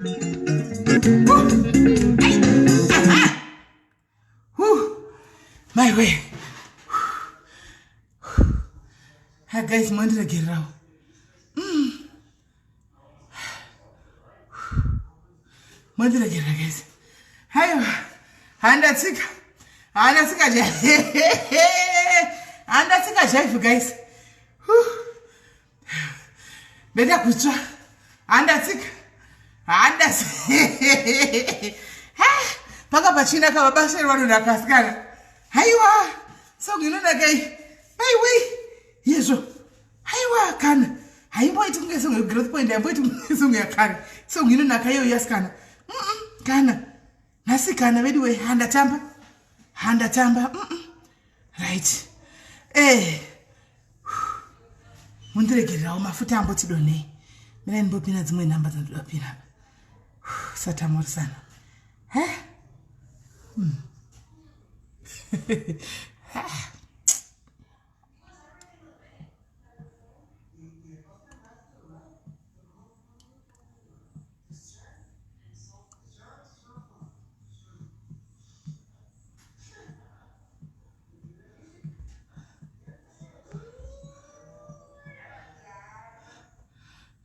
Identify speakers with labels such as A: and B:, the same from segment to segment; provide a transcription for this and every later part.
A: My way. Ha guys, mondiregererawo. Mondiregerera guys. Haiwa. Handatsika. Handatsika handatsika jaivhu guys. Ndaita kutsva. Handatsika. Handasi. Panga pachina kava basa iri vanonaka asikana. Haiwa. Song inonaka iyi. Maiwe. Yezvo. Haiwa kana. Haimboiti kunge song yegrowth point, haimboiti kunge song yakare. Song inonaka iyoyo asikana. Kana. Nhasi kana veduwe handatamba. Handatamba. Right. Eh. Mundiregererawo mafuta amboti donhei. Mina ndimbopina dzimwe nhamba dzandinoda kupina apa. Satamorisana. He?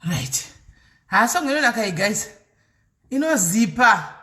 A: Right. Ha song inonaka iyi guys. Inozipa.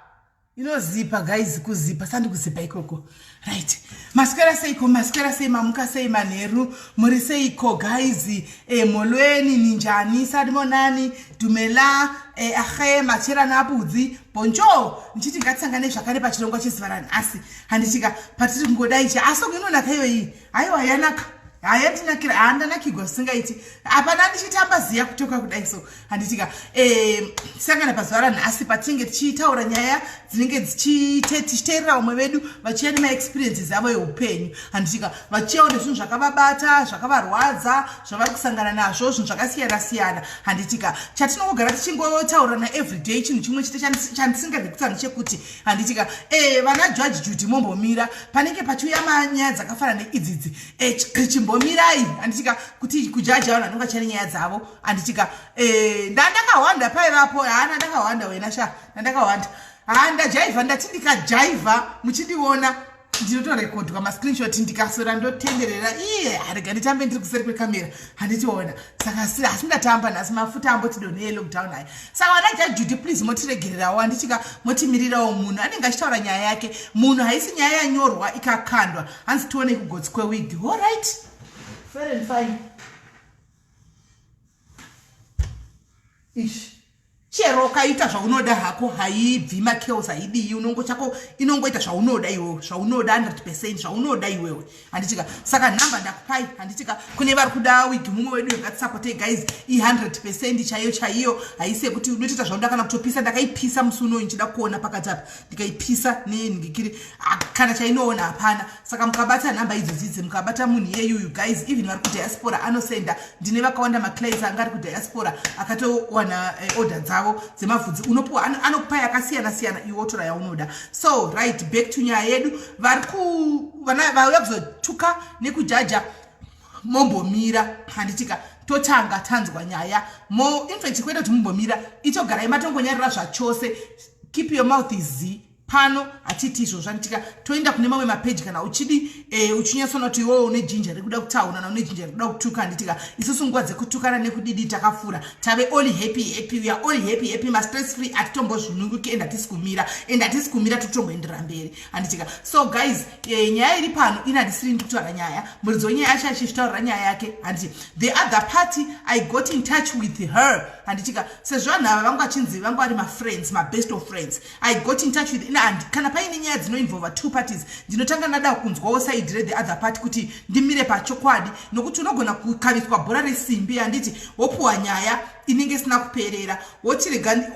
A: Inozipa guys kuzipa sandi kuzipa ikoko. Right. Maswera seiko maswera sei mamuka sei manheru muri seiko guys e molweni ninjani sadimonani dumela e ahe machera nabudzi bonjo ndichiti ngatisangane zvakare pachirongwa chezuva ranhasi handitika patiri kungodai cha asi inonaka iyoyi haiwa yanaka hayandinakira handanakigwa zvisingaiti hapana ndichitamba ziya kutoka kudai so handitika eh, tisangana pazuva ranhasi patinenge tichitaura nyaya dzinenge tichiteerera vamwe vedu vachiya nemaexperiences avo eupenyu handitika vachiyawo nezvinhu zvakavabata zvakavarwadza zvavari kusangana nazvo zvinhu zvakasiyana siyana handitika chatinongogara tichingotaurana everyday chinhu chimwe chete chandisingade kutaura ndechekuti handitika eh, vana judge judy mombomira panenge pachiuya manyaya dzakafanana neidzidzi eh, chimbomirai handitika kuti kujaja vanhu vanenge vachine nyaya dzavo handitika eh, ndandakahwanda paivapo haa ndandakahwanda wena sha ndandakahwanda haa ndajaivha ndati ndikajaivha muchindiona ndinotorekodwa mascreenshot ndikaswera ndotenderera iye harega nditambe ndiri kuseri kwekamera handitiona saka asi ndatamba nhasi mafuta amboti donhe yelockdown aya saka vana jajudy please motiregererawo handitika motimirirawo munhu anenge achitaura nyaya yake munhu haisi nyaya yanyorwa ikakandwa hanzi tione kugotsi kwewig allright fair and fine ish chero ukaita zvaunoda hako haibvi machaos haidii unongo chako inongoita zvaunoda iwewe zvaunoda 100 percent zvaunoda iwewe handitika saka nhamba ndakupai handitika kune vari kuda wigi mumwe wedu ngatisapotei guys i100 percent chaiyo chaiyo haisi yekuti unotoita zvaunoda kana kutopisa ndakaipisa musi unoyu ndichida kuona pakati apa ndikaipisa nenhingikiri ah, kana chainoona hapana saka mukabata nhamba idzodzi idzi mukabata munhu iyeyuyu guys even vari kudiaspora anosenda ndine vakawanda maclients anga ari kudiaspora akatowana eh, order dzavo dzemavhudzi unopuwa anokupa yakasiyana siyana iwe wotora yaunoda so right back to nyaya yedu vari ku vana vauya kuzotuka nekujaja mombomira handitika totanga tanzwa nyaya mo infact kwete kuti mumbomira itogarai matongonyarira zvachose keep your mouth z pano hatiti izvozvo handitika toenda kune mamwe mapeji kana uchidi eh, uchinyatsoona kuti iwewe une jinja rekuda kutaura na une jinja rekuda kutuka handitika isusu nguva dzekutukana nekudidi takafura tave all happy happy we are all happy happy mastress free hatitombozvinunguki and hatisi kumira and hatisi kumira totomboenderera mberi handitika so guys eh, nyaya iri pano ini handisiri ndi kutaura nyaya muridzi wenyaya acho achizvitaurira nyaya yake handiti the other party i got in touch with her handitika sezvo vanhu ava vangu vachinzi vangu vari mafriends mabest of friends I got in touch with and kana paine nyaya dzinoinvolva two parties ndinotanga ndada kunzwawo side re the other party kuti ndimire pachokwadi nokuti unogona kukaviswa bhora resimbi handiti wopuwa nyaya inenge isina kuperera woti rega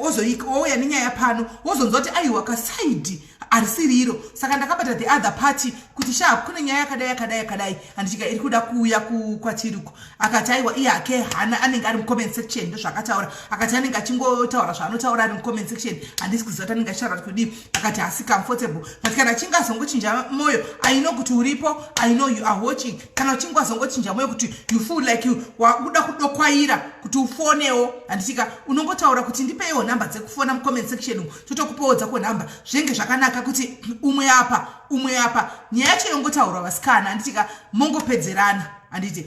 A: wouya nenyaya pano wozonzwa kuti aiwa kasaidi harisiriro. Saka ndakabata the other party kuti sha kune nyaya yakadai yakadai yakadai handitika iri kuda kuuya kwatiriko. Akati aiwa iye hake hana anenge ari mucomment section, ndozvaakataura. Akati anenge achingotaura zvaanotaura ari mucomment section, handisi kuziva kuti anenge achitaura kuti kudii. Akati hasi comfortable, but kana achinge azongochinja moyo, I know kuti uripo, I know you are watching. Kana uchinge wazongochinja moyo kuti you feel like you wakuda kudokwaira kuti ufonewo, handitika unongotaura kuti ndipeiwo nhamba dzekufona mucomment section umu, totokupawo dzako nhamba. Zvinenge zvakanaka kuti umwe apa umwe apa nyaya yacho yongotaurwa vasikana, handitika mongopedzerana, handiti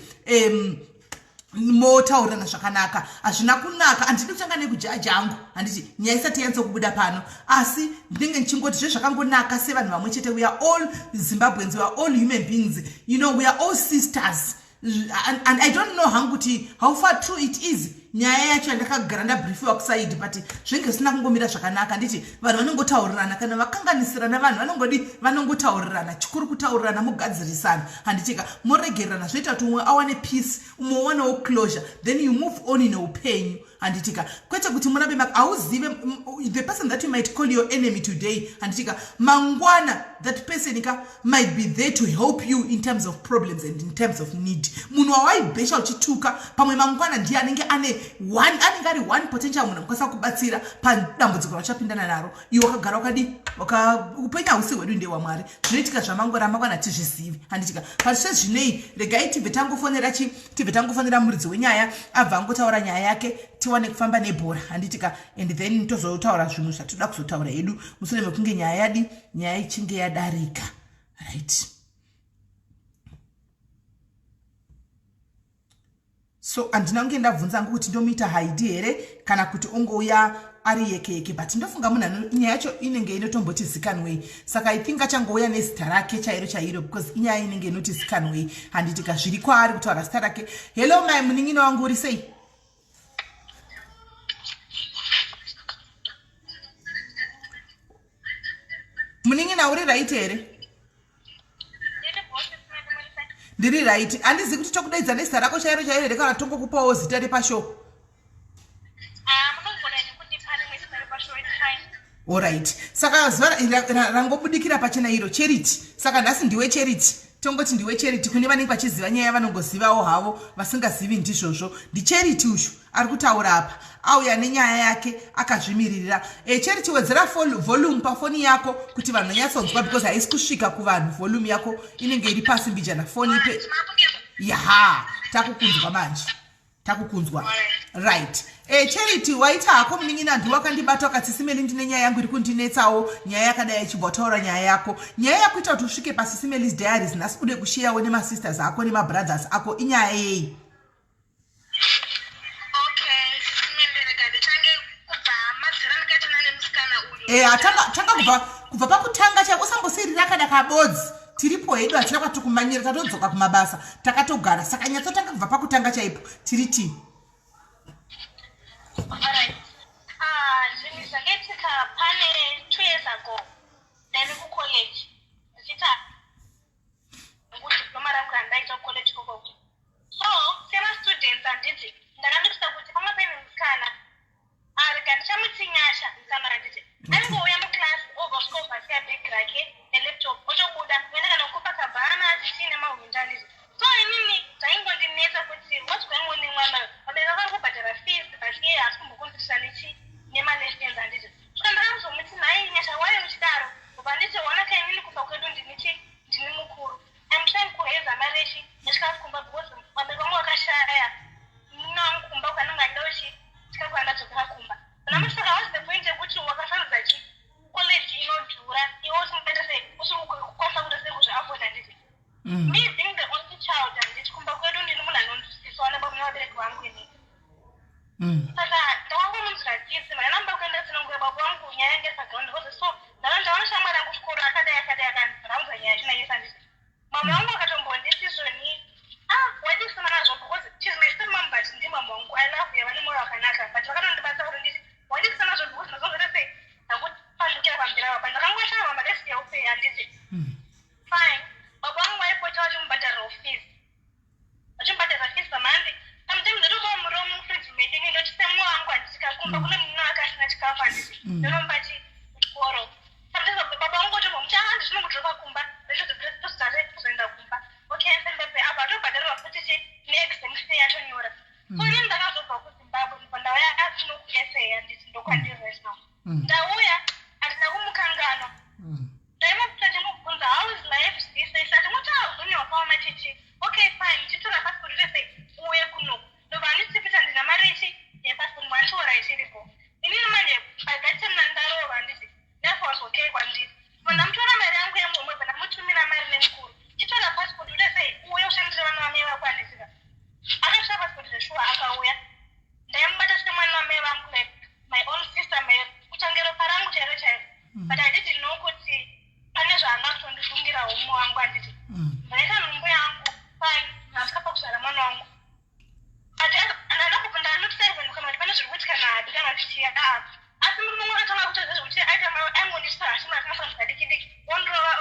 A: motaurirana zvakanaka. Hazvina kunaka, handidi kutanga nekujaji angu, handiti nyaya isati yanze kubuda pano, asi ndinenge ndichingoti zve zvakangonaka sevanhu vamwe chete. We are all Zimbabweans, we are all human beings, you know, we are all sisters. And I don't know hangu kuti how far true it is nyaya yacho yandakagara ndabriefiwa kusaidi, but zvinenge zvisina kungomira zvakanaka. Handiti vanhu vanongotaurirana kana vakanganisirana, vanhu vanongodi vanongotaurirana, chikuru kutaurirana mugadzirisana, handitika moregererana, zvoita kuti umwe awane peace, umwe uwanewo closure, then you move on neupenyu, handitika. Kwete kuti murambe hauzive the person that you might call your enemy today, handitika mangwana that person ka might be there to help you in terms of problems and in terms of need. Munhu wawaibhesha uchituka pamwe mangwana ndiye anenge ane one, anenge ari one potential munhu anokwanisa kubatsira padambudziko rauchapindana naro. Iwe wakagara wakadi upenyu hausi hwedu, ndehwaMwari. Zvinoitika zvamangwana mangwana hatizvizivi, handitika. But sezvinei regai tibve tangofonera chi tibve tangofonera muridzi wenyaya, abva angotaura nyaya yake, tiwane kufamba nebhora, handitika, and then tozotaura zvimwe zvatoda kuzotaura hedu mushure mekunge nyaya yadi nyaya ichinge yadarika. Right, so handina kunge ndabvunza hangu kuti ndomuita haidi here kana kuti ongouya ari yeke yeke, but ndofunga munhu nyaya yacho inenge inotomboti zikanwei, saka I think achangouya nezita rake chairo chairo, because inyaya inenge inoti zikanwei, handitika zviri kwaari kutaura zita rake. Hello mai munin'ina wangu, uri sei? Munin'ina, uri right here? Ndiri right. Handizivi kuti tokudaidza nezita rako chairo chairo here kana tongokupawo zita repashow. Alright, saka zuva rangobudikira pachena iro Charity, saka nhasi ndiwe Charity, tongoti ndiwe Charity. Kune vanenge vachiziva nyaya vanongozivawo havo, vasingazivi ndizvozvo. NdiCharity uyu ari kutaura apa, auya nenyaya yake akazvimiririra. Charity, wedzera volume pafoni yako kuti vanhu vanyatsonzwa, because haisi kusvika kuvanhu, volume yako inenge iri pasi mbijana. Foni ipe yaha, takukunzwa manje, takukunzwa. Right, Charity, waita hako munin'ina, ndiwe wakandibata wakati Simeli ndine nyaya yangu iri kundinetsawo, nyaya yakadai. Ichibva wataura nyaya yako, nyaya yakuita kuti usvike paSisimelis Diaries nhasi ude kusheyawo nemasisters ako nemabrothers ako, inyaya yei?
B: Okay, Simeli, rega ndichange kubva mazera ndikaitana nemusikana uyu.
A: Tanga kubva pakutanga chaipo, usambosirira kana kabodzi. Tiripo hedu, hatina kwatiri kumanyira, tatodzoka kumabasa, takatogara, saka nyatsotanga kubva pakutanga chaipo, tiri tii.
B: Alright. Ah, zvinhu zvakaitika pane 2 years ago, ndaive kucollege ndichiita diploma rangu randaita kucollege kokoko. So semastudents, handiti ndakanotisa kuti panga paine musikana, rega ndichamuti Nyasha. Musikana, handiti aingouya muclass, obva svika, obva asiya bhegi rake nelaptop, otobuda kuenda kana kuCopacabana, chichii nemahwindo, handiti. So inini zvaingondinetsa kuti what's going on nemwana uyu? Vabereki vari kubhadhara fees, but iye haasi kumbokonzeresa nechi nemalessons, handiti. Saka ndakazomuti, "Nhai Nyasha, wai uchidaro?" Ubva nditi, "Ona ka, inini kumba kwedu ndini chi ndini mukuru. I'm trying kuraisa mari yechi yechikafu kumba because vabereki vangu vakashaya. Munin'ina wangu kumba ukanonga achida chi chikafu andadzokera kumba." Ndamuti, "Saka what's the point yekuti wakasarudza chi college inodhura, iwe usingaita sei, usiri kukwanisa kuita sei kuzviafforda?" Handiti me being the only child, handiti kumba kwedu ndini munhu anonzwisiswa nevabereki vangu inini. Saka ndakangomunzwira tsitsi. Ndakanamba kuenda tsinongura baba vangu nyaya yange isagaundi because so ndava ndaona shamwari yangu kuchikoro akadai akadai, akandaudza nyaya yacho nayese, handiti. Mama vangu vakatombonditi zvoni, "Ah, wadisana nazvo?" Because she's my step mom, but ndimama wangu, I love her, vane mwoyo wakanaka, but vakatondibatsira kuti nditi, "Wadisana nazvo?" Because ndazongoita sei, ndakupandukira pamberi apa, ndakangoshaya mama, let's help her, handiti. Fine, baba vangu vaipota vachimubhadharirawo fees, vachimubhadharira fees pamonth. Sometimes ndotopa muriwo mufriji medu, ini ndochisemwa wangu, handiti kakumba kune munhu akasina chikafu, handiti, ndonomupa chi kuchikoro. Sometimes baba vangu. Ndauya, handina kumukanganwa. Ndaimubvisa ndimubvunza, "How is life?" This this atingoti hauzoni wakaoma chichi. Okay, fine, chitora passport utese uuye kunoku. Ndobva anditsipisa, ndina mari ichi yepassport, mwandichiora ichiripo. Inini manje by that time nandarova, handiti life was okay kwandiri. Ndamutora mari yangu yemuhomwe, bva ndamutumira mari nemukuru, chitora passport utese uuye ushandire vana vamai vako, handisika. Akatora passport zveshuwa, akauya. Ndaimubata semwana wamai vangu, like my own sister, my kutange ropa rangu chairo chairo. But I didn't know kuti pane zvaanga kutondifungira umwe wangu, handiti. Ndaita nhumbu yangu, fine, ndasvika pakuzvara mwana wangu, but ndandakubva ndanotisa even kana kuti pane zviri kuitika nabi kana kuti chiya aa. Asi murume wangu akatanga kutoita zvekuti aita aingonditisa hasha masanza diki diki, ondorova,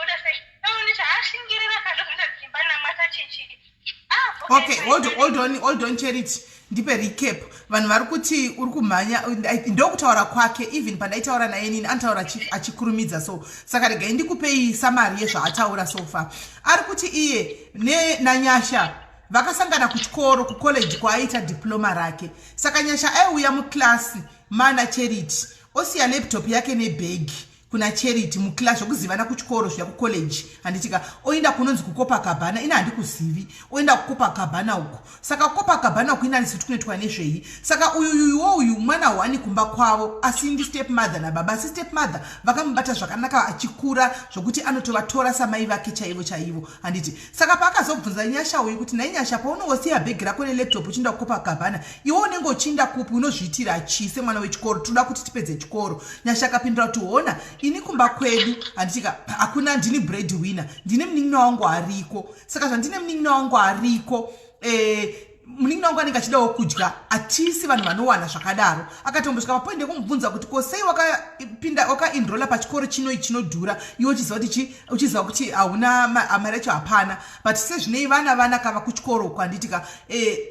B: oda sei, onditi hashingirira kana ndozoita dzimba namata chichi. Ah,
A: okay, hold on, hold on, Charity, ndipe recap. Vanhu vari kuti uri kumhanya. Ndokutaura kwake, even pandaitaura naye nini anotaura achikurumidza. So saka regai ndikupei summary yezvaataura so far. Ari kuti iye naNyasha vakasangana kuchikoro, kucollege kwaaita diploma rake. Saka Nyasha aiuya muklasi mana Charity, osiya laptop yake nebhegi kuna Charity muclass, zvokuzivana kuchikoro zviya kucollege, handitika. Oenda kunonzi kuCopacabana, ina handikuzivi, oenda kuCopacabana uko. Saka kuCopacabana uko ina handisi kuti kunoitwa nezvei. Saka uyuyuwo uyu mwana hwani kumba kwavo, asi ndi step mother nababa. Asi step mother vakamubata zvakanaka achikura, zvokuti anotovatora samai vake chaivo chaivo, handiti. Saka paakazobvunza Nyasha uyu kuti, "Nhai Nyasha, paunongosiya bhegi rako nelaptop uchienda kuCopacabana, iwe unenge uchiinda kupi? Unozviitira chii semwana wechikoro? Toda kuti tipedze chikoro." Nyasha akapindura kuti, "Hona, ini kumba kwedu, handitika, hakuna, ndini bread winner, ndine munin'ina wangu ariko. Saka zvandine munin'ina wangu ariko, munin'ina wangu anenge achidawo kudya, hatisi vanhu vanowana zvakadaro." Akatombosvika papoint yekumubvunza kuti, "Ko sei wakapinda, wakaenrola pachikoro chino chinodhura, iwe uchiziva kuti chi uchiziva kuti hauna mari yacho hapana?" But sezvinei vana kava kuchikoro uko, handitika.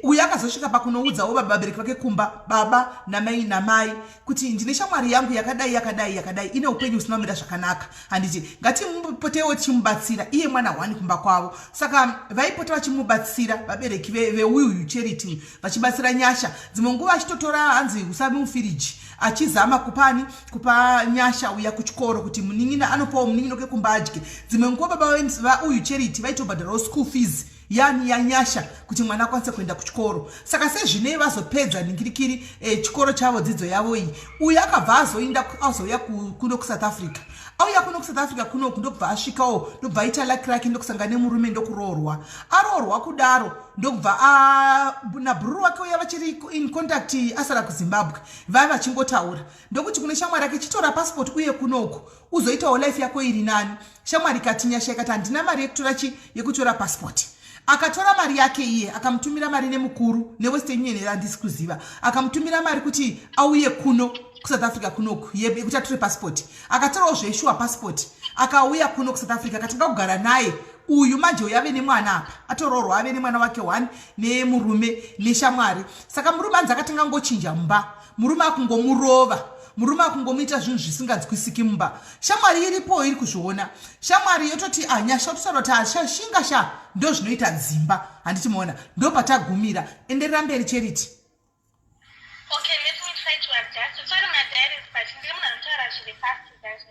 A: Uyu akazosvika pakunoudzawo vabereki vake kumba, baba namai, kuti, "Ndine shamwari yangu yakadai yakadai yakadai, ine upenyu husina kumira zvakanaka, handiti, ngatimupotewo tichimubatsira." Iye mwana hwani kumba kwavo, saka vaipota vachimubatsira vabereki veuyuyu Charity, vachibatsira Nyasha. Dzimwe nguva achitotora, hanzi usavi mufiriji, achizama kupani kupa Nyasha uya kuchikoro, kuti munin'ina anopawo munin'ina wake kumba adye. Dzimwe nguva baba vauyu Charity vaitobhadharawo school fees yani yaNyasha, kuti mwana akwanise kuenda kuchikoro. Saka sezvinei vazopedza ningirikiri chikoro chavo, dzidzo yavo iyi, uyu akabva azoinda, azouya kuno kuSouth Africa. Auya kuno kuSouth Africa kunoku, ndokubva asvikawo, ndobva aita luck rake, ndokusangana nemurume, ndokuroorwa. Aroorwa kudaro, ndokubva nabhururu wake uya vachiri in contact, asara kuZimbabwe, vaiva vachingotaura. Ndokuti kune shamwari yake, "Chitora passport uye kunoku, uzoitawo life yako iri nani." Shamwari ikati, Nyasha ikati, "Handina mari yekutora chi yekutora passport." Akatora mari yake iye, akamutumira mari nemukuru neWestern Union, handisi kuziva, akamutumira mari kuti auye kuno kuSouth Africa kunoku, yekuti atore passport. Akatorawo zveshuwa passport, akauya kuno kuSouth Africa, akatanga kugara naye uyu. Manje uyu ave nemwana apa, atoroorwa, ave nemwana wake one nemurume neshamwari. Saka murume anzi akatanga ngochinja mumba, murume akungomurova, murume akungomuita zvinhu zvisinganzwisiki mumba. Shamwari iripo iri kuzviona. Shamwari yototi, "Anyasha," ototaura kuti, "Ashinga sha, ndo zvinoita dzimba, handiti maona." Ndo patagumira. Enderera mberi, Charity.
B: Okay, let me try to adjust. Sorry, my diaries, but ndiri munhu anotaura zviri fast guys.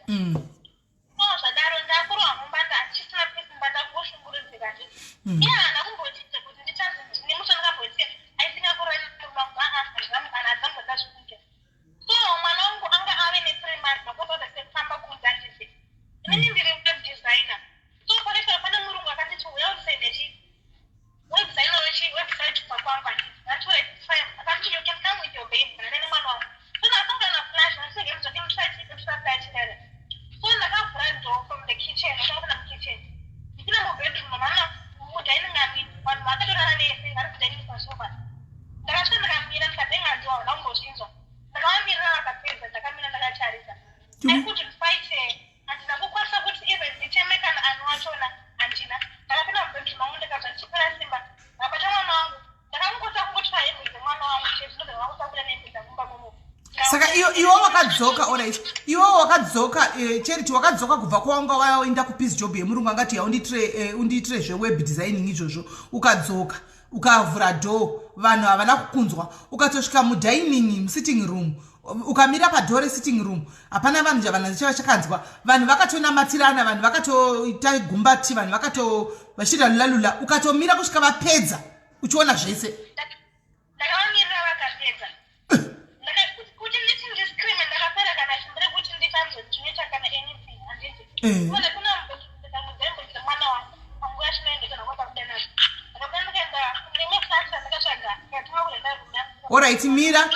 B: So zvadaro, ndakurohwa mumba, handichisina peace mumba, ndakungoshungurudzika handiti. Iye haana kumbotiita kuti ndichanzi ndine musi wandakamboti aisinga kurova nemurume wangu. Aa, handina zvikunge. So mwana wangu anga ave ne3 months, makotoda sekufamba kunze, handiti. Inini ndiri web designer. So pakaita pane murungu akanditi, "Uya udesign chi website wechi website pakwangu," handiti. Akanditi, "You can come with your baby." Ndane mwana wangu. So ndakasangana flash, ndasenge ndati. So ndakavhura door from the kitchen, ndakapinda mukitchen, ndipinda mubedroom, mama mudining ami, vanhu vakatorara nese vari kudining pasofa. Ndakasvika, ndakamira, ndikabenga door, havana kumbozvinzwa. Ndakavamirira vakapedza, ndakamira ndakatarisa. I couldn't fight her. Handina kukwanisa kuti even ndicheme kana ani wachona handina. Ndakapinda mubedroom mangu, ndikabva ndichipera simba, ndakabata mwana wangu, ndakangota kungotora hembe dzemwana wangu chete, ndobva ndakangosakura nehembe dzamumba momo.
A: Saka iwe wakadzoka, alright, iwe wakadzoka, Charity, wakadzoka kubva kwawanga waenda kupiece job yemurungu angati yaundiitire zveweb designing izvozvo. Ukadzoka, ukavhura door, vanhu havana kukunzwa. Ukatosvika mudining, musitting room, Ukamira padoor resitting room, hapana vanhu javanhu chava chakanzwa. Vanhu vakatonamatirana, vanhu vakatoita gumbati, vanhu vakato vachiita lulalula. Ukatomira kusvika vapedza, uchiona zvese.
B: Ndakavamirira vakapedza. Kuti nditi ndiscreame, ndakapera kana simba rekuti nditanzwe ndinoita kana anything, handiti? Kune kuna ndamboita mwana wangu panguva yachinoenda kana kwakabuda nazvo, ndakabuda ndikaenda ndimwe flat yandakatsvaga, ndikatanga kurenda room yangu.
A: Alright, mira.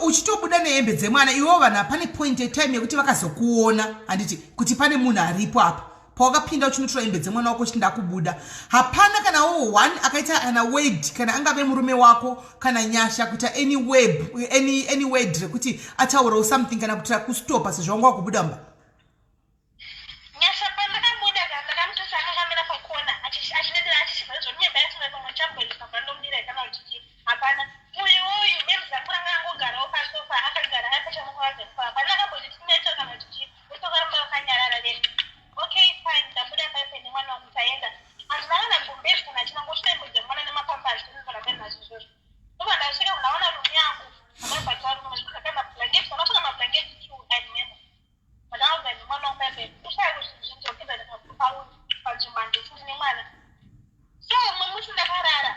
A: Uchitobuda nehembe dzemwana iwewo, vanhu hapane point etime yekuti vakazokuona, handiti, kuti pane munhu aripo apa? Pawakapinda uchinotora hembe dzemwana wako uchiti ndakubuda, hapana kana wo one akaita kana word, kana angave murume wako kana Nyasha, kuita any web any word rekuti ataurawo something kana kutira kustopa sezvo wanga wakubuda mba?
B: Nyasha, pandakabuda ka, ndakamutasa akakamira pakona achidedera, achichibva zvonyemba yatinga pamwe chamboendesa pandomira kana kuti chii. Hapana. Uyu uyu benzi rangu ranga angogarawo pasofa, akagara apachamukwavadza. Hapana akamboti tineta kana kuti chii, vese vakaramba vakanyarara vese. Okay, fine, ndabuda paipe nemwana wangu, taenda. Handina kana gumbezi kana china, ngotoembedza mwana nemapampers ndinozorambe nazvo izvozvo. Ndobva ndasvika, ndaona room yangu ndakabhadhara room, kana mablankets, ndakatora mablankets two, I remember. Ndakaudza nemwana wangu paipe, kushaya kuti zvinzopinda panzvimbo, handisi ndine mwana. So mumwe musi ndakarara.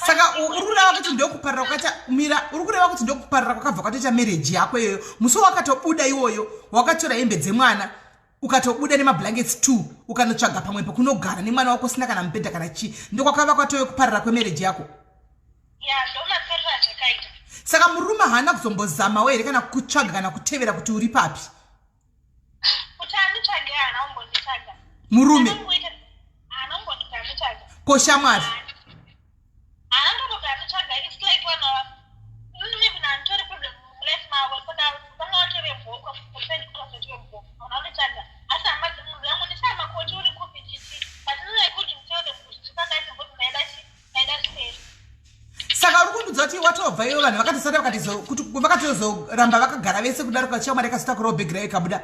A: Saka uri kureva kuti ndokuparira kwakaita, mira, uri kureva kuti ndokuparira kwakabva kwatoita marriage yako iyoyo? Musi wakatobuda iwoyo, wakatora hembe dzemwana, ukatobuda nemablankets two, ukanotsvaga pamwe pekunogara nemwana wako usina kana mubhedha kana chii, ndokwakava kwatove kuparira kwemarriage yako?
B: Ya, ndomaperero azvakaita.
A: Saka murume haana kuzombozamawo here kana kutsvaga kana kutevera kuti uri papi?
B: Kuti anditsvage, haana kumbonditsvaga.
A: Murume?
B: Haana kumbonditi anditsvaga.
A: Ko shamwari?
B: Haana kutombobva anditsvaga. It's like vanhu ava, maybe nanditori problem mulife mavo, saka vanga vatove bhoko percent vatove bhoko, vanhu vanditsvaga. Asi hama dzemunhu yangu ndishaya makoti uri kupi chichi, but I couldn't tell them kuti ndipakati because ndaida chi, ndaida space.
A: Saka uri kundudza kuti watobva iwe, vanhu vakatosara kuti vakatozoramba vakagara vese kudaro, kashamwari akazotakurawo bhegi rayo ikabuda?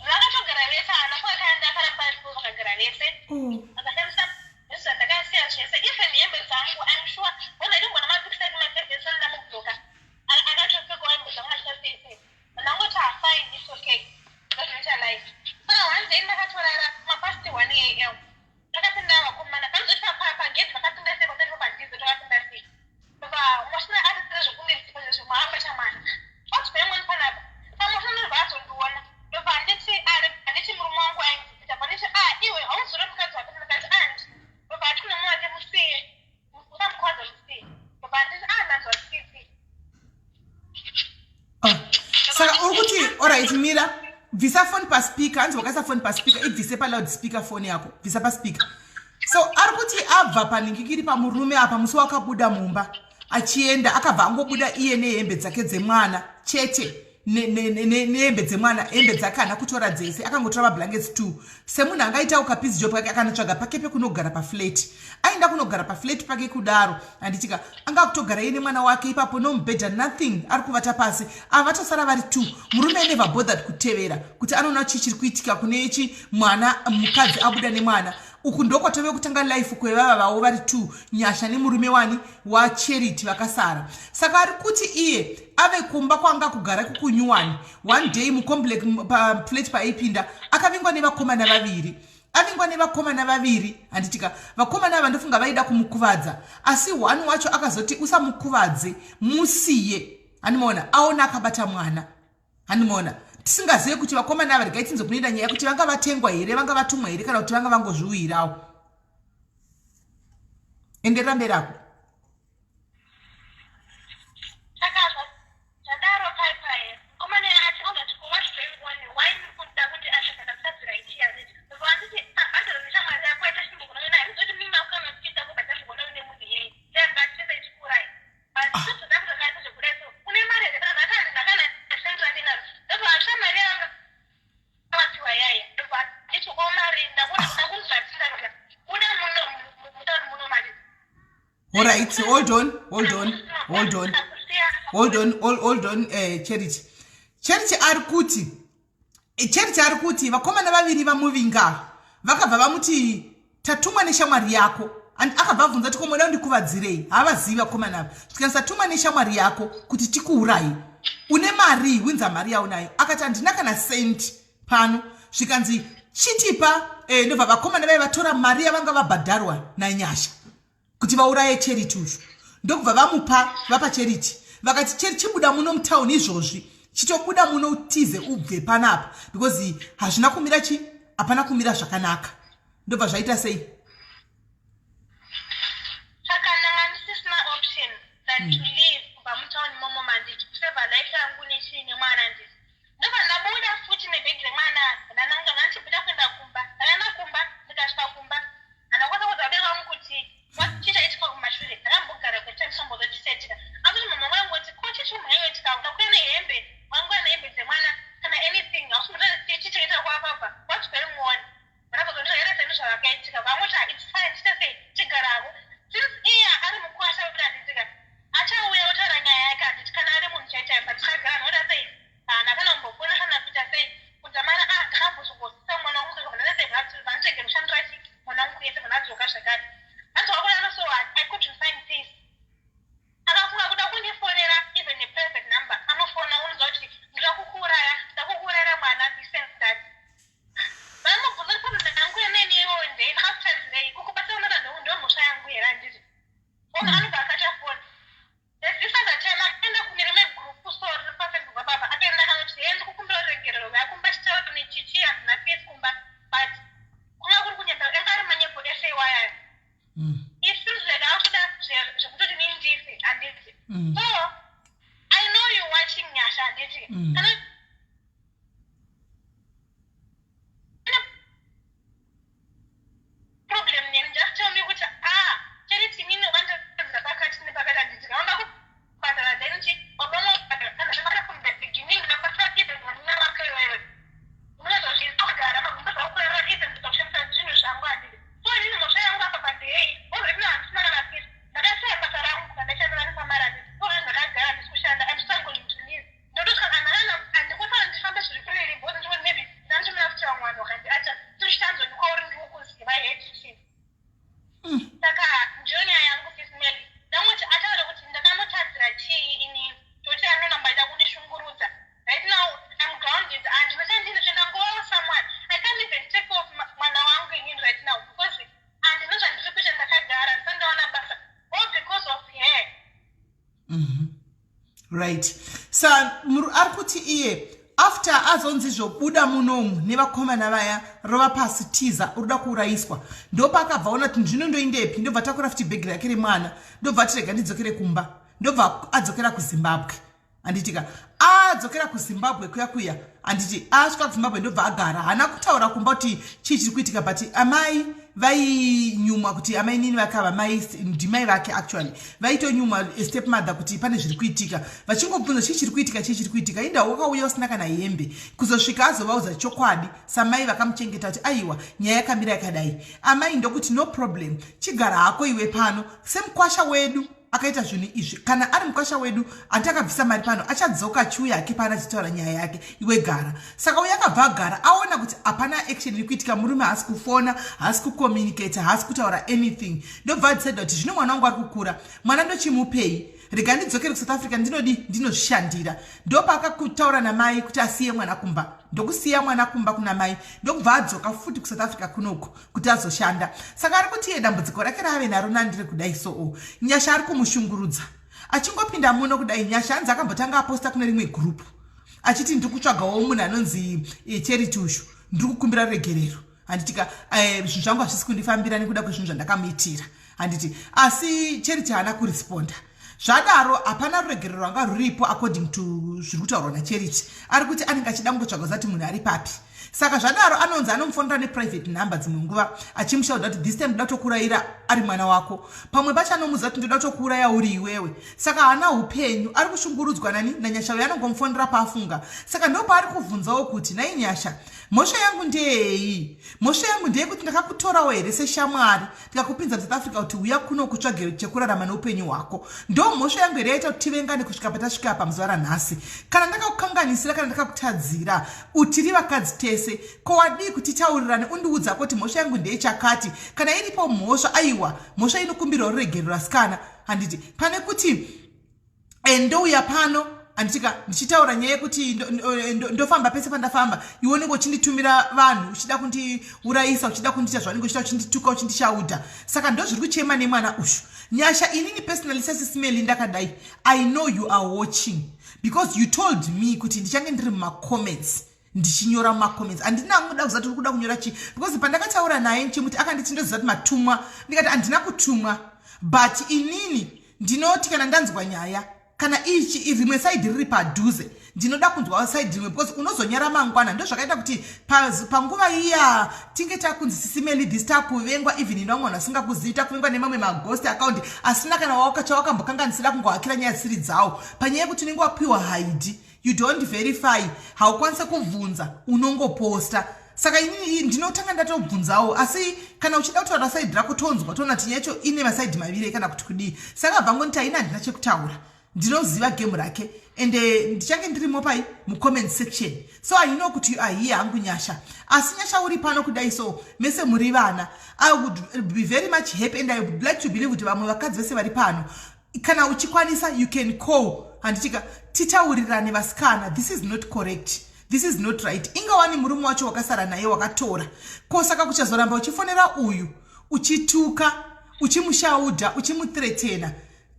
B: Vakatogara vese, haana kwakaenda, akaramba aripo, vakagara vese. Akashandisa zvandakasiya zvese, even hembe dzangu. I'm sure whether ndimboona mapicture ekumaservice ndamubloka, akatopfekawo hembe dzangu achasese. Ndangoti, "Ah, fine, it's okay, ndozvinoita life." Saka one day ndakatorara mapast 1 a.m., takapinda vakomana panozoti pagedhi, vakapinda sei pasati padhizo, takapinda sei baba mashina atitira zvekundidzipa zvezvemwaabata mwana what's going on panapa pamushina. Ndobva azondiona, ndobva handiti handiti murume wangu ainzipita, panditi, "Ah, iwe hauzore mukadzi wako." Ndikati, "Andi." Ndobva ati kune mumwe wake, "Musiye, usamukwadza, musiye." Ndobva handiti, "Ah, ndanzwa tsitsi."
A: Ah, saka uri kuti, alright, mira, bvisa foni paspeaker. Hanzi wakaisa foni paspeaker, ibvise paloud speaker foni yako, bvisa paspeaker. So ari kuti abva panhingikiri pamurume apa, musi wakabuda mumba achienda, akabva angobuda iye nehembe dzake dzemwana chete, nehembe dzemwana. Hembe dzake haana kutora dzese, akangotora mablankets two. Semunhu angaita ukapiece job kake, akanotsvaga pake pekunogara paflat. Aenda kunogara paflat pake kudaro, handitika, anga kutogara iye nemwana wake ipapo, nomubhedha, nothing, ari kuvata pasi. Ava vatosara vari two. Murume never bothered kutevera kuti anoona chii chiri kuitika kune chi mwana, mukadzi abuda nemwana. Uku ndokwatove kutanga life kwevava vavo vari two, Nyasha nemurume wani waCharity vakasara. Saka ari kuti iye ave kumba kwanga kugara kukunyuwani, one day mucomplex paflat paaipinda, akavingwa nevakomana vaviri. Avingwa nevakomana vaviri, handitika, vakomana ava ndofunga vaida kumukuvadza, asi one wacho akazoti, "Usamukuvadze, musiye." Handimaona aona akabata mwana, handimaona. Tisingazive kuti vakomana ava, regai tinze kunoenda nyaya, kuti vanga vatengwa here, vanga vatumwa here, kana kuti vanga vangozviuyirawo. Enderera mberi ako.
B: Saka zvadaro pai pai mukomana ati ozati, "What's going on? Why muri kuda kuti asakatadzira ichi?" Handiti ndobva anditi, "Abhadhara neshamwari yako aita chimbogona naye." Handizoti mimi akukana tichiita kubva tambogona une munhu iyeye yanga chese ichikurai, but tozoda kuti zvekudai. So une mari here? Kana ndakana sendira ndinaro. Ndobva shamwari yanga wapiwa yaya, ndobva nditi, "O mari ndakunzvatinda kuda muno mutauni muno mari."
A: Alright, hold on, hold on, hold on, hold on, hold on. Charity, Charity ari kuti, Charity ari kuti vakomana vaviri vamuvinga vakabva vamuti, "Tatumwa neshamwari yako." Akabva abvunza kuti, "Komoda kundikuvadzirei?" Havazivi vakomana ava. Zvikanzi, "Tatumwa neshamwari yako kuti tikuurayi." Une mari, winza mari yaunayo. Akati handina kana cent pano. Zvikanzi chitipa eh, ndobva vakomana vaiva vatora mari yavanga vabhadharwa naNyasha kuti vauraye Charity uyu, ndokubva vamupa, vapa Charity, vakati Charity chibuda muno mutown izvozvi, chitobuda muno utize ubve panapa because hazvina kumira chi hapana kumira zvakanaka. Ndobva zvaita sei?
B: Saka ndanga ndisisina option than to leave kubva mutauni momo manditi kuseva life yangu nechii nemwana nditi. Ndobva ndabuda futi nebhegi remwana, ndananga ndandichibuda kuenda kumba. Ndakaenda kumba, ndikasvika kumba handakwanisa kuudza vabereki vangu kuti chii chaitika kumashure. Ndakambogara kwechandisombozo chichaitika, asi kuti mama vangu kuti ko chii chimhaiyoitika, ukakuya nehembe, wanguya nehembe dzemwana kana anything, hausimbotaura chii chaitika kwakabva, what's going on. Ndakazondiraira seni zvavakaitika vamwe kuti it's fine, tiite sei, tigaravo since iye ari mukwasha kuti handitika achauya otaura nyaya yake, handiti kana ari munhu chaichai, but tichagara noda sei, haana kana kumbofona kana kuita sei kudzamara a ndakambozongosisa mwana wangu sei vandiregere kushandira chi mwana wangu yese mwana adzoka zvakare adzoka kudaro. So I couldn't find peace. Akafunga kuda kundifonera even neprivate number, anofona unoziva kuti ndoda kukuuraya, ndoda kukuurayira mwana, this and that. Vanomubvunza kuti problem yangu yeneni iwewe ndei, ndakakutadzirei, kukubata unoda ndo mhosva yangu here, handiti? Ona anobva akachafona. There's this other time akaenda kune rimwe group so riri paFacebook papapa, akaenda akanoti he ndikukumbira ruregerero yakumba chitauro nechichi, handina peace kumba, but kunga kuri kunyepa, anga ari manyepo ese iwayayo. It seems like akuda zvekutoti nini ndife, handiti? So I know you watching, Nyasha, handiti? Kana problem neni, just tell me kuti ah, Charity, inini wandadzira pakati nepakati, handiti? Kaunda kubhadhara then chi wabamobhadhara kana zvamara from the beginning ndakasira even mwana wako iwewe unozozviisa kugara magumbo zvakurara even kushandisa zvinhu zvangu, handiti? So inini mhosva yangu apa pandei? Already now handisina kana peace. Ndakasiya basa rangu randashandira nepamari, handiti? Already ndakagara handisi kushanda. I'm struggling to live. Ndotosvika kana handikufana ndifambe zviri kureri because ndikuti maybe ndanditomira futi vamwe vanhu vakandi acha tichitanzoni kwauri ndikukuziva hechichi. Saka ndiyo nyaya yangu, Sis Melly. Ndangoti ataure kuti ndakamutadzira chii ini toti anoramba aida kundishungurudza. Right now I'm grounded, handinochandini zvendangova someone. I can't even take off mwana wangu inini right now because handina zvandiri kuita, ndakagara ndisati ndawana basa, all because of her.
A: Right, sa ari kuti iye after azonzi zvobuda munomu nevakomana vaya, rova pasi, tiza, uri kuurayiswa, ndopaakabva ona kuti zvino ndoindepi. Ndobva takura futi bhegi rake remwana, ndobva tirega ndidzokere kumba, ndobva adzokera kuZimbabwe, handitika? Adzokera kuZimbabwe kuya kuya, handiti? Asvika kuZimbabwe ndobva agara, haana kutaura kumba kuti chii chiri kuitika, but amai vainyumwa kuti amai nini vakava mai ndimai vake actually vaitonyumwa, step mother, kuti pane zviri kuitika, vachingobvunza chii chiri kuitika, chii chiri kuitika, inda wakauya usina kana hembe. Kuzosvika azovaudza chokwadi samai vakamuchengeta kuti aiwa, nyaya yakamira yakadai, amai ndokuti no problem, chigara hako iwe pano semukwasha wedu akaita zvinhu izvi. Kana ari mukwasha wedu andi akabvisa mari pano, achadzoka achiuya hake pano achitaura nyaya yake, iwe gara. Saka uyo akabva agara, aona kuti hapana action iri kuitika, murume haasi kufona, haasi kucommunicata, haasi kutaura anything, ndobva adecida kuti zvino mwana wangu ari kukura, mwana ndochimupei? Rega ndidzokere kuSouth Africa, ndinodi ndinozvishandira. Ndopaakataura namai kuti asiye mwana kumba, ndokusiya mwana kumba kuna mai, ndokubva adzoka futi kuSouth Africa kunoku kuti azoshanda. Saka ari kuti iye dambudziko rake raave naro nandiri kudai soo, Nyasha ari kumushungurudza. Achingopinda muno kudai, Nyasha hanzi akambotanga aposta kune rimwe group achiti ndiri kutsvagawo munhu anonzi Charity ushu, ndiri kukumbira regerero, handitika? Zvinhu zvangu hazvisi kundifambira nekuda kwezvinhu zvandakamuitira, handiti? Asi Charity haana kuresponda. Zvadaro hapana ruregerero rwanga ruripo according to zviri kutaurwa naCharity. Ari kuti anenge achida kungotsvaga zati munhu ari papi. Saka zvadaro anonzi anomufonera neprivate number dzimwe nguva achimushaudha kuti this time ndoda kutokurayira ari mwana wako. Pamwe pacho anomuudza kuti ndoda kutokuuraya uri iwewe. Saka haana upenyu, ari kushungurudzwa nani? NaNyasha. Uyo anongomufonera paafunga. Saka ndopaari kuvhunzawo kuti nai Nyasha, mhosva yangu ndeyei? Mhosva yangu ndeyekuti ndakakutorawo here seshamwari, ndikakupinza muSouth Africa kuti uya kuno kutsvage chekurarama neupenyu hwako? Ndo mhosva yangu here yaita kuti tivengane kusvika patasvika apa muzuva ranhasi? Kana ndakakukanganisira, kana ndakakutadzira, tiri vakadzi tese, ko wadii kuti titaurirane, undiudza kuti mhosva yangu ndeyechakati? Kana iripo mhosva, aiwa, mhosva inokumbirwa ruregerero, asikana, handiti? Pane kuti ndouya pano. Handitika ndichitaura nyaya yekuti ndofamba pese pandafamba, iwe unenge uchinditumira vanhu uchida kundiurayisa, uchida kundiita zvaunenge uchida, uchindituka, uchindishaudha. Saka ndo zviri kuchema nemwana ushu, Nyasha. Inini personally, sesisimeli ndakadai, I know you are watching because you told me kuti ndichange ndiri mumacomments, ndichinyora mumacomments. Handina kuda kuziva kuti uri kuda kunyora chii, because pandakataura naye ndichimuti, akanditi ndoziva kuti matumwa. Ndikati handina kutumwa, but inini ndinoti kana ndanzwa nyaya, kana ichi rimwe side riri padhuze, ndinoda kunzwa side rimwe, because unozonyara mangwana. Ndo zvakaita kuti panguva iya tinge takunzi sisimeli this, takuvengwa even ino vamwe vanhu vasingakuzivi, takuvengwa nemamwe maghost account asina kana chawakambokanganisira, kungohakira nyaya dzisiri dzawo, panyaya yekuti unenge wapiwa haidi, you don't verify, haukwanise kubvunza, unongoposta. Saka inini ndinotanga ndatobvunzawo, asi kana uchida kutaura side rako, tonzwa, toona kuti yacho ine masides maviri kana kuti kudii. Saka bvangonditi haina, handina chekutaura, ndinoziva game rake, ende ndichange ndirimo pai mucomment section. So I know kuti you are here hangu, Nyasha. Asi Nyasha, uri pano kudai, so mese muri vana. I would be very much happy and I would like to believe kuti vamwe vakadzi vese vari pano, kana uchikwanisa, you can call, handitika, titaurirane vasikana. This is not correct, this is not right. Ingawani murume wacho wakasara naye, wakatora ko, saka kuchazoramba uchifonera uyu, uchituka, uchimushaudha, uchimuthreatena,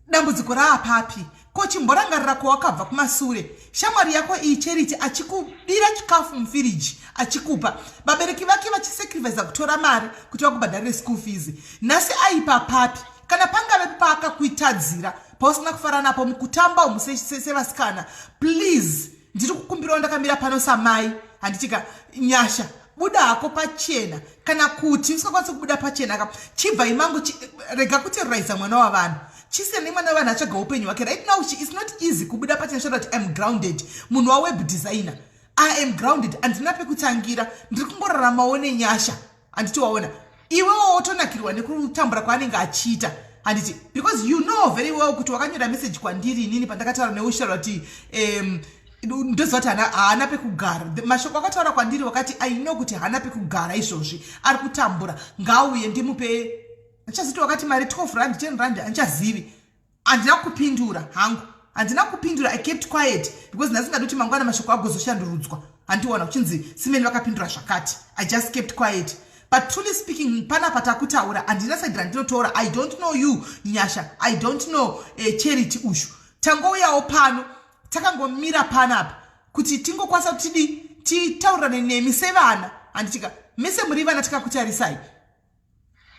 A: dambudziko raapapi? Ko chimborangarira kwawakabva kumasure. Shamwari yako iyi Charity achikubira chikafu mufiriji achikupa, vabereki vake vachisacrifica kutora mari kuti vakubhadharire school fees. Nhasi aipa papi? Kana pangave paakakuitadzira, pausina kufara napo mukutamba umu sevasikana, please, ndiri kukumbirawo ndakamira pano samai, handitika, Nyasha, buda hako pachena. Kana kuti usingakwanisi kubuda pachena ka, chibva imangu, rega kuterroriza mwana wavanhu. Chisiya nemwana wavanhu atsvaga upenyu hwake. Right now it's not easy kubuda pachena shota kuti I'm grounded. Munhu waweb designer, I am grounded, handina pekutangira, ndiri kungoraramawo nenyasha. Handiti waona, iwewo wotonakirwa nekutambura kwaanenge achiita, handiti? Because you know very well kuti wakanyora message kwandiri inini pandakataura neushara kuti ndoziva kuti haana pekugara. Mashoko akataura kwandiri wakati, I know kuti haana pekugara izvozvi, ari kutambura, ngauye ndimupe, handichaziti wakati mari 12 rand, 10 rand, handichazivi. Handina kupindura hangu, handina kupindura. I kept quiet because ndasingadi kuti mangwana mashoko agozoshandurudzwa, handiona kuchinzi simeni vakapindura zvakati. I just kept quiet. But truly speaking, panapa takutaura, handina side randinotaura. I don't know you, Nyasha. I don't know Charity ushu. Tangouyawo pano, takangomira panapa kuti tingokwanisa kuti tidi titaurirane nemi sevana, handitika? Mese muri vana, tikakutarisai.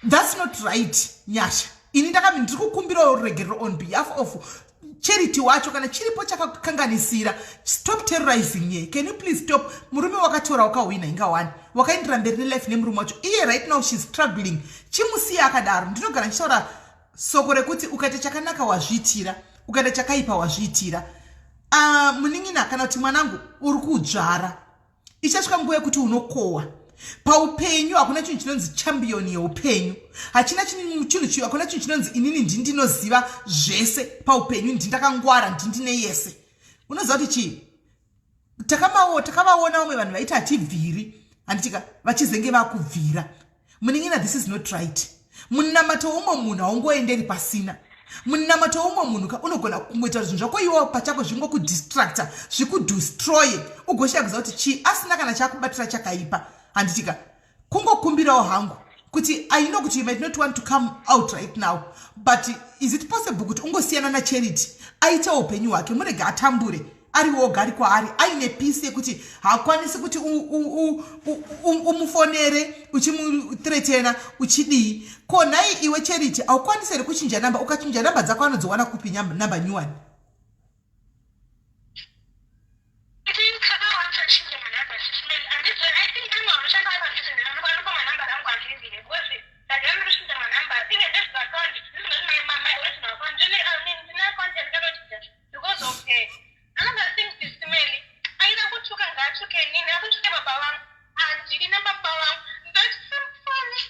A: That's not right, Nyasha. Ini ndakami ndiri kukumbirawo ruregerero on behalf of Charity wacho. Kana chiripo chakakanganisira, stop terrorizing ye. Can you please stop? Murume wakatora, wakahwina, inga wani wakaendera mberi nelife nemurume wacho. Iye right now she's struggling, chimusiya akadaro. Ndinogara ndichitaura soko rekuti ukaita chakanaka wazviitira, ukaita chakaipa wazviitira. Munin'ina kana kuti mwanangu, uri kudzvara, ichasvika nguva yekuti unokohwa. Paupenyu hakuna chinhu chinonzi champion yeupenyu, hachina chinhu. Hakuna chinhu chinonzi inini ndinoziva zvese paupenyu, ndindakangwara, ndindine yese. Unoziva kuti chii? Takavaona vamwe vanhu vaiti hatibviri, handitika, vachizenge vakubvira. Munin'ina, this is not right. Munamato womwe munhu haungoenderi pasina. Munamato womwe munhu ka unogona kungoita zvinhu zvako iwo pachako zvingokudistracta, zvikudestroye, ugoshaya kuziva kuti chii, asina kana chakubatira chakaipa, handitika? Kungokumbirawo hangu kuti I know kuti you might not want to come out right now, but is it possible kuti ungosiyana naCharity, aite upenyu hwake, murege atambure ari woga, ari kwaari, aine peace yekuti haakwanisi kuti umufonere uchimuthreatena, uchidii? Ko nhai iwe Charity, haukwanisi here kuchinja namba? Ukachinja namba dzako, anodziwana kupi namba nyuwani?
B: I think takawanda manhamba sisimeli. Handiti I think kune vanoshanda padhuze vanopa manhamba angu azhinji, because ndagara ndoshinja manhamba. Even this account, this is not my original account. Ndine account yandakatochinja because of her. Another thing, sisimeli, aida kutuka ngaatuke nini, akutuke baba vangu. Handidi nababa vangu, ndoti simfani.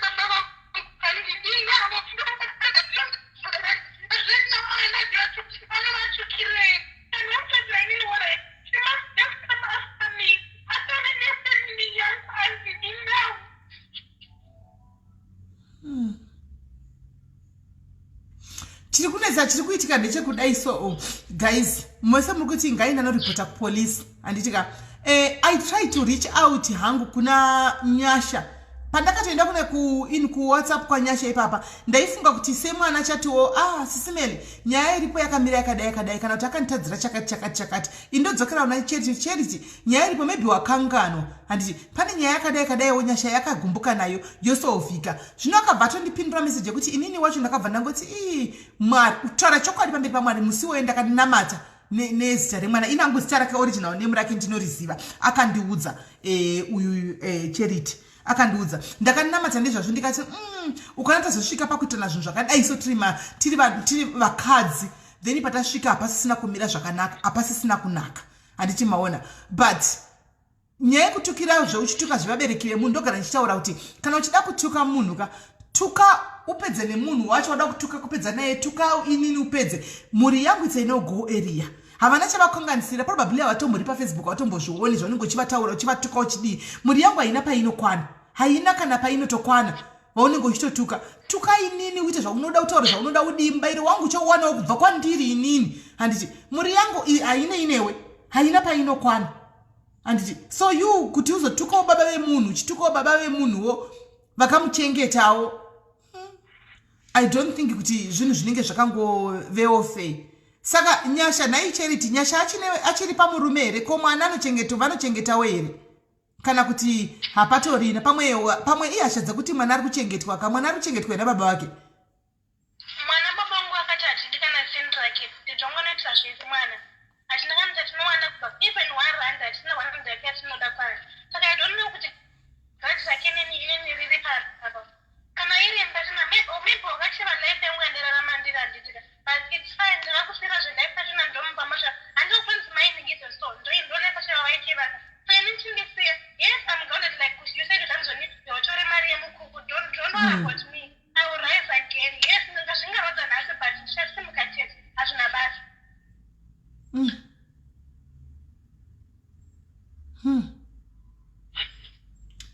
B: Baba vangu, handidi navo.
A: Chiri kunetsa chiri kuitika ndechekudai so oh, guys mose muri kuti ngai ndanoripota kupolice handiti ka eh, i try to reach out hangu kuna nyasha pandakatoenda kune kuin kuwhatsapp kwanyasha ipapa ndaifunga kuti semwana achatiwo ah sisimele nyaya iripo yakamira yakadai yakadai kana kuti akanditadzira chakati chakati chakati indodzokera kuna charity charity nyaya iripo maybe wakanganwa handiti pane nyaya yakadai kadaiwo nyasha yakagumbuka nayo yosolvika zvino akabva atondipindura meseji yekuti inini wacho ndakabva ndangoti ii mwari kutaura chokwadi pamberi pamwari musi iwoyo ndakanamata nezita remwana ini angu zita rake original name rake ndinoriziva akandiudza eh, uyu eh, charity akandiudza ndakanamata nezvazvo ndikati mm, ukaona tazosvika pakuitana zvinhu zvakadai so tiri vakadzi then patasvika hapasisina kumira zvakanaka hapasisina kunaka handiti maona but nyaya yekutukira zveuchituka zvevabereki vemunhu ndogara ndichitaura kuti kana uchida kutuka munhu ka tuka upedze nemunhu wacho wada kutuka kupedza naye tuka inini upedze mhuri yangu it's a no go area havana chavakanganisira probably havatombori pafacebook havatombozvioni zvaunenge uchivataura uchivatuka uchidii mhuri yangu haina painokwana haina kana painotokwana vaunenge uchitotuka tuka inini uite zvaunoda kutaura zvaunoda udii mubairo wangu uchauwanawo kubva kwandiri inini handiti mhuri yangu haina inewe haina painokwana handiti so you kuti uzotukawo baba vemunhu uchitukawo baba vemunhuwo vakamuchengetawo hmm. i don't think kuti zvinhu zvinenge zvakangovewo fei saka nyasha nhai charity nyasha achiri pamurume here ko mwana anochengeto vanochengetawo here kana kuti hapatorina pamwe pamwe ihasha dzekuti mwana ari kuchengetwa ka mwana ari kuchengetwa here baba vake
B: mwana baba vangu vakati hatidi kana cent rake ndidongonoitira zvese mwana hatina kana chatinowana kubva even one rand hatina one rand yake yatinoda kwayo saka i don't know kuti grudge rake neni ineni riri papa kana iri ndatina maybe maybe wakacheva life yangu yandirarama ndiri handitika but it's fine ndingakusira zvelife yachona ndomupa masha handinokunzi mainingizo so ndolife yacho yavaichevaka so ini chindisiya yes i'm grounded like you said kuti hanzoni yotore mari yemukuku don't worry about me I will rise again. Yes, zvingarwadza nhasi but ndichasimuka chete. Hazvina basa.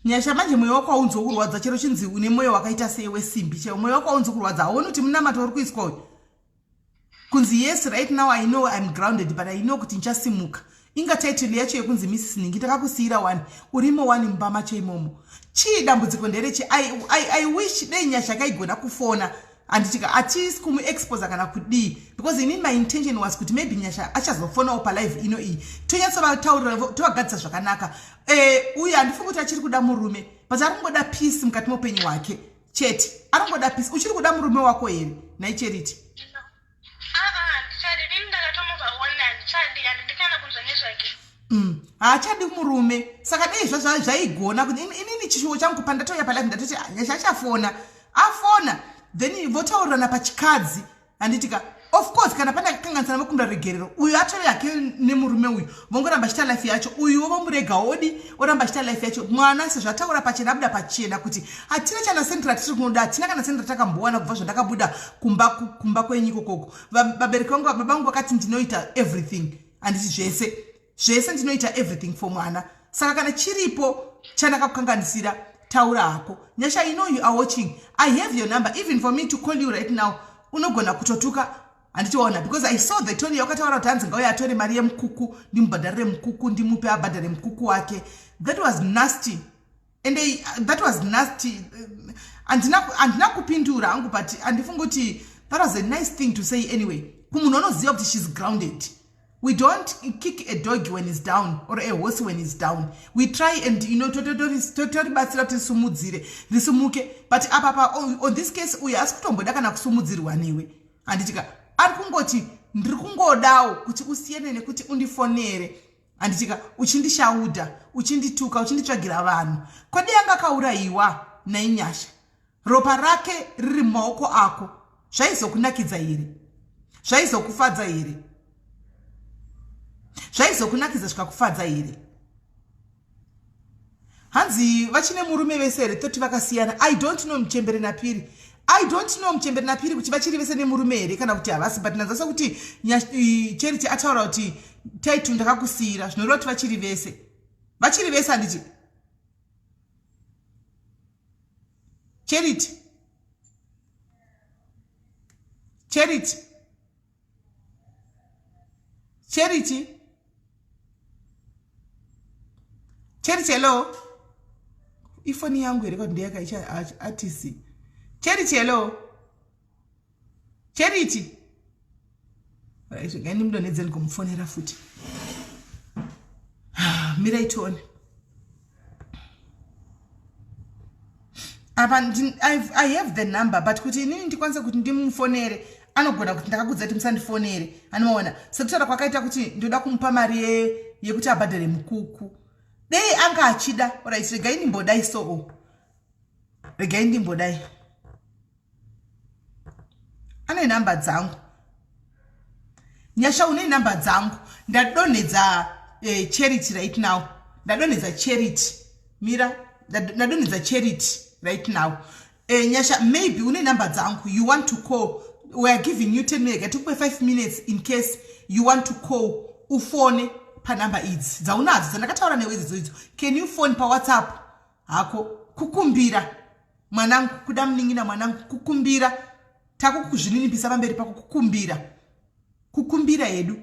A: Nyasha manje mwoyo wako haunzi wokurwadza chero chinzi une mwoyo wakaita sei wesimbi chero mwoyo wako haunzi kurwadza hauoni kuti munamato uri kuiswa uyu kunzi yes right now i know i'm grounded but i know kuti ndichasimuka inga title yacho yekunzi mrs ningi takakusiyira wani urimo wani mumba macho imomo chii dambudziko nderechi I, I, i wish dei nyasha kaigona kufona handitika hatisi kumuexposa kana kudii because inini my intention was kuti maybe nyasha achazofonawo palive ino iyi tonyatsovataurira tovagadzisa zvakanaka eh, uyu handifungi kuti achiri kuda murume but ari kungoda peace mukati meupenyu hwake chete ari kungoda peace uchiri kuda murume wako here nhai charity haachadi murume saka dei zvaigona kuti inini chishuwo changu pandatouya palive ndatoti ah, nyasha achafona afona then votaurirana pachikadzi handitika of course kana pane akakanganisana vokumbira regerero uyu atove hake nemurume uyu vongoramba achiita life yacho uyuwo vomurega odi oramba achiita life yacho mwana sezvataura pachena abuda pachena kuti hatina chana sendra tiri kunoda hatina kana sendra takambowana kubva zvandakabuda kumba kumba kwenyu ikokoko vabereki vangu baba vangu vakati ndinoita everything handiti zvese zvese ndinoita everything for mwana saka kana chiripo chandakakukanganisira taura hako nyasha i know you are watching i have your number even for me to call you right now unogona kutotuka handitiona because i saw the tony yakataura kuti hanzi ngauye atore mari yemukuku ndimubhadharire mukuku ndimupe abhadhare mukuku wake that was nasty and that was nasty handina kupindura hangu but handifungi kuti that was a nice thing to say anyway kumunhu anoziva kuti shes grounded we don't kick a dog when he's down or a horse when he's down we try and you know toribatsira kuti risumudzire risumuke but apapa on this case uyu asi kutomboda kana kusumudzirwa newe handitika ari kungoti ndiri kungodawo kuti usiyane nekuti undifonere handitika uchindishaudha uchindituka uchinditsvagira vanhu kodi anga akaurayiwa nainyasha ropa rake riri mumaoko ako zvaizokunakidza here zvaizokufadza here zvaizokunakidza zvikakufadza here hanzi vachine murume vese here toti vakasiyana i don't know muchembere napiri i don't know muchembere napiri kuti vachiri vese nemurume here kana kuti havasi but nanzasa kuti charity ataura kuti taitu ndakakusiyira zvinoreva kuti vachiri vese vachiri vese handiti charity Charity, Charity, Charity, hello. Ifoni yangu here kuti ndeyakaicha atisi. Charity, hello. Charity. Right, regai ndimudonhedze ndigomufonera futi. Ah, mirai tione. Apa I have the number but kuti inini ndikwanise kuti ndimufonere anogona kuti ndakakudza kuti musandifonere. Anoona sekutaura kwakaita kuti ndoda kumupa mari yekuti abhadhare mukuku. Dei anga achida. Alright, regai ndimbodai so. Regai ndimbodai. Ane nhamba dzangu. Nyasha une nhamba dzangu. Ndadonhedza eh, Charity right now. Ndadonhedza Charity. Mira, ndadonhedza Charity right now. Eh, Nyasha, maybe une nhamba dzangu. You want to call. We are giving you 10 minutes. Tikupe 5 minutes in case you want to call. Ufone panhamba idzi dzaunadzo dzandakataura newe idzo idzo. Can you phone paWhatsApp hako kukumbira mwanangu kuda munin'ina mwanangu kukumbira takukuzvininipisa pamberi pako kukumbira kukumbira hedu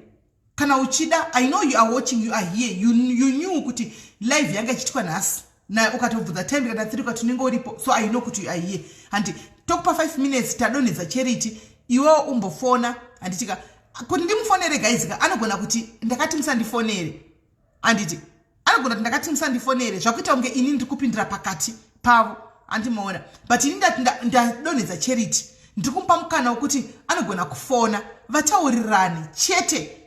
A: kana uchida i know you are watching you are here you, you knew kuti live yanga ichiitwa nhasi na ukatobvunza time kana 3 ukati unenge uripo so i know kuti you are here handi tokupa 5 minutes tadonhedza charity iwewo umbofona handitika kuti ndimufonere guys ka anogona kuti ndakati musandifonere handiti anogona kuti ndakati musandifonere zvakuita kunge ini ndiri kupindira pakati pavo andimaona but ini ndati ndadonhedza charity ndiri kumupa mukana wekuti anogona kufona vataurirane chete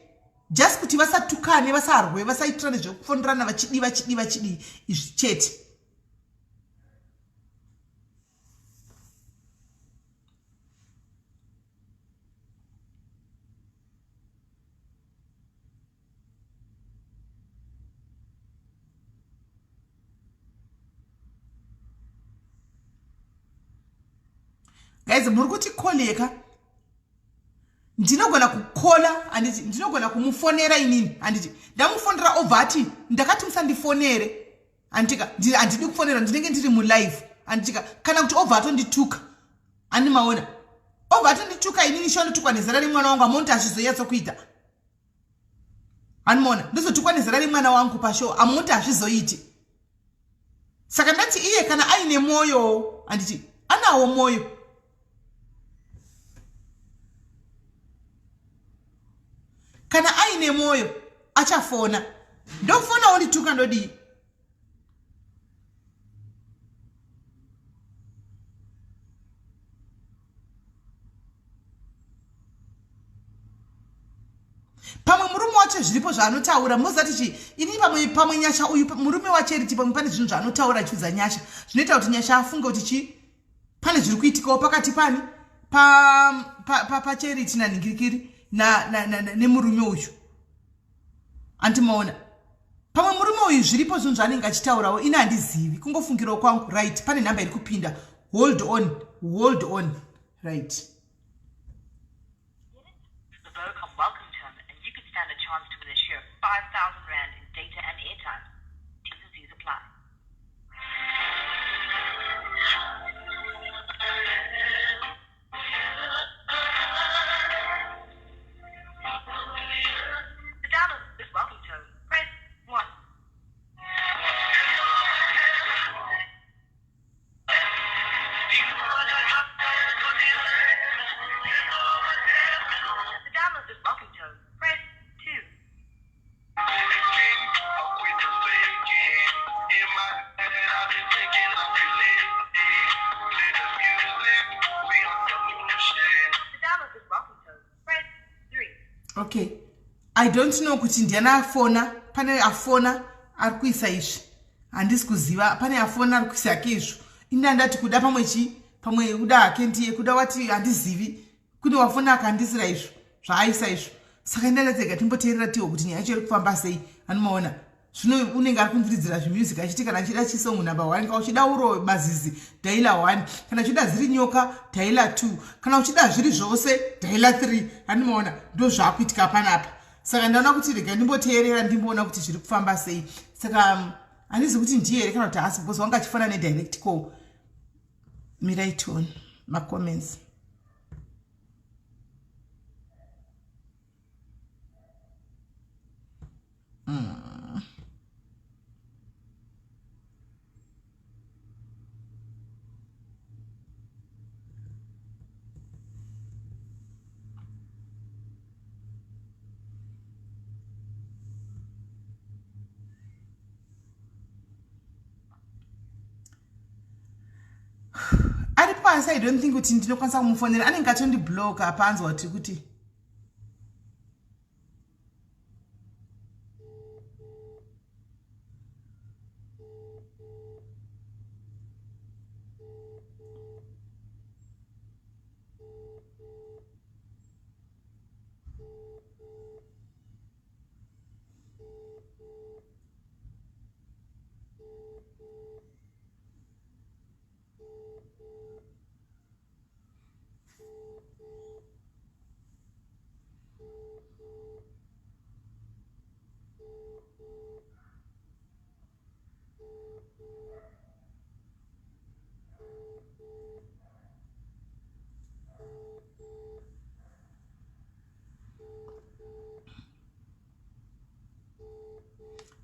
A: just kuti vasatukane vasarwe vasaitirane zvekufonerana vachidii vachidii vachidii izvi chete. Guys, muri kuti koleka ndinogona kukola handiti ndinogona kumufonera inini handiti ndamufonera obva ati ndakati musandifonere handitika handidi kufonera ndinenge ndiri mulive handitika kana kuti obva atondituka handi maona obva atondituka inini shondotukwa nezera remwana wangu amonti hazvizoyatsokuita hanimona ndozotukwa nezera remwana wangu pashow amunoti hazvizoiti saka ndati iye kana aine mwoyo handiti anawo mwoyo kana aine mwoyo achafona ndofona ondituka ndodii pamwe murume wacho zviripo zvaanotaura mozati chii ini pamwe pamwe nyasha uyu murume wacheriti pamwe pane zvinhu zvaanotaura achiudza nyasha zvinoita kuti nyasha afunge kuti chii pane zviri kuitikawo pakati pani pacheriti nanhingirikiri nemurume uyu andimaona pamwe murume uyu zviripo zvinhu zvaanenge achitaurawo ini handizivi kungofungirawo kwangu right pane nhamba iri kupinda hold on hold on right.
C: The Vodacom welcome term and you could stand a chance to win a share of 5,000 rand in data and airtime. T's and C's apply. To download this welcome tone, press 1. To download this welcome tone, press 2. To download this welcome tone, press 3.
A: Okay. I don't know kuti ndiani afona pane afona ari kuisa izvi handisi kuziva pane afona ari kuisa hake izvo ini andati kuda pamwe chii pamwe kuda hake ndiye kuda wati handizivi kune wafona akandisira izvo zvaaisa izvo saka indadatega timboteerera tiwo kuti nyaya yacho iri kufamba sei anomaona zvino unenge ari kundiridzira zvemusic achiti kana achida chisong number one kana uchida uro mazizi daila one kana uchida dziri nyoka daila two kana uchida zviri zvose daila three anomaona ndo zvaakuitika panapa saka ndaona kuti rega ndimboteerera ndimboona kuti zviri kufamba sei saka handizi kuti ndiye here kana kuti haasi because wanga achifana nedirect call mirai tione macomments. Ari pasi, I don't think kuti ndinokwanisa kumufonera, anenge atondibloka apanzwa kuti kuti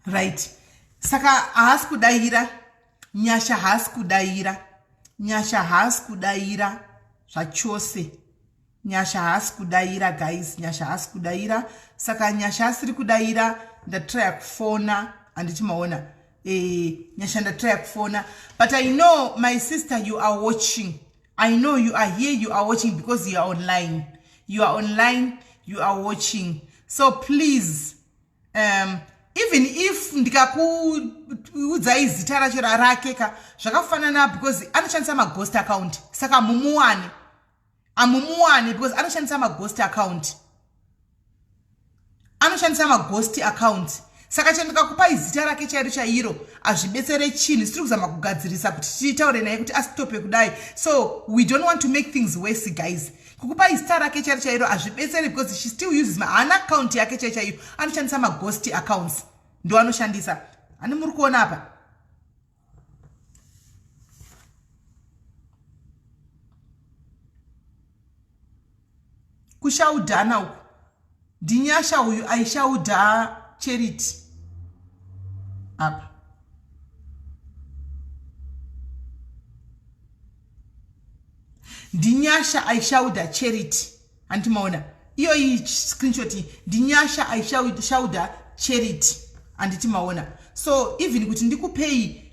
A: Right, saka haasi kudaira Nyasha, haasi kudaira Nyasha, haasi kudaira zvachose. Nyasha haasi kudaira guys, Nyasha haasi kudaira. Saka Nyasha asiri kudaira, ndatraya kufona, handiti maona? Nyasha ndatraya kufona, but I know my sister, you are watching. I know you are here, you are watching because you are online, you are online, you are watching. So please, even if ndikakuudzai zita racho rake ka, zvakafanana because anoshandisa maghost account, saka mumuwane amumuwane because anoshandisa maghost account, anoshandisa maghost account. Saka chandikakupai zita rake chairo chairo hazvibetsere chinhu. Sitiri kuzama kugadzirisa kuti titaure naye kuti asitope kudai, so we don't want to make things worse, guys. Kukupai zita rake chairo chairo hazvibetsere because she still uses, haana account yake chai chaiyo, anoshandisa maghost accounts, ndo anoshandisa. Hani muri kuona apa? Kushaudhana uku, ndiNyasha uyu aishaudha Charity apa. NdiNyasha aishaudha Charity, handiti maona iyoyi screenshot iyi? NdiNyasha aishaudha Charity, handiti maona? So even kuti ndikupei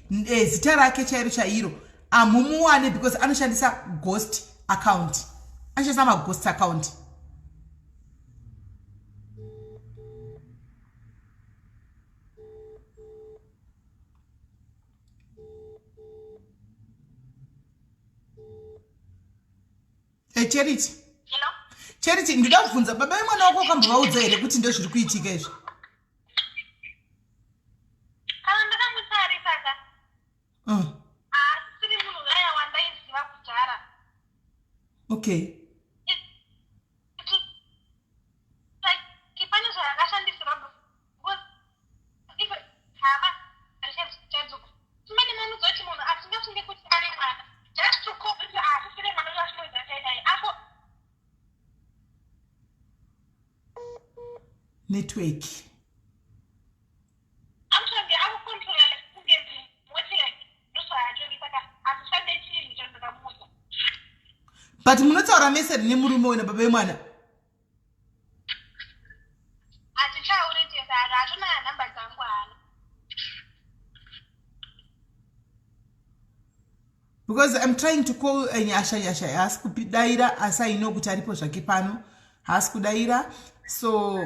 A: zita rake chairo chairo, amumuwane because anoshandisa ghost account, anoshandisa maghost account. Charity.
B: Hello?
A: Charity, ndinoda kubvunza, baba vemwana wako wakambovaudza here kuti ndozviri kuitika izvi?
B: Kana ndakamutarisa ka, haasisiri munhu aya wandaiziva kudhara. Like pane zvaakashandisirwa because if hama chaidzo timene mamuudza kuti munhu asingafunge kuti ane mwana, just to call kuti haasisiri mwana uyo asinoziva chaidai apo.
A: Network.
B: Amutsvage akucontrola like kunge weti, like ndozvaatori, saka hazvishande chinhu chandakamuudza.
A: But munotaura mese nemurume wena, baba vemwana?
B: Hatichauri tese, hatona nhamba dzangu, hana.
A: Because I'm trying to call Nyasha. Nyasha haasi kudaira, asi I know kuti aripo zvake pano, haasi kudaira. So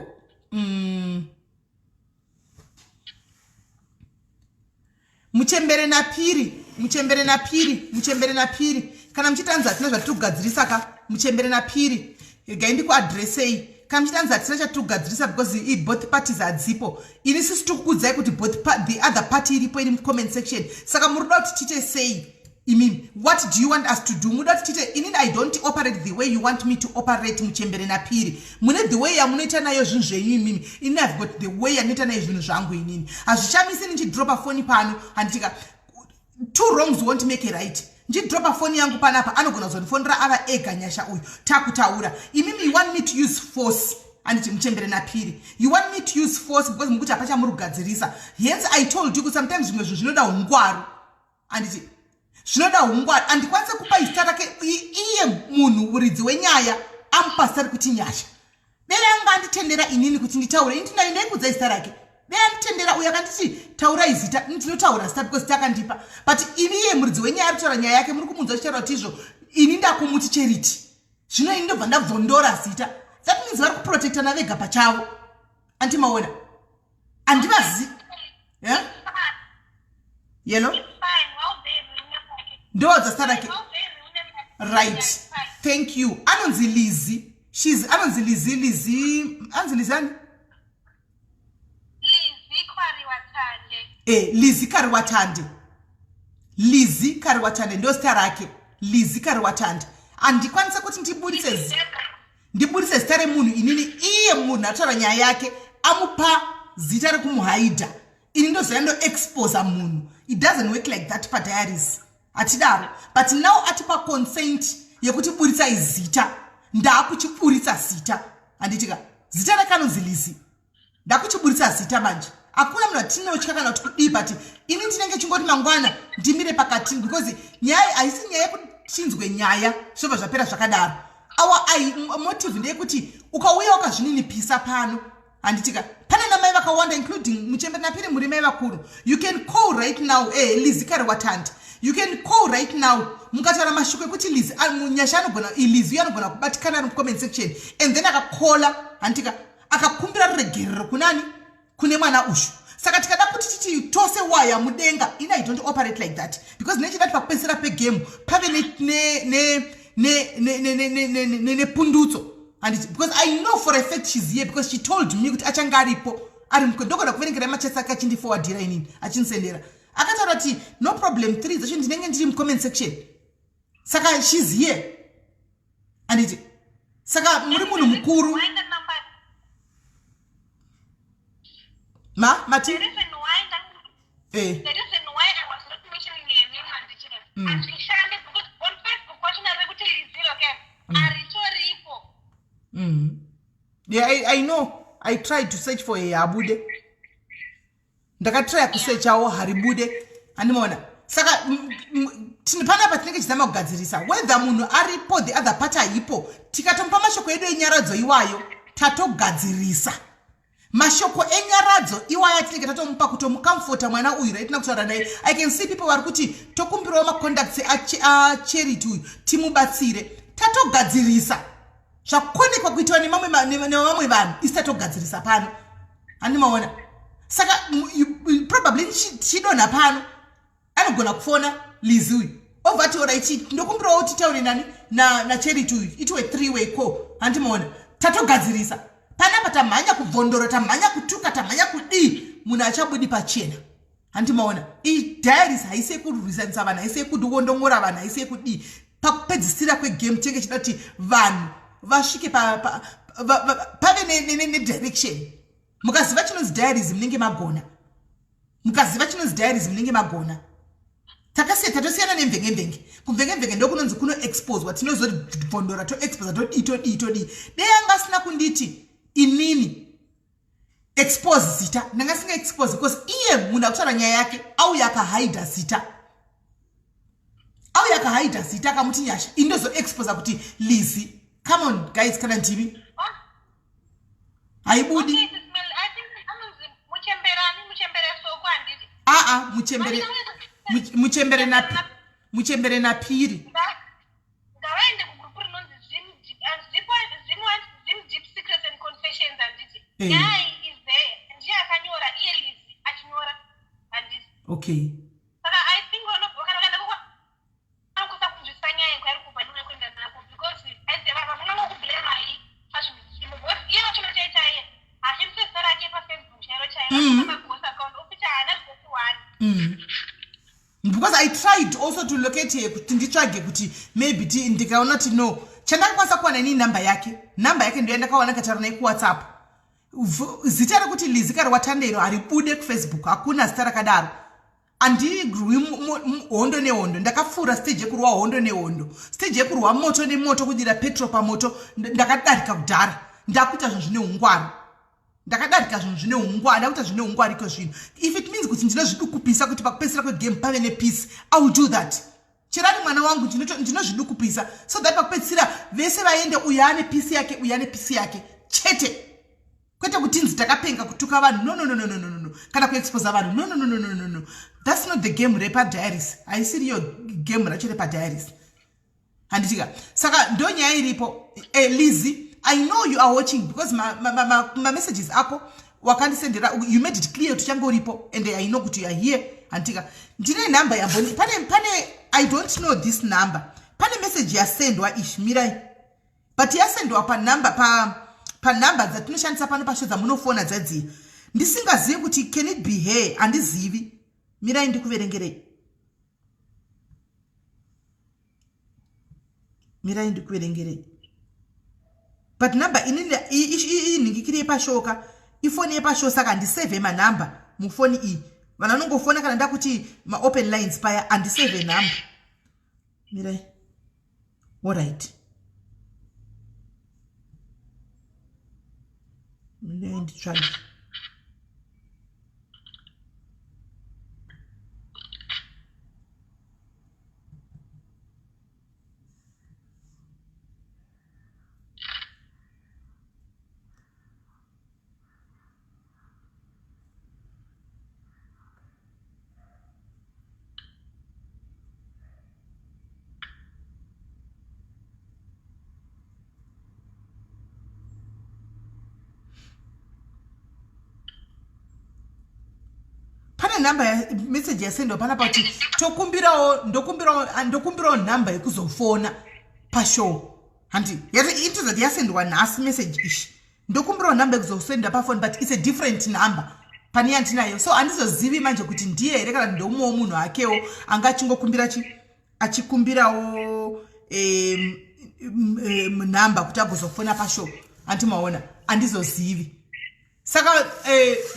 A: muchembere napiri, muchembere napiri, muchembere napiri, kana muchitanzi hatina zvatiri kugadzirisa ka, muchembere napiri, regai ndikuadresei. Kana muchitanzi hatina chatiri kugadzirisa because both parties hadzipo, ini sisi tiri kukuudzai kuti both the other party iripo, iri mucomment section. Saka muri kuda kuti tiite sei imimi? What do you want us to do? Muda kuti tiite? Inini I don't operate the way you want me to operate. Muchembere napiri, mune the way yamunoita nayo zvinhu zvenyu imimi. Inini I've got the way yandinoita nayo zvinhu zvangu. Inini hazvishamisi ndichidropa foni pano, handitika? Two wrongs won't make a right. Ndichidropa foni yangu panapa, anogona kuzondifonera ava ega Nyasha uyu, takutaura. Imimi you want me to use force. Anditi muchembere napiri, you want me to use force because mukuti hapachamuri kugadzirisa. Hence I told you kuti sometimes zvimwe zvinhu zvinoda ungwaru, anditi zvinoda ungwaru. Handikwanise kupa zita rake iye munhu muridzi wenyaya amupa zita rekuti Nyasha. Dai anga anditendera inini kuti nditaure, ini ndaikudza zita rake. Dai anditendera uyo akanditi taurai zita, ndinotaura zita because zita akandipa. But ini iye muridzi wenyaya ari kutaura nyaya yake, muri kumunzwa achitaura kuti izvo ini ndakumuti Charity, zvino ini ndobva ndabvondora zita. That means vari kuprotectana vega pachavo. Andimaona handivazi, yeah? Yelo ndowadza zita rake, right? Thank you. Anonzi Lizi. Shes anonzi Lizi. Lizi, anonzi Lizi ani? Lizi Kariwatande. Lizi Kariwatande ndo zita rake, Lizi Kariwatande. Handikwanise kuti ndiburitse zita remunhu inini, iye munhu ataura nyaya yake amupa zita rekumuhaidha. Ini ndozoya ndoexposa munhu. It doesn't work like that padiaries, hatidaro. But now atipa consent yekuti buritsai zita, ndaakuchiburitsa zita, handitika? Zita rake anonzi Lizi. Ndakuchiburitsa zita manje. Hakuna munhu atinotya kana kuti kudii, but ini ndinenge chingoti mangwana ndimire pakati, because nyaya haisi nyaya yekuti tinzwe nyaya zvobva zvapera zvakadaro. Our motive ndeyekuti ukauya wakazvininipisa pano, handitika? Pane namai vakawanda, including muchembere napiri, muri mai vakuru. You can call right now. Lizi Kariwatandi, you can call right now. Mukataura mashoko ekuti Lizi Nyasha anogona, Lizi uyo anogona kubatikana ari mucomment section and then akakola, handitika? Akakumbira ruregerero kunani? Kune mwana uyu. Saka tikada kuti titi tose waya mudenga, ini I don't operate like that, because nechida kuti pakupedzisira pegame pave nepundutso, handiti? Because I know for a fact she's here, because she told me kuti achange aripo, ari ndogona kuverengera machats ake achindiforwardira inini, achinisendera. Akataura kuti no problem, three dzacho ndinenge ndiri mucomment section. Saka she's here, handiti? Saka muri munhu mukuru. Ma mati Yeah, I know. I tried to search for a abude. Ndakatrya kusechawo, haribude, handimaona. Saka panapa tinenge tichizama kugadzirisa whether munhu aripo, the other part haipo. Tikatomupa mashoko edu enyaradzo iwayo, tatogadzirisa. Mashoko enyaradzo iwayo atinenge tatomupa kutomucomforta mwana uyu, right? Kutaura naye, I can see people vari kuti tokumbirawo macontacts aCharity uyu timubatsire. Tatogadzirisa zvakonekwa kuitiwa nevamwe vanhu, isi tatogadzirisa pano, handimaona? Saka probably tichidonha pano, anogona kufona Lizi uyu, obva ati alright, ndokumbirawo titaure nani, naCharity uyu, itiwe three way call, handimaona? Tatogadzirisa panapa. Tamhanya kubvondora, tamhanya kutuka, tamhanya kudii, munhu achabudi pachena, handimaona? Idiaries haisi yekurwisanisa vanhu, haisi yekudiwondongora vanhu, haisi yekudii. Pakupedzisira kwegame tinenge chida kuti vanhu vasvike pave nedirection. Mukaziva chinonzi diaries munenge magona. Mukaziva chinonzi diaries munenge magona. Takasiya, tatosiyana nemvengemvenge. Kumvengemvenge ndokunonzi kunoexposwa, tinozobvondora, toexposa, todii, todii, todii. Dei anga asina kunditi inini expose zita, ndanga singa expose, because iye munhu akutaura nyaya yake auya akahaidha zita, auya akahaidha zita, akamuti Nyasha. Ini ndozoexposa kuti Lizi? Come on guys, kana ndimi haibudi. Aa, muchembere, muchembere napiri.
B: Ngavaende kugroup rinonzi Zim Deep Secrets and Confessions, handiti? Nyaya iyi is there, ndiye akanyora iye Lizi achinyora, handiti?
A: Okay.
B: Saka I think kana ukaenda vanokwanisa kunzwisisa nyaya kwairi kubva nekuenda nako, because vanongokublamai pazvinhu zvisimo, because iye wachona chai chaiye hashandise zita rake paFacebook chairo chairo. Maghost account okuti haana ghost one.
A: Because I tried also to locate her kuti nditsvage kuti maybe ndikaona kuti no, chandakakwanisa kuwana inini namba yake. Namba yake ndoya ndakawana, kataura naye kuWhatsApp. Zita rekuti Lizi Kariwatandero haribude kuFacebook, hakuna zita rakadaro. Handirwi hondo nehondo. Ndakapfuura stage yekurwa hondo nehondo, stage yekurwa moto nemoto, kudira petrol pamoto ndakadarika kudhara. Ndakuita zvinhu zvine ungwaru. Ndakadarika zvinhu zvine ungwaru, ndakuita zvine ungwaru iko zvino. If it means kuti ndinozvidukupisa kuti pakupedzisira kwegame pave nepeace, I will do that. Cherani mwana wangu ndinozvidukupisa so that pakupedzisira vese vaende, uyu ane peace yake, uyu ane peace yake chete. Kwete kutinzi takapenga kutuka vanhu, no, no, no, no, no, no, no, kana kuexposa vanhu, no, no, no, no, no, no, no. That's not the game repaDiaries. Haisiriyo game racho repaDiaries, handitika? Saka ndo nyaya iripo. Lizzy, I know you are watching because mamessages ma, ma, ma ako wakandisendera, you made it clear kuti change uripo and I know kuti you are here, handitika? Ndine nhamba yamboni pane, I don't know this number. Pane message yasendwa ish, mirai, but yasendwa panhamba panhamba dzatinoshandisa pano pashow dzamunofona dzadziya, ndisingazivi kuti can it be her, handizivi. Mirai ndikuverengerei, mirai ndikuverengerei. But number inini inhingikiri yepashow ka, ifoni yepashow, saka handisevhe manhamba mufoni iyi. Vanhu vanongofona kana ndakuti maopen lines paya, handisevhe nhamba. Mirai, alright, mirai nditsvage. Pane nhamba, message yasendwa panapa kuti tokumbirawo, ndokumbirawo nhamba yekuzofona pashow, handi? Itozati yasendwa nhasi message ishi, ndokumbirawo nhamba yekuzosenda pafoni, but it's a different number pane yandinayo, so handizozivi manje kuti ndiye here kana ndeumwewo munhu akewo anga achingokumbira chi achikumbirawo nhamba kuti agozofona pashow, hanti maona? Handizozivi. Saka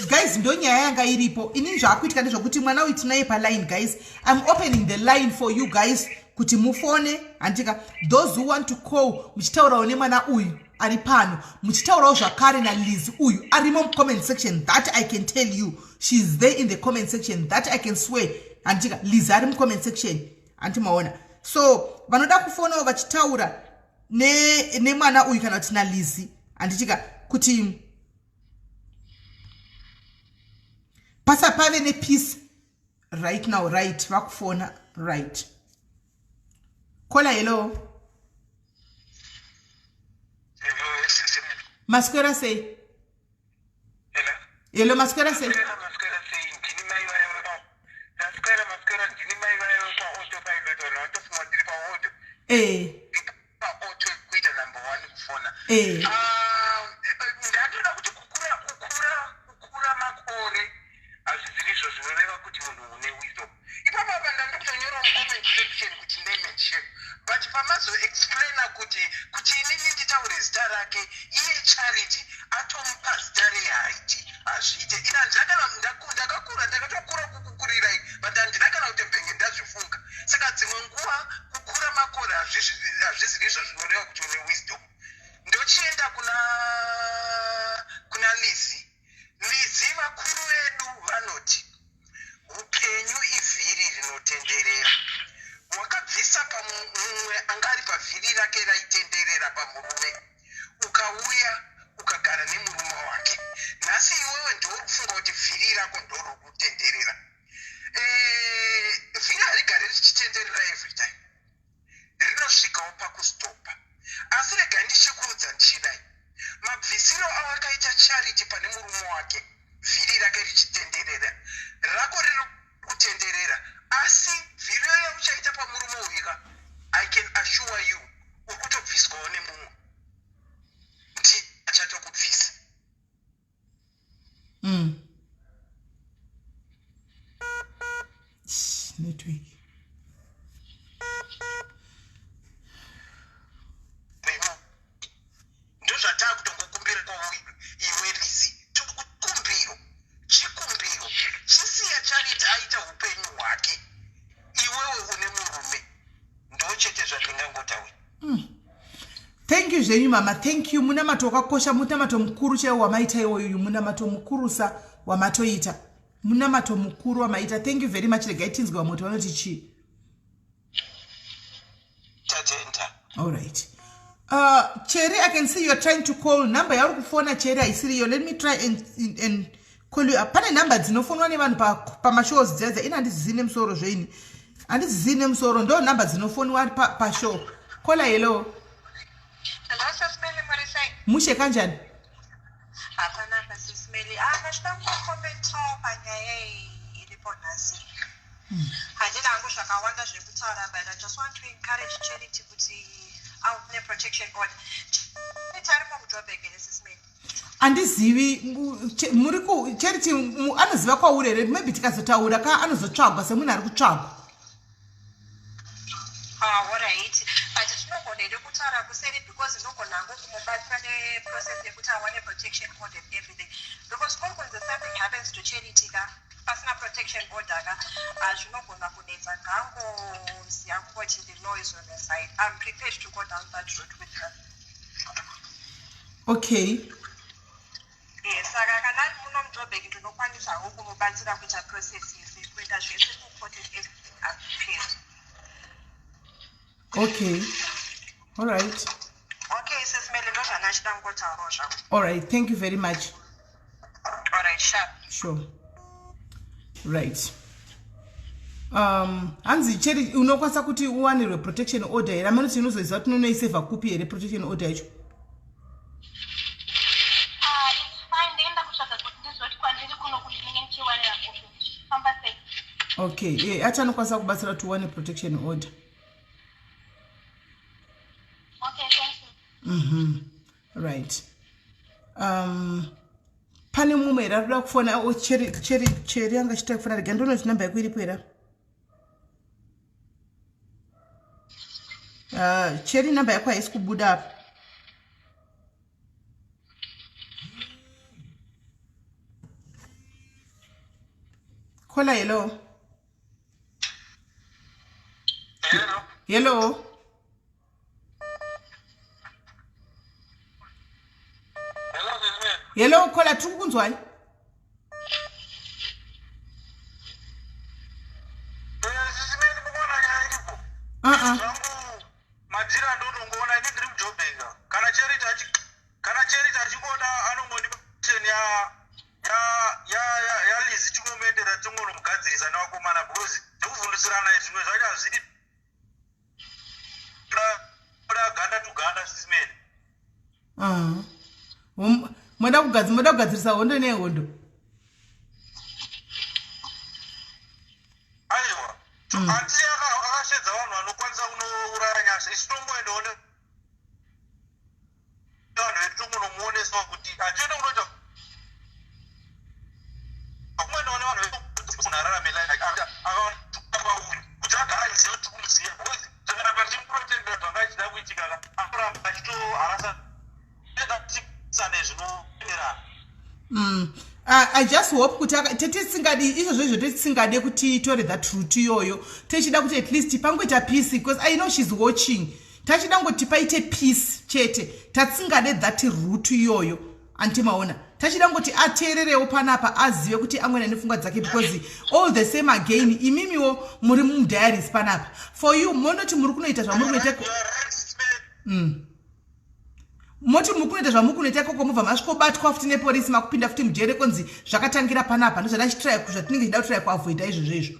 A: guys, ndo nyaya yanga iripo. Inini zvaakuitika ndezvokuti mwana uyu tinaye paline. Guys, I'm opening the line for you guys kuti mufone, handika? Those who want to call, muchitaurawo nemwana uyu ari pano, muchitaurawo zvakare naLiz uyu arimo mucomment section. That I can tell you, she is there in the comment section, that I can swear, handika? Liz ari mucomment section, hanti maona? So vanoda kufonawo vachitaura nemwana ne uyu kana kuti naLizi, handitika? Kuti pasa pave nepeace right now. Right, vakufona. Right, caller, hello, maswera sei? Hello, maswera sei?
D: Maswera sei? Ndini mai vaya. Maswera, maswera. Ndini mai vaya vepaauto pilot. Vanhu vatofunga ndiri paauto. Paauto kuita number one kufona. Ah, ndatoda kuti kukura makore hazviziri izvo zvinoreva kuti munhu une wisdom. Ipapo apa ndandikutonyora mucomment section kuti name and shame, but pamazoexplaina kuti inini nditaure zita rake, iye Charity atomupa zita rehaiti, hazviite. Ina handina kana ndakakura, ndakatokura kukukurirai, but handina kana kuti mbenge ndazvifunga. Saka dzimwe nguva kukura makore hazviziri izvo zvinoreva kuti une wisdom. Ndochienda kuna Lizi. Lizi, vakuru vedu vanoti upenyu ivhiri rinotenderera. Wakabvisa pamumwe anga ari pavhiri rake raitenderera pamurume, ukauya ukagara nemurume wake. Nhasi iwewe ndouri kufunga kuti vhiri rako ndoriri kutenderera. Vhiri harigari richitenderera every time, rinosvikawo pakustopa. Asi regai ndichikuudza ndichidai, mabvisiro awakaita Charity pane murume wake, vhiri rake richitenderera, rako riri kutenderera, asi vhiri yauchaita pamurume uyu ka, I can assure you, uri kutobviswawo nemumwe, ndi achatokubvisa.
A: Network.
D: Ndozvatakutongokumbira iwe Lizi, kumbiro, chikumbiro, chisiya Charity aita upenyu hwake. Iwewe une murume, ndochete zvandingangotauri.
A: Thank you zvenyu mama, thank you. Munamato wakakosha, munamato mukuru chaiwo wamaita iwoyu, munamato mukurusa wamatoita. Munamato mukuru wamaita. Thank you very much. Regai tinzwe vamwe kuti vanoti chii.
D: Tatenda.
A: All right. Cherry, I can see you're trying to call. Number yauri kufona Cherry haisiri iyo. Let me try and call you up. Pane number dzinofonwa nevanhu pamashows pa dziya dziya. Ini handizizi nemusoro zveini. Handizizi nemusoro. Ndo number dzinofonwa pashow. Pa Caller, hello.
E: Hello, Sis Melly, muri sei?
A: Mushe kanjani?
E: Hapana, Sis Melly. Ah, ndachida kungokomentawo panyaya iyi iripo nhasi. Handina hangu zvakawanda zvekutaura but I just want to encourage Charity kuti aone protection order. Charity arimo muJoburg here Sis Melly?
A: Andizivi muri ku Charity anoziva kwauri here maybe tikazotaura ka anozotsvagwa semunhu ari kutsvagwa.
E: Ah, alright. But tinogona here kutaura kuseri because ndinogona hangu kumubatsira neprocess yekuti awane protection order and everything. Because kuri kunzi something happens to Charity ka pasina protection order ka ah, zvinogona kunetsa ngangoziva kungoti the law is on her side. I'm prepared to go down that road with her.
A: Okay.
E: Yes, saka kana ari muno muJoburg ndinokwanisawo kumubatsira kuita process yese kuita zvese kucourt and everything. I'm prepared.
A: Okay. All right.
E: Okay, Sis Melly, ndozvanga ndichida kungotaurawo zvangu.
A: All right. Thank you very much.
E: All right, sharp.
A: Sure. Right. Hanzi Cherry unokwanisa kuti uwanirwe protection order here? Amene unozoziva kuti unoisevha kupi here protection order yacho?
B: Ah, it's fine. Ndinoenda kutsvaga kuti ndizoti kwandiri kuno kuti ndinenge ndichiwanira kupi. Famba sei?
A: Okay, ati anokwanisa kubatsira kuti uwane protection order.
B: Okay, thank you.
A: Right. Pane mumwe here arikuda kufona? Oh, Cherry, Cherry, Cherry anga achita kufona. Rega ndione kuti namba yako iripo here. Cherry, namba yako haisi kubuda apa. Caller, hello.
D: Hello.
A: Hello.
D: Hello, Sis Melly.
A: Hello, caller, tiri kukunzwai.
D: Sis Melly, mukuona nyaya iripo.
A: Uh-uh.
D: Zvangu madhiri andonongoona ini ndiri muJoburg. Kana Charity achingoda anongondipa ya ya ya ya ya Lizi tingomuendera tingonomugadzirisa nevakomana because zvekuvhundusirana izvi zvimwe zvacho hazvidi kuda ganda to ganda Sis Melly.
A: Moda kugadzirisa hondo nehondo.
D: Aiwa, ati akashedza vanhu vanokwanisa kunouraya Nyasha. Isu tongoendawo nevanhu vedu tongonomuonesawo kuti hatiende kunoita kumboendawo nevanhu vedu kuti munhu ararame life akaona pauri kuti agara achiziva kuti kumuziva because tikaramba tichimuprotecta zvanga achida kuitika ka anoramba achitoharasa tisane zvinoenderana.
A: I just hope kuti tetisingadi izvozvo izvo tetisingade kuti titore that route iyoyo, tichida kuti at least pangoita peace because I know she's watching. Tachida ngoti paite peace chete, tatisingade that route iyoyo anti maona. Tachida ngoti ateererewo panapa azive kuti amwene nepfungwa dzake because all the same again imimiwo muri mudiaries panapa for you monoti muri kunoita zvamuri kunoita.
D: You are right, Sis Melly.
A: Moti muri kunoita zvamuri kunoita ikoko mobva masvikobatwa futi nepolisi makupinda futi mujere konzi zvakatangira panapa. Ndozvadachitry zvatinenge tichida kutry kuavoida izvozvo izvo.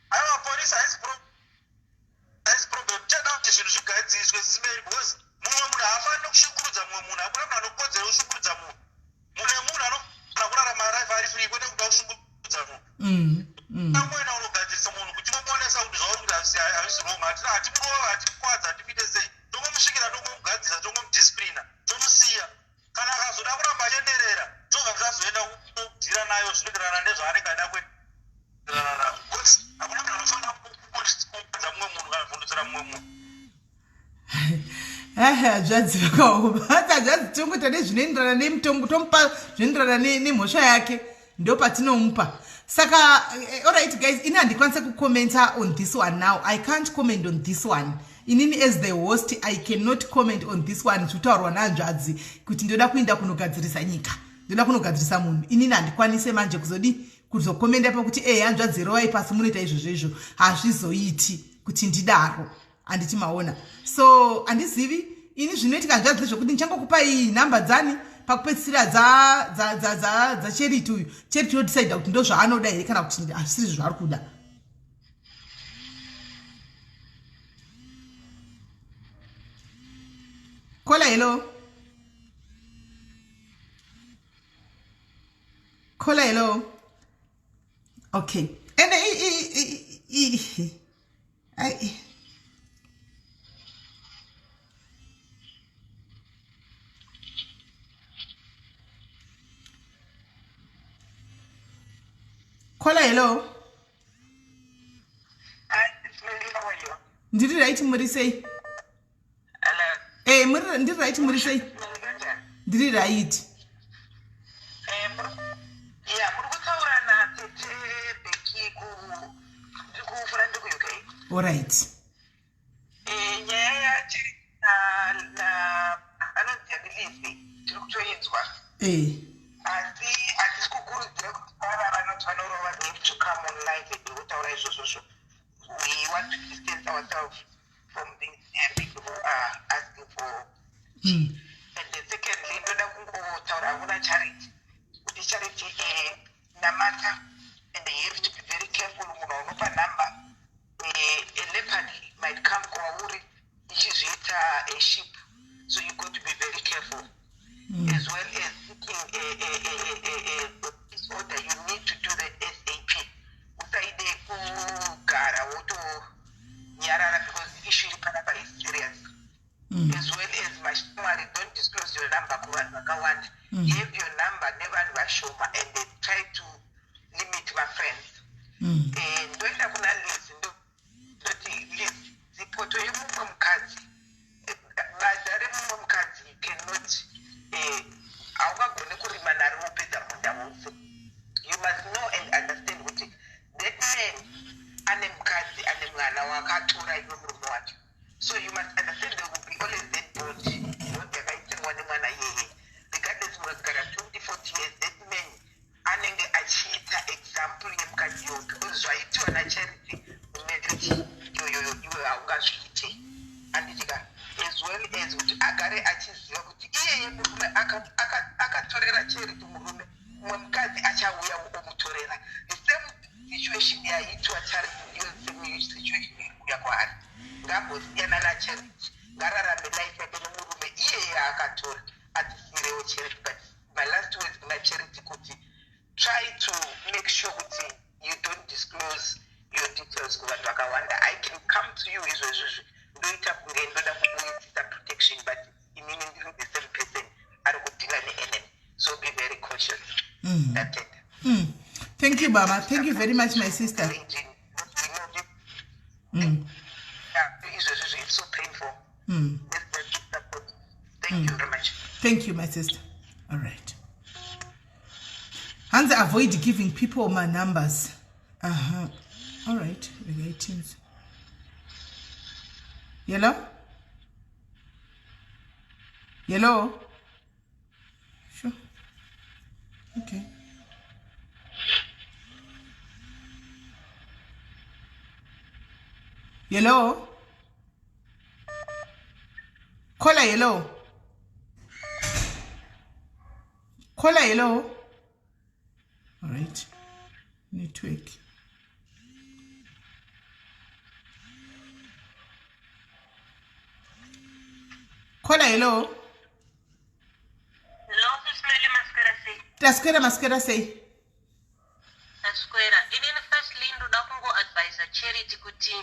D: Aiwa, polisi haisi problem. Chada kuti zvinhu zvigadziriswe, Sis Melly, because mumwe munhu haafaniri kushungurudza mumwe munhu. Hakuna munhu anokodzera kushungurudza munhu. Munhu nemunhu anofanira kurarama life ari free kwete kuda kushungurudza munhu. Tangoenda unogadzirisa munhu kuti momuonesa kuti zvauri kuti hazvisi wrong. Hatimurova, hatimukwadza, hatimuite sei, tongomusvikira, tongomugadzirisa, tongomudisciplina, tomusiya. Kana akazoda kuramba achienderera tobva tazoenda kudhira nayo zvinoenderana nezvaanenge ada kuenderana nazvo because hakuna munhu anofanira kukwadza mumwe munhu kana kuvhundutsira mumwe munhu.
A: Ehe, hanzvadzi vakaoma. Hanzi hanzvadzi tongoita nezvinoenderana nemutongo, tomupa zvinoenderana nemhosva yake. Ndopatinomupa. Saka alright guys, ini handikwanise kucommenta on this one now. I can't comment on this one. Inini as the host I cannot comment on this one. Zvitaurwa nanzvadzi kuti ndoda kuinda kunogadzirisa nyika, ndoda kunogadzirisa munhu. Inini handikwanise manje kuzodi kuzokomenda pakuti e hanzvadzi rovai pasi munoita izvozvo izvo, hazvizoiti kuti ndidaro. Handiti maona? So handizivi ini zvinoitika hanzvadzi zvekuti ndichangokupai nhamba dzani pakupedzisira dzaCharity uyu. Charity yodecida kuti ndo zvaanoda here kana kuti hazvisiri zvaari kuda. Caller, hello. Caller, hello. Okay. And I, Caller, hello. Ndiri right, muri sei? Eh, muri ndiri right, muri sei? Ndiri right.
D: Ya, muri kutaura natete Beki ku ndiri kufura, ndiri kuUK.
A: Alright.
D: Nyaya yacho na anonzi yaLizi tiri kutoinzwa, asi hatisi kukurudzira kuti vava vanoti vanorova, they have to come on live and votaura izvozvozvo. We want to distance ourselves from these people who are asking for. And then secondly, ndoda kungotaura hakuna Charity kuti Charity, namata and you have to be very careful munhu waunopa number. A leopard might come kwauri ichizviita a sheep, so you got to be very careful, as well as seeking a peace order. You need to do that ASAP. Usaide kugara wotonyarara because issue iri panapa is serious. As well as mashamwari, don't disclose your number kuvanhu vakawanda. Have your number nevanhu vashoma and then try to limit mafriends. Ndoenda kuna Liz, ndoti Liz, zipoto yemumwe mukadzi, badza remumwe mukadzi, you cannot, haungagoni kurima naro wopedza munda wose. You must know and understand kuti that man ane mukadzi, ane mwana wakatora iwe murume wacho. So you must understand there will be always that bond, bond yakaitirwa nemwana iyeye. Regardless mukagara 20 40 years, that man anenge achiita example yemukadzi iyoyo, because zvaitiwa naCharity mumarriage iyoyoyo iwe haungazviite, handitika? As well as kuti agare achiziva kuti iyeye murume akatorera Charity murume, mumwe mukadzi achauya omutorera. The same situation yaitwa Charity ndiyo same situation iri kuuya kwaari. Ngambosiyana naCharity, ngararame life yake nemurume iyeye akatora, atisiyirewo Charity. But my last words kuna Charity kuti try to make sure kuti you don't disclose your details kuvanhu vakawanda. I can come to you izvozvizvi ndoita kunge ndoda kukuitisa protection, but inini ndiri the same person ari kudeala neenemy, so be very cautious. Ndatenda.
A: Thank you, Baba. Thank you very much, my sister.
D: Izvozvizvi it's so painful. Let's just give support. Thank you very much.
A: Thank you, my sister. All right. Hanzi avoid giving people my numbers. All right. Regatins. Hello? Hello? Sure. Okay. Hello? Caller, hello? Caller, hello? All right. Network. Caller, hello?
B: Hello, Sismele, maswera sei?
A: Taswera, maswera sei?
B: Taswera. Inini firstly ndoda kungoadvisa Charity kuti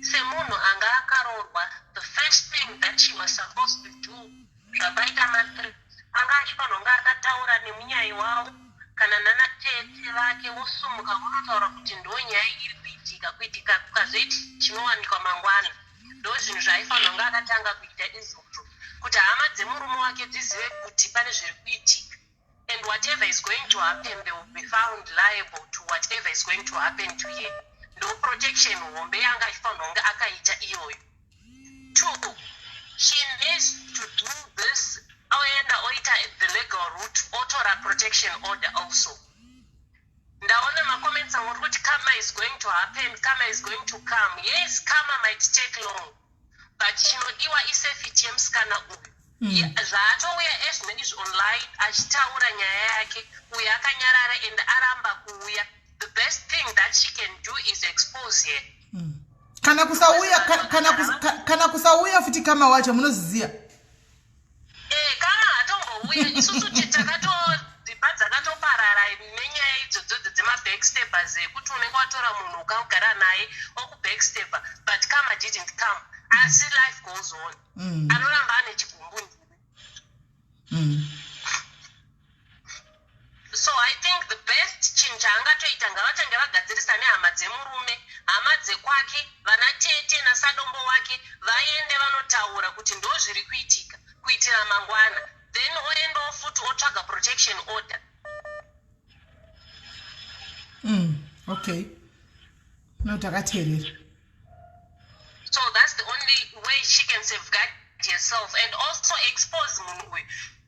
B: semunhu anga akaroorwa, the first thing that she was supposed to do zvapaita ma3 anga achifanira kunge akataura nemunyai wavo kana nana tete vake, vosumuka vonotaura kuti ndo nyaya iri kuitika, kuitika kukazoiti chinowanikwa mangwana. Ndo zvinhu zvaaifanira kunge akatanga kuita izvozvo, kuti hama dzemurume wake dzizive kuti pane zviri kuitika. And
F: whatever is going to happen they will be found liable to whatever is going to happen to her. Ndo protection hombe yanga achifanirwa kunge akaita iyoyo. Two, she needs to do this oenda oita the legal route otora protection order also. Ndaona macomments amwe uri kuti karma is going to happen, karma is going to come. Yes, karma might take long, but chinodiwa isafety yemusikana uyu. Zvaatouya ezvino izvi online achitaura nyaya yake, uyu akanyarara and aramba kuuya. The best thing that she can do is expose her.
A: Kana kusauya, kana kusauya futi kama wacho munoziziya.
F: Eh, kama hatombouya isusu dzimba dzakatoparara nenyaya idzodzo dzemabackstabbers ekuti unenge watora munhu ukagara naye okubackstabber, but karma didn't come, asi life goes on. Anoramba ane chigumbu ndiri. So I think the best chinhu chaangatoita, ngavatange vagadzirisa nehama dzemurume, hama dzekwake, vana tete nasadombo wake, vaende vanotaura kuti ndo zviri kuitika kuitira mangwana, then oendawo futi otsvaga protection order.
A: Okay, no, takateerera.
F: So that's the only way she can safeguard herself and also expose munhu uyu.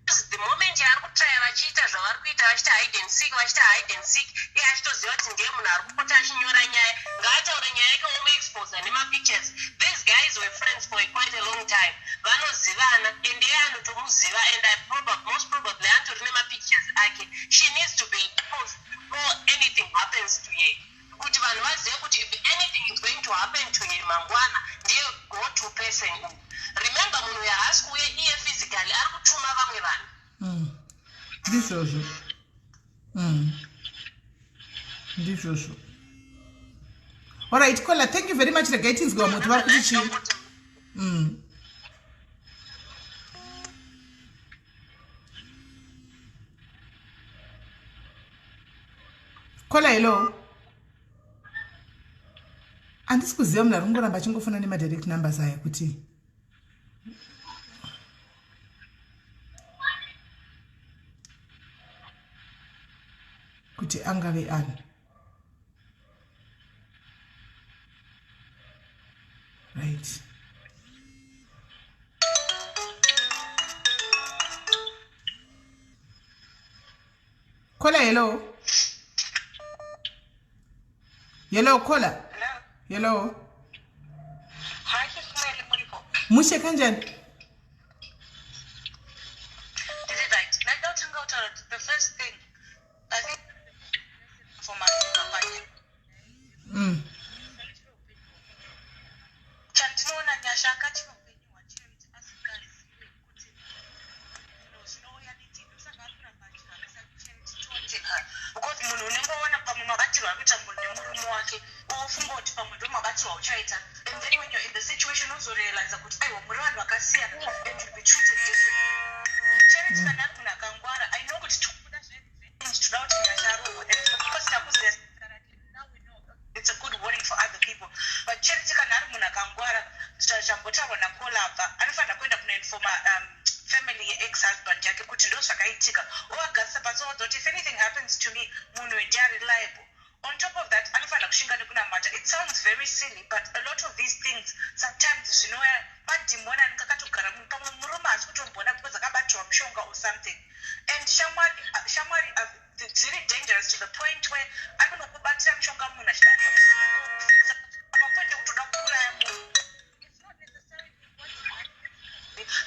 F: The moment yaari kutraya vachiita zvavari kuita, vachiita hide and seek, vachiita hide and seek, iye achitoziva kuti ndiye munhu ari kupota achinyora nyaya, ngaataure nyaya yake, omuexposa nemapictures. These guys were friends for quite a long time, vanozivana, and iye anotomuziva, and I most probably anotori nemapictures ake. She needs to be exposed before anything happens to her, kuti vanhu vazive kuti if anything is going to happen to her mangwana, ndiye go to person uyu. Remember, munhu uyu haasi kuuya iye physically, ari kutuma vamwe vanhu.
A: Ndizvozvo. Ndizvozvo. Alright, caller, thank you very much. Regai tinzwe vamwe kuti vari kuti chii. Caller, hello. Handisi kuziva munhu ari kungoramba achingofona nemadirect numbers aya kuti angave ani. Right, caller, hello, hello, caller.
E: Hello.
A: Hello.
E: Hi, Sismele Muripo.
A: Mushe, kanjani?
E: Is it right? Like that the first thing, I think for my company. Chandinoona, Nyasha akati upenyu hwaCharity asingazive kuti zvinouya netini, saka ari kuramba achihambisa Charity taunting her, because munhu unenge waona pamwe mabatirwo ari kuita munhu nemurume wake, wofunga kuti pamwe ndo mabatirwo auchaita, and then when you're in the situation uzorealiza kuti aiwa, muri vanhu vakasiyana and you'll be treated differently. Charity kana ari munhu akangwara, I know kuti tikuda zverevenge, toda kuti Nyasha arohwe, and of course takuziva zita rake. Now we know it's a good warning for other people, but Charity kana ari munhu akangwara, zvambotaurwa nakolabva, anofanira kuenda kunoinforma family yeex husband yake kuti ndo zvakaitika, ovagarisa pasi, ovaudza kuti if anything happens to me, munhu ndiari liable. On top of that, anofanira kushinga nekunamata. It sounds very silly, but a lot of these things sometimes zvinouya madhimoni anenge akatogara munhu. Pamwe murume haasi kutomboona because akabatirwa mushonga or something. And shamwari dziri dangerous to the point where anonokubatira mushonga munhu achida kufixa mapoint ekutoda kuuraya munhu. It's not necessarily what,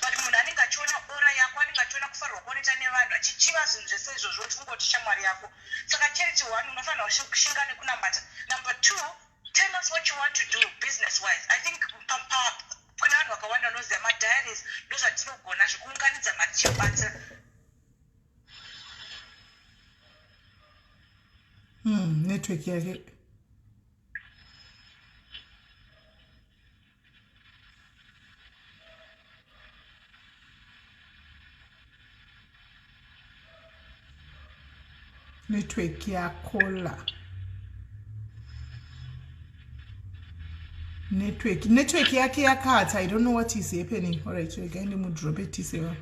E: but munhu anenge achiona aura yako, anenge achiona kufarirwa kwaunoita nevanhu, achichiva zvinhu zvese izvozvo, uchifunga kuti shamwari yako. Saka Charity, one, unofanira kushinga nekunamata. Number two, tell us what you want to do business wise. I think kune vanhu vakawanda vanoziva madiaries, ndozvatinogona zvekuunganidza mari tichibatsira.
A: Network yake. Network yacaller, network yake yakatsa. I don't know what is happening. Alright, regai ndimudrope tise.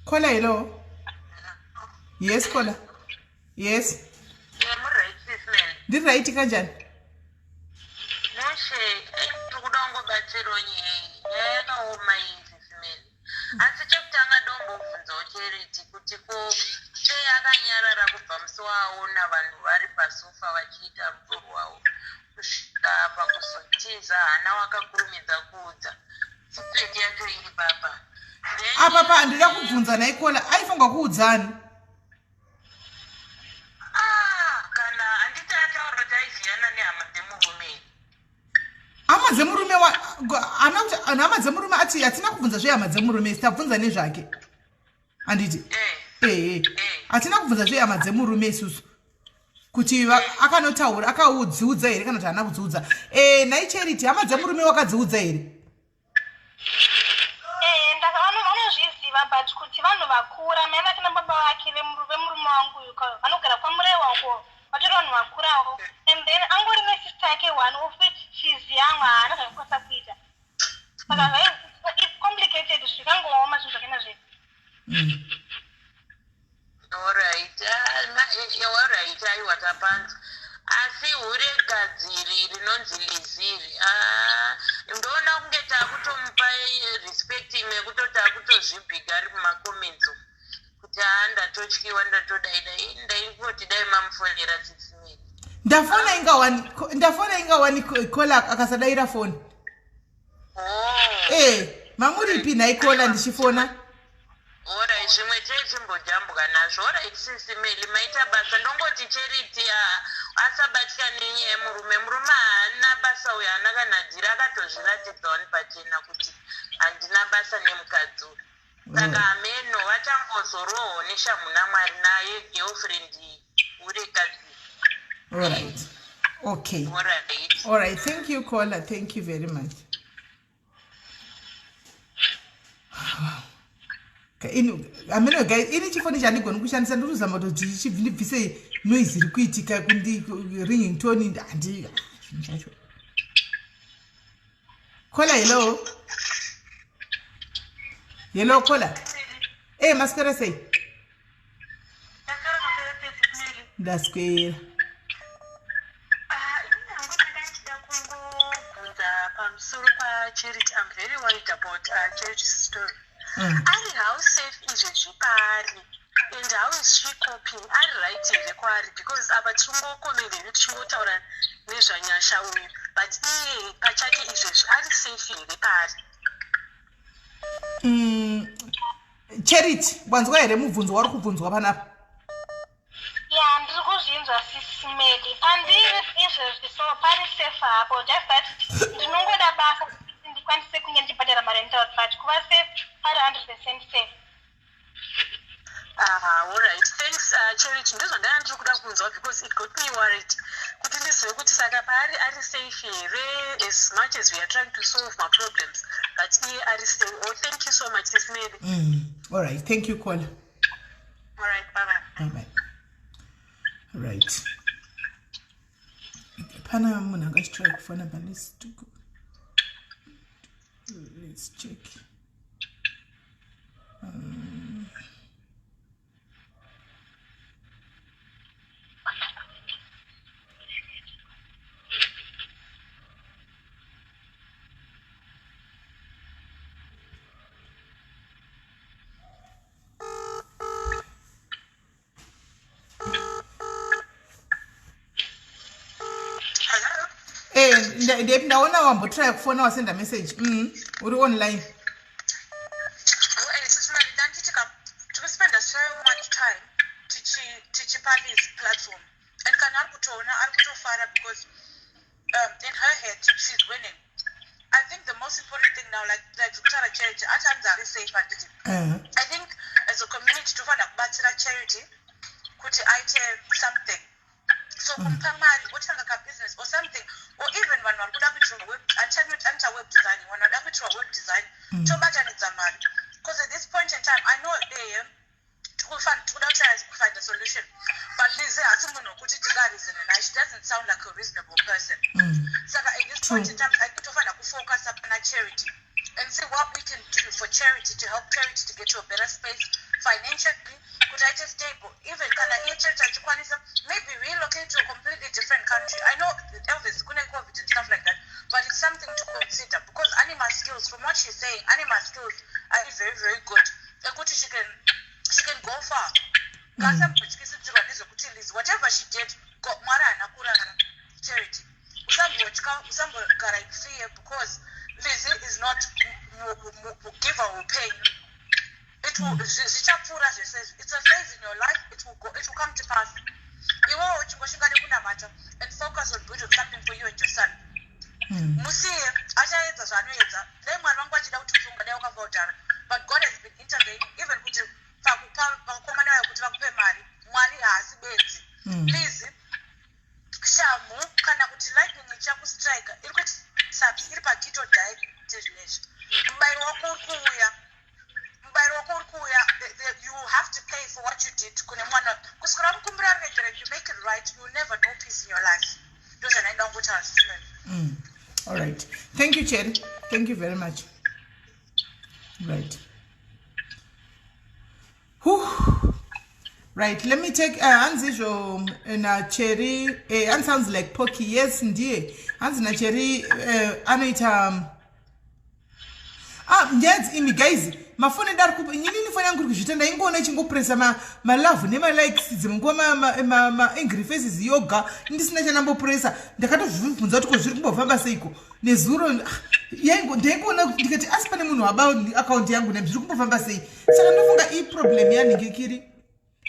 A: Caller, hello. Yes, caller. Yes. Ndiri right kanjani?
G: Mushe, tiri kuda kungobatsirawo nyaya iyi. Nyaya yakaoma iyi Sis Melly. Asi chekutanga ndombobvunzawo Charity kuti ko sei akanyarara kubva musi waaona vanhu vari pasofa vachiita rudo rwavo kusvika pakuzotiza haana wakakurumidza kuudza secret yacho iri papa. Then
A: Apa pa ndida kubvunza nhai caller, aifunga kuudzani?
G: Ah, kana handiti ataura kuti aiziyana nehama dzemurume here?
A: Hama dzemurume ana kuti hama dzemurume ati hatina kubvunza zvehama dzemurume isi tabvunza nezvake. Handiti? Ehe. Hatina kubvunza zvehama dzemurume isusu. Kuti akanotaura akaudziudza here kana kuti haana kudziudza. Nhai Charity, hama dzemurume wakadziudza here?
B: Vanozviziva but kuti vanhu vakura mai vake nababa vake vemurume wangu uyu vanogara kwaMurewa uko vatori vanhu vakurawo and then angori nesister yake one of which she's young haana zvakakwanisa kuita saka it's complicated zvikangooma zvinhu zvakaenda zvese.
G: Alright, alright, aiwa tapanzwa. Asi hure gadziri rinonzi Liziri. Ah, ndoona kunge takutomupa respect imwe yekutoti takutozvibhiga ari mumacomments umu. Kuti haa ndatotyiwa ndatodai dai ndaingoti dai mamufonera Sis Melly.
A: Ndafona inga wani, ndafona inga wani caller akasadaira foni.
G: Oh.
A: Mamuripi nhai caller ndichifona?
G: Alright, zvimwe techimbojambwa nazvo. Alright, Sis Melly, maita basa. Ndongoti Charity asabatya nenyaya yemurume. Murume haana basa uyo, haana kana dhiri, akatozviratidza wani pachena kuti handina basa nemukadzi uyu. Saka hameno vachangozorohwa neshamhu naMwari naye girlfriend urekadzi.
A: Alright. Okay.
G: Alright.
A: Alright, thank you caller. Thank you very much. Ameno guys, ini chifoni chandigoni kushandisa ndiri kuzama kuti ndibvise noise iri kuitika kundi ringing tone handi zvinhu zvacho. Caller, hello. Hello caller. Maswera sei? Ndaswera.
E: Pamusoro paCharity, I'm very worried about Charity's story. Ari how safe izvezvi paari and how is she coping? Ari right here kwaari? Because apa tichingokomenda hedu tichingotaura nezvaNyasha uyu, but iye pachake izvezvi ari safe here paari?
A: Charity, wanzwa here mubvunzo wari kubvunzwa panapa?
B: Ya, ndiri kuzvinzwa Sis Melly. Pandiri izvezvi so pari safe hapo, just that ndinongoda basa kuti ndikwanise kunge ndichibhadhara marentals, but kuva safe pari 100% safe.
E: Ah, all right. Thanks, Charity. Ndozvandanga ndiri kuda kunzwa because it got me worried. Kuti ndizive kuti saka paari ari safe here as much as we are trying to solve my problems. But iye ari safe. Oh, thank you so much, Sis Melly.
A: All right. Thank you, caller.
E: All right, bye-bye.
A: Bye-bye. Right. Pana munhu angachitry kufona, but let's check. Ndaona wambotry kufona wasenda message. Uri online.
E: Tikuspenda so much time tichipa Liz platform and kana ari kutoona ari kutofara because in her head she's winning. I think the most important thing now, like kutaura Charity ati anzi ari safe, handiti? I think as a community tofanira kubatsira Charity kuti aite something, so kumupa mari otanga kabusiness or something, or even vanhu vari kuda kuitirwa web, anoita web design, vanhu vada kuitirwa web design, tobatanidza mari, because at this point in time I know ehe tikuda kufind a solution, but Lize hasi munhu wekuti tingareasone naye. She doesn't sound like a reasonable person. Saka at this point in time I think tofanira kufocusa pana Charity and see what we can do for Charity to help Charity to get to a better space. financially kuti aite stable even kana iye church achikwanisa maybe relocate to a completely different country i know elvis kune covid and stuff like that but it's something to consider because ane maskills from what she's saying ane maskills ari very very good ekuti she can, she can go far ngasambotyisidzirwa nezvekuti liz whatever she did mwari haana kurara charity usambotya usambogara in fear because lizzy is not give her upenyu it will mm. zvichapfuura zvese izvi it's a phase in your life it will go it will come to pass iwewo uchingoshinga nekunamata and focus on building something for you and your son mm. musiye achaedza zvaanoedza dai mwari vangu vachida kuti ufunga dai wakafa kudhara but god has been intervening even kuti pakupa vakomana vayo kuti vakupe mari mwari haasi benzi mm. please shamhu kana kuti lightning ichakustrike iri kuti sapi iri paketo diet zvinezvi mubayiro wako uri kuuya mubayiro wako uri kuuya you have to pay for what you did kune mwana kusvikira mukumbira ruregero you make it right you never know peace in your life ndozvandaida kungotaura zvisimene
A: mm. all right thank you cherry thank you very much right Whew. Right, let me take uh, hanzi izvo eh, nacherry eh, and sounds like pocky yes ndiye hanzi nacherry eh, anoita um, ah ndedzi imi guys mafoni ndari kupa inini foni yangu iri kuzviita ndaingoona ichingopresa malove nemalikes dzimwe nguva maangry faces yoga ndisina chandambopresa ndakatozvibvunza kuti ko zviri kumbofamba seiko nezuro ah, ndaingoona ndikati asi pane munhu waba akaunti yangu nem zviri kumbofamba sei saka ndofunga iproblem yanhingikiri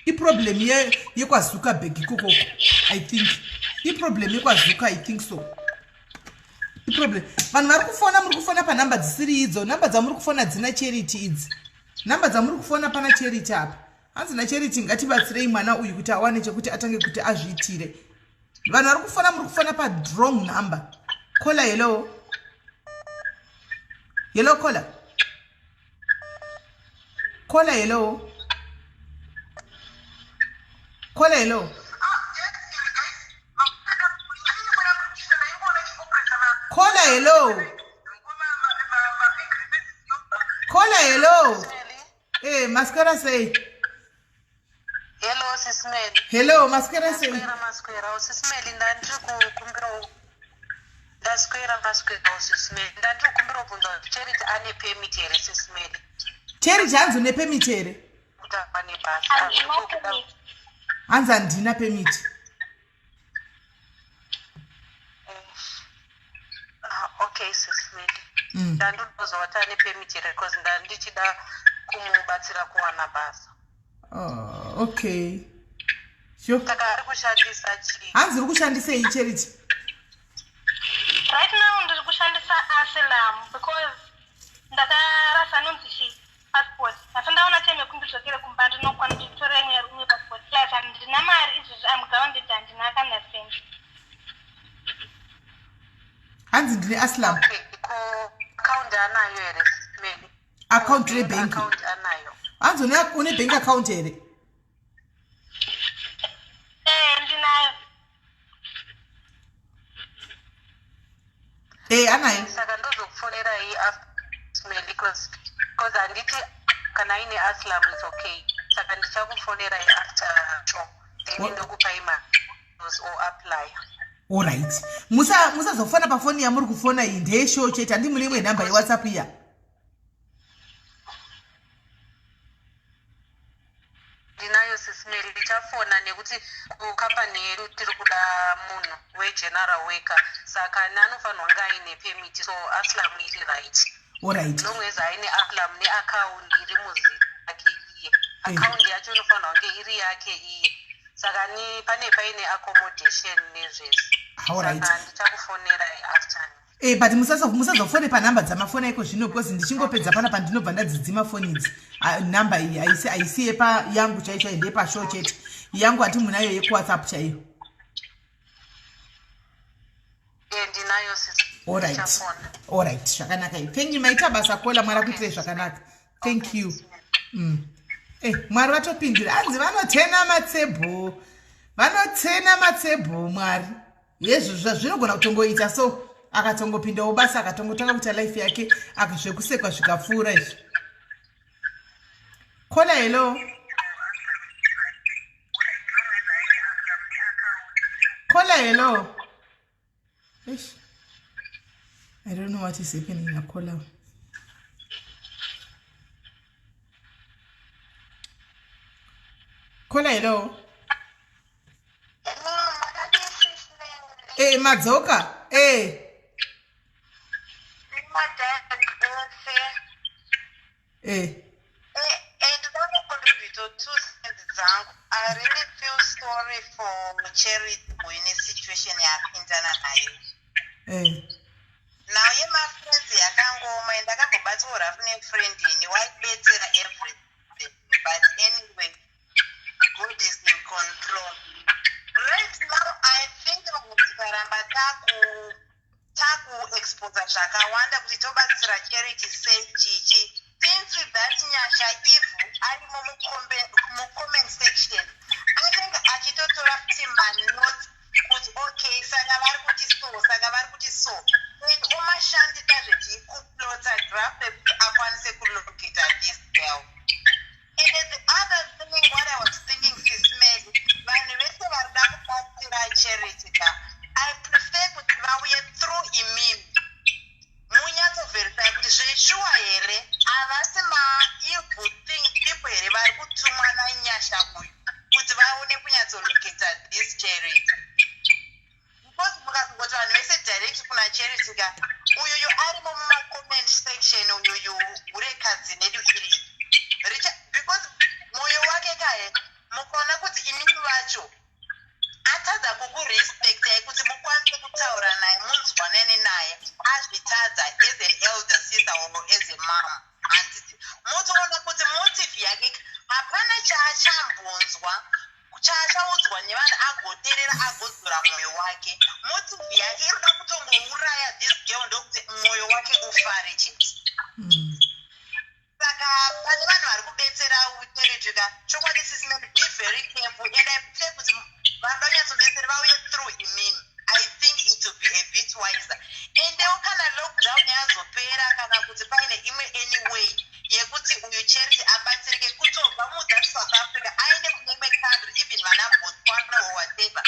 A: iproblem yekwazuckerberg ikokoko i think iproblem yekwazuka i think so iproblem vanhu vari kufona muri kufona panhamba dzisiri idzo nhamba dzamuri kufona dzina charity idzi nhamba dzamuri kufona pana charity apa hanzi nacharity ngatibatsirei mwana uyu kuti awane chekuti atange kuti azviitire vanhu vari kufona muri kufona padrong number caller hello hello caller caller hello caller hello caller hello caller hello eh maswera sei
G: Hello sis Meli.
A: Hello maswera sei?
G: Maswera maswera sis Meli ndandiri kukumbira ndaswera maswera sis Meli ndandiri kukumbira kubvunza kuti Charity ane permit here sis Meli?
A: Charity hanzi une permit here?
G: Kuti awane basa.
A: Hanzi handina permit.
G: Ah, okay sis Meli. Mm. Ndandinoziva kuti ane permit here because ndandichida kumubatsira kuwana basa.
A: Oh, okay sure
G: saka ari kushandisa chii
A: hanzi uri kushandisei charity
B: right now ndiri kushandisa asylum because ndakarasa anonzi chi passport asi ndaona time yekuti ndidzokere kumba ndinokwana kuti nditore imwe imwe passport plus handina mari izvozvi am grounded handina kana cent
A: hanzi ndine asylum
G: okay ko account anayo here Meli
A: account rebank hanzi une bank account here
B: eh, ndinayo
A: eh anayo
G: saka ndozokufonerai after because handiti kana aine aslam is okay saka ndichakufonerai after show then ndokupai ma or apply
A: Alright. Musa musazofona pafoni yamuri kufona iyi ndeyeshow chete handi mune imwe nhamba yewhatsapp iya.
G: Ndinayo sisi Mary ndichafona nekuti kucompany yedu tiri kuda munhu wegeneral worker saka ani anofanirwa kunge aine permit so aslam iri right.
A: Alright.
G: Long as aine aslam neaccount iri muzita rake iye. Account yacho inofanirwa kunge iri yake iye. Saka ni pane paine accommodation nezvese.
A: Alright.
G: Saka ndichakufonerai after.
A: Eh, but musazofone panhamba dzamafoni aiko zvino because ndichingopedza pana pandinobva ndadzidzima foni idzi. Ah, nhamba iyi haisi haisi yepa yangu chaiyo chaiyo ndeyepashow chete. Yangu hati munayo yekuWhatsApp chaiyo.
G: Eh, ndinayo sis.
A: Alright.
G: Ndichafona.
A: Alright, zvakanaka. Thank you maita basa kola mwari akuitirei zvakanaka. Thank you. Eh, mwari vatopindira. Hanzi vanotena matsebho. Vanotena matsebho mwari. Yezvo zvinogona kutongoita so akatongopindawo basa akatongotanga kuita life yake akazvekusekwa zvikapfuura izvi. Caller, hello. Caller, hello. Eish. I don't know what is happening na caller. Caller, hello. Eh, madzoka. Eh.
H: Eh. And vanocontributo two cents dzangu. I really feel sorry for Charity ine situation yaapindana nayo. Nhau yemafriends yakangoma, and ndakambobatsirwa rafu nefriend ini waibetsera everything, but anyway, God is in control. Right now I think vanhu tikaramba taku takuexposa zvakawanda kuti tobatsira Charity sei, chichi, since that Nyasha evil arimo mucomment section, anenge achitotora futi manotes kuti okay, saka vari kuti so, saka vari kuti so, and omashandisa zvechikuplota graph ekuti akwanise kulocata this girl. And the other thing what I was thinking, Sis Melly, vanhu vese vari kuda kubatsira Charity ka, I prefer kuti vauye through imimi, munyatsoverify kuti zveshuwa here havasi maevil thing people here vari kutumwa naNyasha uyu kuti vaone kunyatsolocata this Charity, because mukazongoti vanhu vese direct kuna Charity ka, uyuyu arimo mumacomment section, uyuyu hurekadzi nedu iri, because mwoyo wake kahe, mukaona kuti imimi vacho atadza kukurespectai kuti mukwanise kutaura naye, munzwanane naye, azvitadza as an elder sister or as a mom, handiti? Motoona kuti motive yake hapana chaachambonzwa, chaachaudzwa nevanhu agoterera, agodzora mwoyo wake. Motive yake iri kuda kutongouraya this girl ndokuti mwoyo wake ufare chete. Saka pane vanhu vari kubetsera Charity ka, chokwadi, Sis Melly, be very careful, and I prefer kuti vanhu vanyatsobetsera vauye through imini. I think it will be a bit wiser. Endewo kana lockdown yazopera, kana kuti paine imwe anyway yekuti uyu Charity abatsirike kutobva muthat South Africa aende kune imwe country, even vana Botswana or whatever.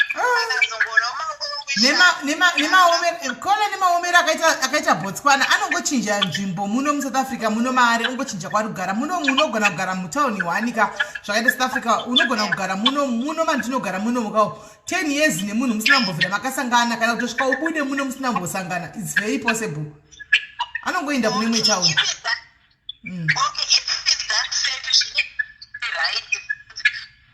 A: Kona nemaomero akaita Botswana, anongochinja nzvimbo muno muSouth Africa muno maari, ongochinja kwari kugara muno. Unogona kugara mutauni hwanika zvakaita South Africa, unogona kugara muno muno mandinogara muno mukawo 10 years nemunhu musina kumbobvira makasangana, kana kutosvika ubude muno musina kumbosangana. It's very possible anongoenda kune imwe tauni.
H: Okay, if it's that safe, zviri right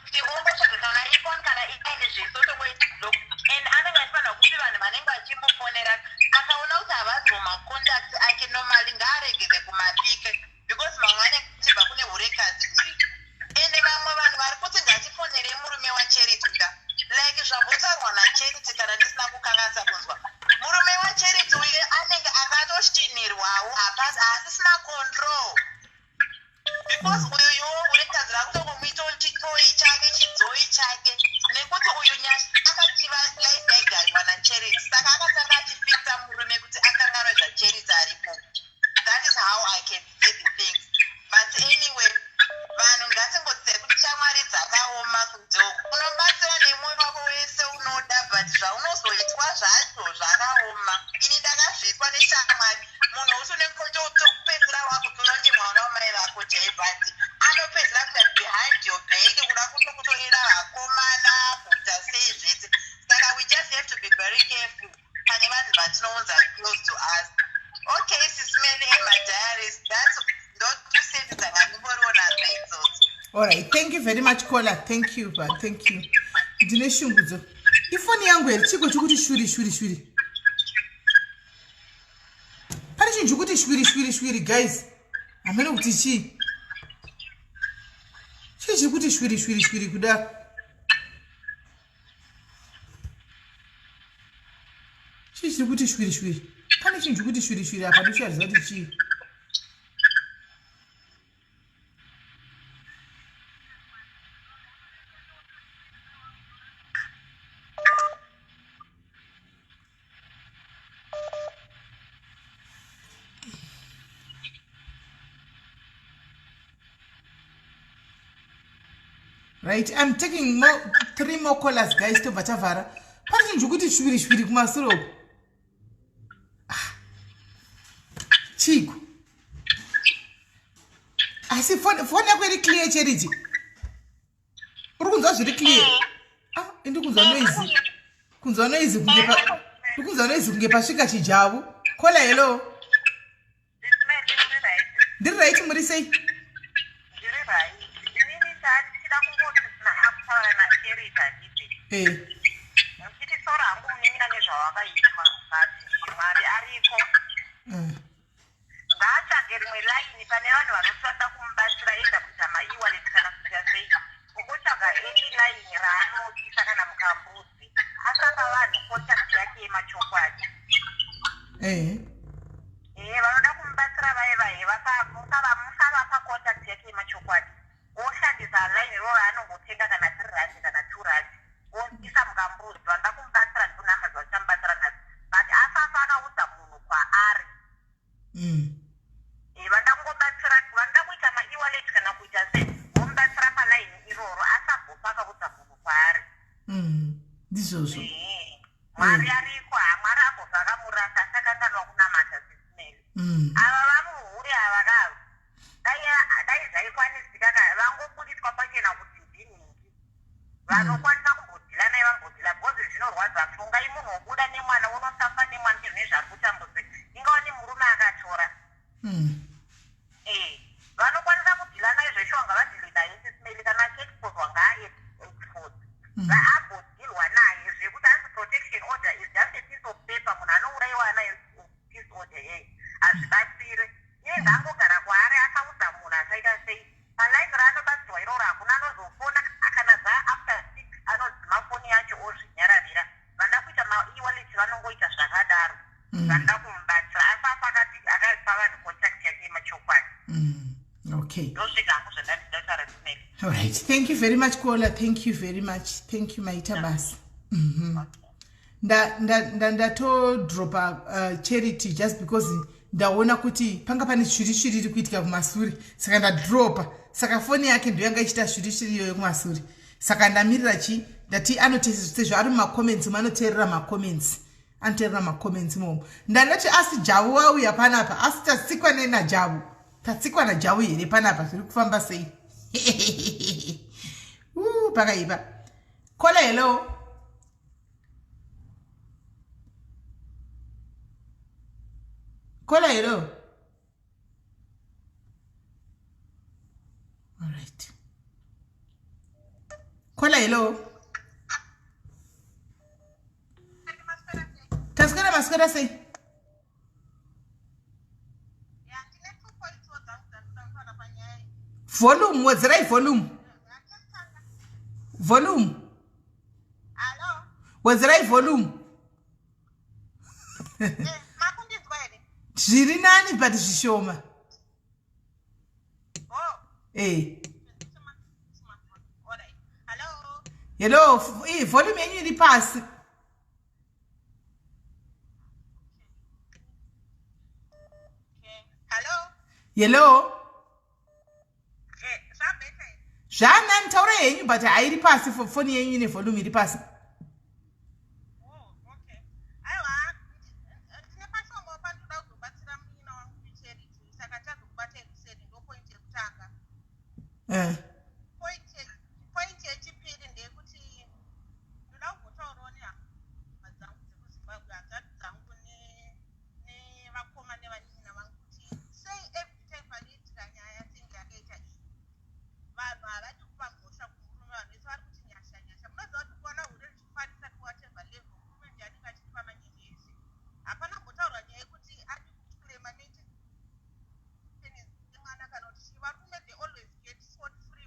H: kuti ongotsvaga kana ifoni kana iine zvese, otongoita block, and anenge achifanira kuti vanhu vanenge vachimufonera, akaona kuti havaziwo macontact ake normally, ngaaregeze kumapika, because mamwe anenge achibva kune hurekadzi iri. Ende vamwe vanhu vari kuti ngatifonerei murume waCharity ka, like zvambotaurwa naCharity, kana ndisina kukanganisa kunzwa, murume waCharity uye anenge akatoshinirwawo, hapasi haasisina control, because uyuyu hurekadzi rakutongomuitawo chitoi chake, chidzoi chake, nekuti uyu Nyasha akachiva life yaigariwa naCharity, saka akatanga achifikisa murume kuti akanganwe zvaCharity aripo. That is how I can see the things. But anyway, vanhu ngatingodzidze kuti shamwari dzakaoma kunze uku. Unobatsira nemwoyo wako wese unoda, but zvaunozoitwa zvacho zvakaoma. Ini ndakazviitwa neshamwari, munhu wose unenge utopedzera wakutora kunge mwana wamai vako chai, but anopedzera kuita behind your back, kuda kutokutorera vakomana, kuita sei zvese. Saka we just have to be very careful pane vanhu vatinounza close to us. Okay, Sis Melly and my diaries, that's ndotusendisa ngandingoriwo nadzo idzodzo.
A: Alright, thank you very much, caller. Thank you, but thank you. Ndine shungudzo, ifoni yangu here? Chiko chikuti shwiri shwiri shwiri? Pane chinhu chikuti shwiri shwiri shwiri, guys, hamene kuti chii. Chii chiri kuti shwiri shwiri shwiri kudaro? Chii chiri kuti shwiri shwiri? Pane chinhu chikuti shwiri shwiri apa, ndichaziva kuti chii. Right, I'm taking more, three more callers guys, tobva tavhara. Pane chinhu chikuti shwiri shwiri kumasure uku. Ah. Chiiko? Asi foni yako iri clear Charity? Uri kunzwa zviri clear? Eh. Ah, indi kunzwa noise. Kunzwa noise kunge pa Kunzwa noise kunge pasvika chijavu. Caller hello. Ndiri right muri sei?
H: Ndiri right. Inini ndachida kungoti akutaura naCharity handiti.
A: Eh.
H: Muchiti sora hangu munin'ina nezvawakaitwa but Mwari ariko. Ngaatsvage rimwe line pane vanhu vanotoda kumubatsira either kuita maewallet kana kuita sei. Kungotsvaga any line raanopisa kana mukambudzi asapa vanhu contact yake yemachokwadi.
A: Eh.
H: Ehe vanoda kumubatsira vaye vaye musavapa contact yake yemachokwadi oshandisa line iroro raanongotenga kana 3 rand kana 2 rand oisa mukambuzi vanoda kumubatsira ndo number dzavachamubatsira nadzo but asafa akaudza munhu kwaari. Vanoda kungobatsira vanoda kuita maewallet kana kuita sei vomubatsira paline iroro asagofa akaudza munhu kwaari.
A: Ndizvozvo.
H: Mwari ariko ha Mwari ambobva akamurasa asakanganwa kunamata sisimeli. Ava vamuhure ava ka dai dai zvaikwanisika ka vangobudiswa pachena kuti ndinhingi. Vanokwanisa kumbodhila naye vambodhila because zvinorwadza fungai munhu wobuda nemwana wonosafa nemwana nezvine zvari kutambudzika ingawa nemurume akatora. Eh vanokwanisa kudhila naye zveshuwa ngavadhile naye sisimeli kana achiexposwa ngaaexpose. Ngaambodhilwa naye zvekuti hanzi protection order is just a piece of paper munhu anouraiwa anayo peace order yei hazvibatsire. Iye ngaangogara kwaari asaudza munhu asaita sei. Paline raanobatsirwa iroro hakuna anozofona kana zva after 6 anodzima foni yacho ozvinyararira. Vanoda kuita maewallet vanongoita zvakadaro. Vanoda kumubatsira asi afa akati akapa vanhu contact yake yemachokwadi.
A: Okay.
H: Ndosvika hangu zvandandida kutaura Simeli.
A: All right. Thank you very much caller. Thank you very much. Thank you maita basa. Ndatodropa Charity just because ndaona kuti panga pane shwiri shwiri iri kuitika kumasure saka ndadropa saka foni yake ndoyanga ichiita shwiri shwiri iyoyo kumasure saka ndamirira chi ndati anotesezvo ari mumacomments umo anoteerera macomments anoteerera macomments imomo ndandati asi Javu wauya panapa asi tatsikwa nenaJavu tatsikwa naJavu here panapa zviri kufamba sei? Pakaipa. Caller hello. Caller hello. All right. Caller hello. Taswera maswera sei? Volume, wedzerai volume. Volume. Wedzerai volume. Zviri nani but zvishoma. Eh. Hello, volume yenyu iri pasi. Hello. Zvanani taura henyu but hairi pasi foni yenyu ine volume iri pasi.
B: Point yechipiri ndeyekuti ndoda kumbotaurawo nehama dzangu dzekuZimbabwe, hanzvadzi dzangu nevakoma nevanin'ina vangu kuti sei every time panoitika nyaya senge yakaita iyi vanhu havadi kupa mhosva kumurume. Vanhu vese vari kuti Nyasha, Nyasha. Munoziva kuti kuona hure richifarisa to whatever level, murume ndiye anenge achiripa manyenge ese. Hapana kumbotaurwa nyaya yekuti adi kuclaima maintenance yemwana kana kuti chii. Varume, they always get scot free.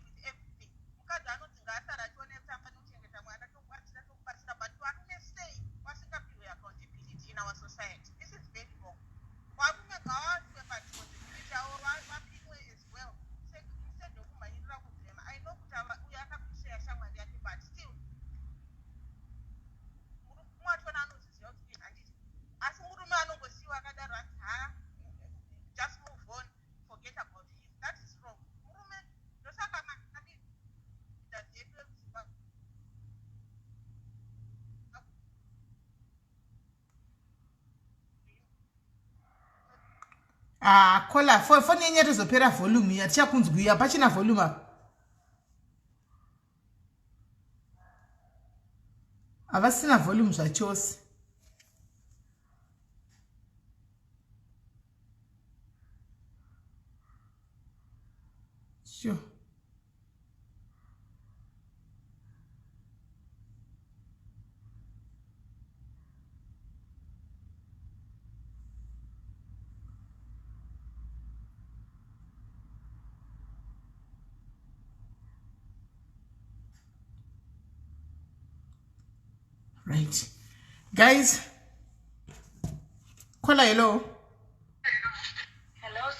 A: Ah, kola foni yenyu yatozopera volume yatichakunzwi hapachina volume apa. Havasina volume zvachose. Sure. Right. Guys, caller, hello.
I: Hello,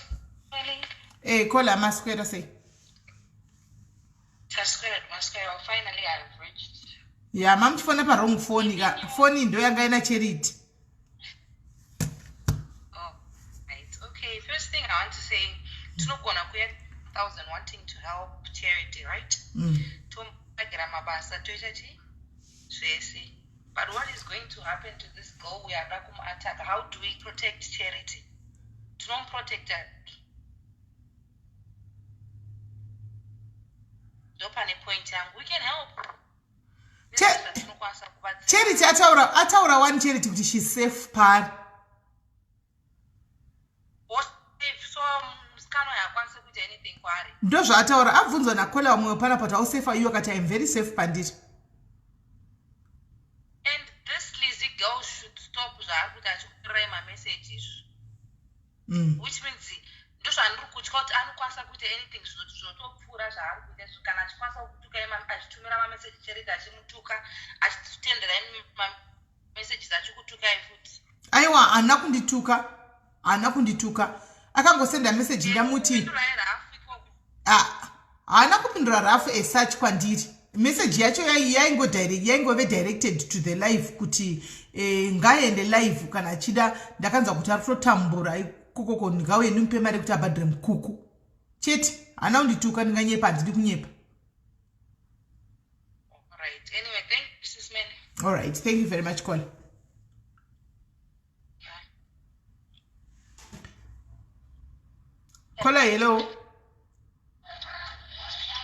I: Sally.
A: Hey, caller, maswera sei?
I: Taswera, maswera. Finally, I've reached.
A: Ya, mamuchifona pa wrong phone ka. Phone ndo yanga ina Charity.
I: Oh, right. Okay, first thing I want to say, tinogona kuya 1000 wanting to help Charity, right? Tomutsvagira mabasa toita chi zvese. But what is going to happen to this girl we are kumuattack? How do we protect Charity? Tinomuprotecta ndopane point yangu. We can help. Tinokwanisa kubatsira.
A: Charity ataura ataura one Charity kuti she's safe paari.
I: So musikana uyu haakwanisi kuita anything kwaari.
A: Ndozvaataura abvunzwa nakola vamwe panapa kuti ausafe iwe akati I'm very safe pandiri.
I: And this Lizzie girl should stop zvaari kuita achikutorai mamessage izvo. Which means ndozvandiri kutya kuti anokwanisa kuita anything zvinotopfuura zvaari kuita izvo. Kana achikwanisa kutuka achitumira mameseji Charity achimutuka, achitendera mamessages achikutukai futi.
A: Aiwa, haana kundituka, haana kundituka, akangosenda meseji ndamuti haana kupindura rafu as such kwandiri. Meseji yacho yaingove directed to the live kuti ngaaende live kana achida. Ndakanzwa kuti ari kutotambura ikokoko, ndingauye ndimupe mari yekuti abhadhire mukuku chete. Haana kundituka, ndinganyepa, handidi kunyepa.
I: Right. Anyway, thank you, Sis Melly.
A: All right, thank you very much, caller. Caller, hello.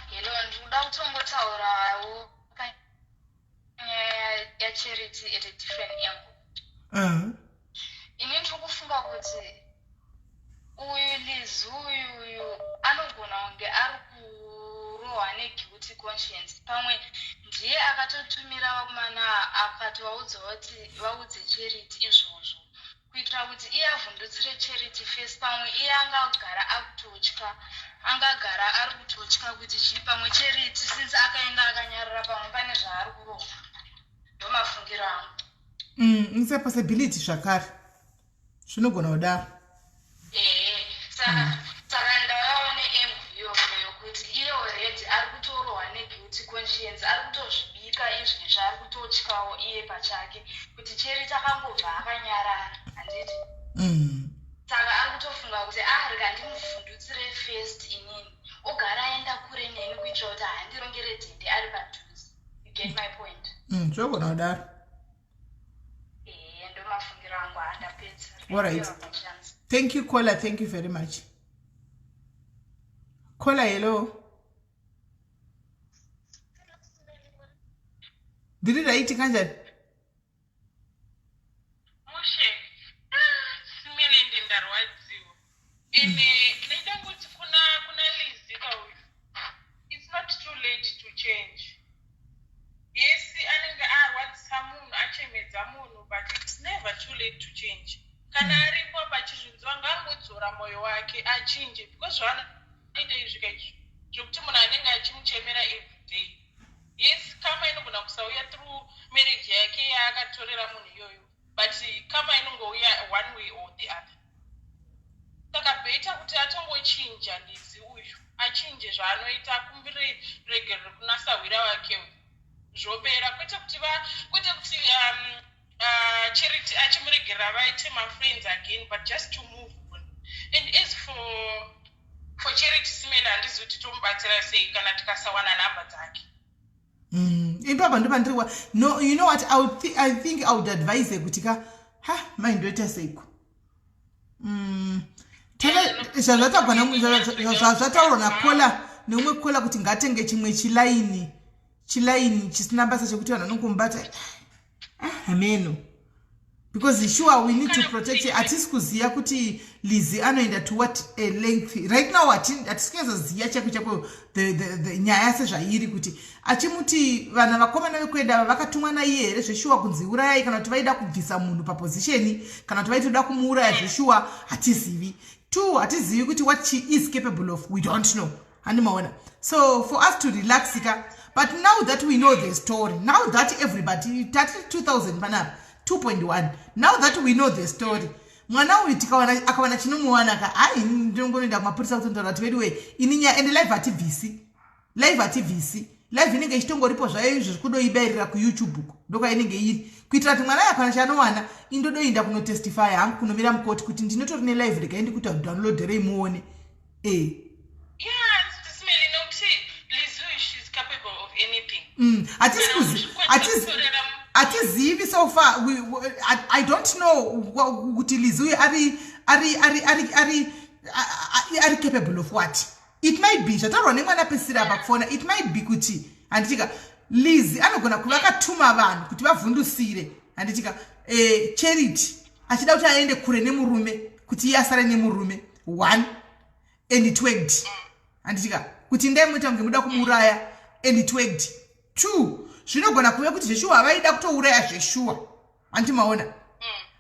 J: Hello, ndikuda kutongotaurawo panyaya yaCharity at a different angle. Ini ndiri kufunga kuti uyu Liz uyu uyu anogona kunge ari kurohwa neguilty conscience. Pamwe ndiye akatotumira vakomana akatovaudza kuti vaudze Charity izvozvo kuitira kuti iye avhundutsire Charity first. Pamwe iye angagara akutotya, angagara ari kutotya kuti chii. Pamwe Charity since akaenda akanyarara, pamwe pane zvaari kuronga. Ndomafungiro angu.
A: It's a possibility zvakare, zvinogona kudaro.
J: Ehe, saka ndauyawo neangle iyoyo yokuti iye already ari kutorohwa neguilty conscience, ari kutozvibika izvezvi, ari kutotyawo iye pachake kuti Charity akangobva akanyarara, handiti? Saka ari kutofunga kuti ah, rega ndimuvhundutsire first inini, ogara aenda kure neni kuitira kuti handirongere dhende ari padhuze. You get my point?
A: Zvinogona kudaro.
J: Ehe, ndomafungiro angu, handapedza.
A: All right. Thank you, caller. Thank you very much. Caller, hello. Ndiri right, kanjani?
K: Mushe simene, ende ndarwadziwa. Ende ndaida kuti kuna Lizi kauyu, it's not too late to change. Yes, anenge arwadzisa munhu, achemedza munhu, but it's never too late to change. Kana aripo pachizvinzwa, ngaangodzora mwoyo wake achinje, because zvaanoita izvi kaizvi zvokuti munhu anenge achimuchemera everyday. Yes, karma inogona kusauya through marriage yake yaakatorera munhu iyoyo, but karma inongouya one way or the other. Saka better kuti atongochinja Lizi uyu, achinje zvaanoita, akumbire regerero kuna sahwira wake uyu, zvopera. Kwete kuti Charity achimuregerera vaite mafriends again, but just to move on. And as for Charity Simena, handizivi kuti tomubatsira sei kana tikasawana nhamba dzake.
A: Ipapa ndopandiriwa. No, you know what, I think I would advise kuti ka ha mai ndoita seiko. Zvazvataurwa nakola neumwe kola kuti ngatenge chimwe chilaini, chilaini chisina basa chekuti vanhu vanongomubata. Ah, hameno, because sure we need to protect. Hatisi kuziva kuti Lizi anoenda to what a length right now. Hatisi kunyatsoziva chako chako the nyaya sezvairi, kuti achimuti vana vakomana vekuenda ava vakatumwa naiye here zveshuwa kunzi urayai, kana kuti vaida kubvisa munhu paposition, kana kuti vaitoda kumuuraya zveshuwa, hatizivi. Two, hatizivi kuti what she is capable of. We don't know, handimaona? So for us to relax ka, but now that we know the story, now that everybody, tati 2000 panapa, 2.1, now that we know the story, mwana uyu tikawana akawana chinomuwana ka, hai, ndinongonoenda kumapurisa kutontaura kuti veduwe, ini nyaya ende live hatibvisi, live hatibvisi, live inenge ichitongoripo zvayo izvo, zvikudoibayirira kuYouTube uko, ndokwainenge iri, kuitira kuti mwana yakwana chaanowana, indodoinda kunotestify hangu, kunomira mukoti kuti ndinotori nelive, regai ndikuita downloaderei muone e.
K: Yeah, Simeli, nokuti Lizu, she's capable of anything.
A: Hatizivi so far. I don't know kuti Lizi uyu ari capable of what. It might be zvataurwa nemwana pesira apa kufona, it might be kuti, handitika, Lizi anogona kuva akatuma vanhu kuti vavhundusire, handitika, Charity achida kuti aende kure nemurume, kuti iye asare nemurume one, and it worked, handitika, kuti ndaimuita kunge muda kumuuraya, and it worked. Two, zvinogona kuve kuti zveshuwa vaida kutouraya zveshuwa, handimaona?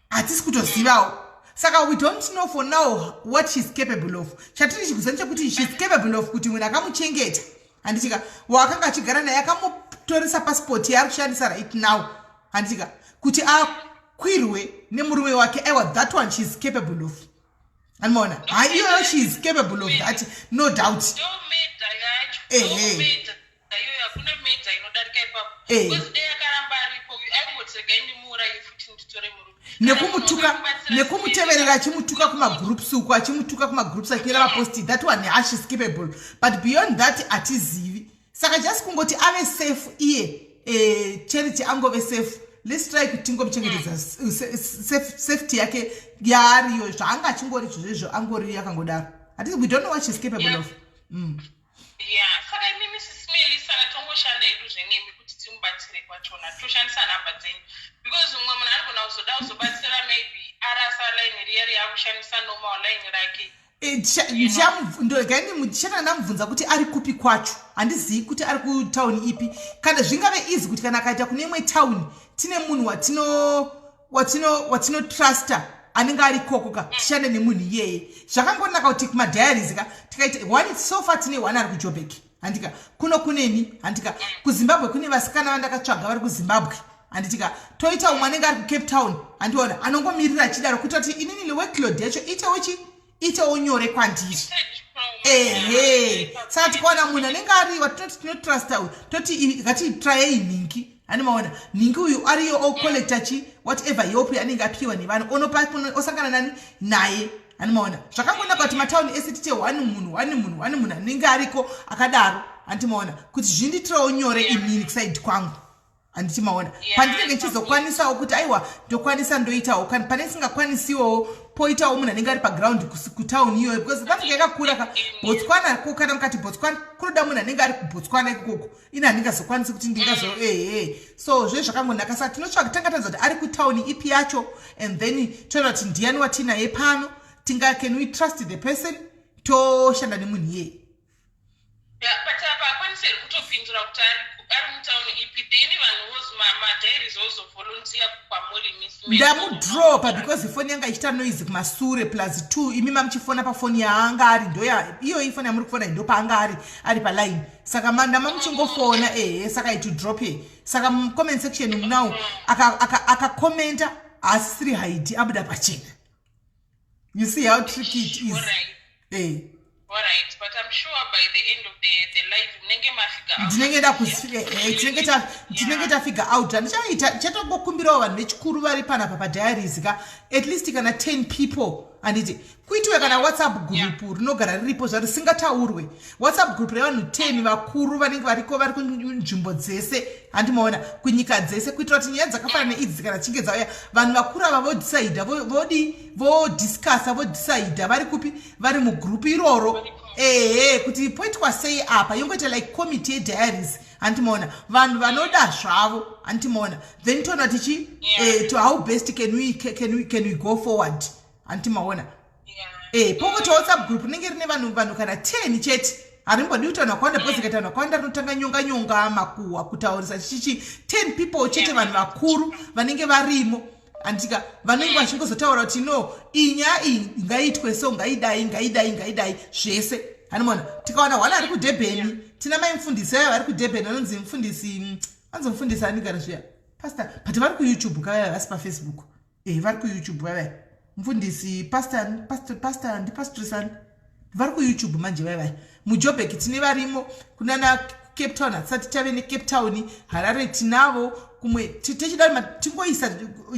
A: Hatisi kutozivawo. Saka we don't know for now what she's capable of. Chatiri chikuziva ndechekuti she's capable of kuti munhu akamuchengeta, handitika, waakanga achigara naye, akamutoresa pasipoti yaari kushandisa right now, handitika, kuti akwirwe nemurume wake, aiwa, that one she's capable of, andimaona? Hai, iyoyo she is capable of that, no doubt.
K: Ndo murder yacho.
A: Ehe.
K: Ndo murder iyoyo, hakuna murder inodarika ipapo. Because dai akaramba aripo, aingoti regai ndimuuraye futi nditore murume.
A: Nekumutuka, nekumuteverera, achimutuka kumagroups uko, achimutuka kumagroups, achinyora maposti, that one, ha, she's capable, but beyond that hatizivi. Saka just kungoti ave safe iye, Charity angove safe, let's try kuti tingomuchengetedza safety yake yaariyo, zvaanga achingori izvozvo, angori akangodaro. Hatisi, we don't know what she's capable of.
K: Yeah, saka imimi Sisimeli, saka tongoshanda hedu zvenemi kuti timubatsire kwachona, toshandisa nhamba dzenyu, because umwe munhu anogona kuzoda kuzobatsira, maybe arasa line riya riya, akushandisa normal line rake.
A: Ndichatanga ndamubvunza kuti ari kupi kwacho. Handizivi kuti ari kutauni ipi. Kana zvingave easy kuti kana akaita kune imwe tauni, tine munhu watino watino watino trusta anenge ari ikoko ka, tishande nemunhu iyeye. Zvakangonaka kuti kumadiaries ka tikaita one. So far tine one ari kuJobek, handika? Kuno kuneni, handika? KuZimbabwe kune vasikana vandakatsvaga vari kuZimbabwe, handitika? Toita umwe anenge ari kuCape Town, handiona, anongomirira achidaro, kuita kuti inini workload yacho itewo chi itewo nyore kwandiri. Ehe, saka tikawana munhu anenge ari watinoti tinotrusta uyu, toti ngatitrayei nhingi, hani maona? Nhingi uyu ariyo, ocollecta chi whatever help yaanenge apiwa nevanhu, onopa osangana nani naye, hani maona? Zvakangonaka kuti matauni ese tite one munhu, one munhu, one munhu anenge ariko akadaro, handiti maona? Kuti zvinditirawo nyore inini kuside kwangu, handiti maona? Pandinenge ndichizokwanisawo kuti aiwa, ndokwanisa, ndoitawo. Kana pane singakwanisiwowo, poitawo munhu anenge ari paground kutauni iyoyo, because South Africa yakakura ka. Botswana ko, kana mukati Botswana, kunoda munhu anenge ari kuBotswana ikokoko. Ini handingazokwanisi kuti ndingazo, ehe. So zve zvakangonaka. Saka tinotsvaga, tanga tanzwa kuti ari kutauni ipi yacho, and then toona kuti ndiani watinaye pano, tinga can we trust the person, toshanda nemunhu iyeye.
K: Yeah, but apa akwanisi here kutopindura kuti ari mutauni ipi? Then vanhu madiaries vozovolunteer kwamuri, Miss Mary.
A: Ndamudropa because foni yanga ichiita noise kumasure, plus two, imi mamuchifona pafoni yaanga ari, ndoya iyoyi foni yamuri kufona, ndo paanga ari paline. Saka ndama muchingofona, ehe, saka itu drop ye. Saka mucomment section now akakomenta aka, aka haasisiri haidi, abuda pachena. You see how tricky it is?
K: Alright. Alright, but I'm sure by the end of the live munenge mafigure out.
A: Ndinenge tinenge tafigure out. Handichaita, ndichatongokumbirawo vanhu vechikuru vari panapa padiaries ka, at least kana 10 people. Handiti kuitiwe kana WhatsApp group rinogara riripo zvaro risingataurwe, WhatsApp group revanhu 10 vakuru vanenge variko, vari kunzvimbo dzese, handimaona, kunyika dzese, kuitira kuti nyaya dzakafanana neidzi kana dzichinge dzauya, vanhu vakuru ava vodhisaidha, vodi vodiscussa, vodhisaidha vari kupi, vari mugroup iroro, ehe, kuti poitwa sei apa. Yongoita like committee yediaries, handimaona, vanhu vanoda zvavo, handimaona, then toona tichi to how best can we go forward, handimaona. Pongoti WhatsApp group rinenge rine vanhu kana 10 chete, harimbodi kuti vanhu vakawanda, because ikaita vanhu vakawanda rinotanga nyonga nyonga, makuhwa, kutaurisa, chichichi. 10 people chete, vanhu vakuru vanenge varimo, andika, vanenge vachingozotaura kuti no, iyi nyaya iyi ngaiitwe so, ngaidai, ngaidai, ngaidai, zvese, hanimona. Tikawana hwana ari kuDurban, tina mai mufundisi vaya vari kuDurban, vanonzi mufundisi, vanzi mufundisi anigara zviya, pastor, but vari kuYouTube kavaya, vasi paFacebook. Vari kuYouTube vavaya, mufundisi, pastor, pastor, pastor, ndipastrisani, vari kuYouTube manje vaivaya. MuJobek tine varimo, kunana Cape Town hatisati tave neCape Town, Harare tinavo, kumwe tichida tingoisa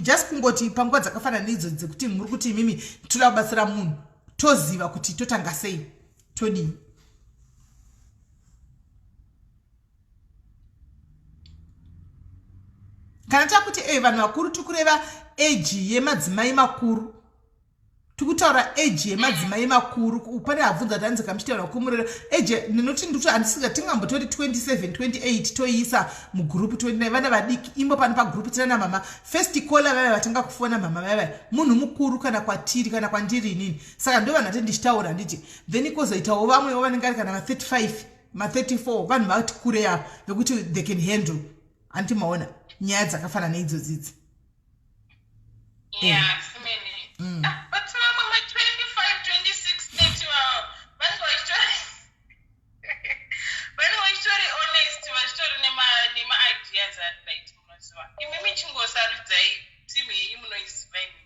A: just kungoti panguva dzakafanana neidzo dzekuti muri kuti imimi toda kubatsira munhu, toziva kuti totanga sei, todii. Kana takuti vanhu vakuru, tikureva eji yemadzimai makuru, tikutaura eji yemadzimai makuru. Pane abvunza kuti anzi kamuchitaura kumurera eji, ndinoti ndikuti handisinga tingambotori 27, 28, toiisa mugroup 29, vana vadiki imbo pano pagroup. Tina mama first caller vaiva vatanga kufona, mama vaiva munhu mukuru kana kwatiri, kana kwandiri inini, saka ndo vanhu ati ndichitaura, handiti? Then kwozoitawo vamwewo vanenge vari kana ma35, ma34, vanhu vati kure avo vekuti they can handle, handiti maona, nyaya dzakafanana neidzodzidzi.
K: Yeah, simene. Ah, but mamwe ma25, 26, 30 vavo vanenge vachitori honest, vachitori nemaideas ari right. Munoziva imimi, chingosarudzai timu yenyu, munoiziva imimi.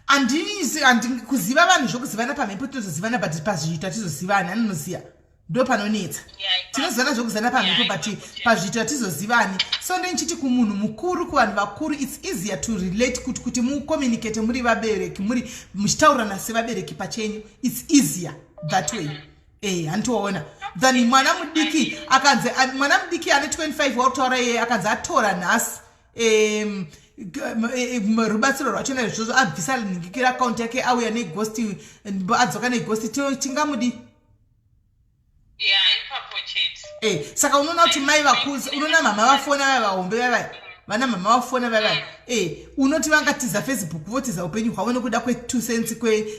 A: Handisi handi kuziva vanhu, zvokuzivana pamhepo tinozozivana, but pazviito hatizozivani, anonoziva ndo panonetsa. Tinozivana zvokuzivana pamhepo, but pazviito hatizozivani. So ndenichiti kumunhu mukuru, kuvanhu vakuru, it's easier to relate kuti mucommunicate muri vabereki, muri muchitaurirana sevabereki pachenyu. It's easier that way, handitoona than mwana mudiki akanzi mwana mudiki ane 25 wakutaura iye akanzi atora nhasi rubatsiro rwacho naizvozvo, abvisa nhingikira akaunti yake, auya neghost, adzoka neghost, tingamudi?
K: Yeah, ipapo chete.
A: Saka unoona kuti mai vakuru, unoona mama vafona vaya vahombe vaya, vana mama vafona vaya, unoti vangatiza Facebook, votiza upenyu hwavo nekuda kwe2 cents,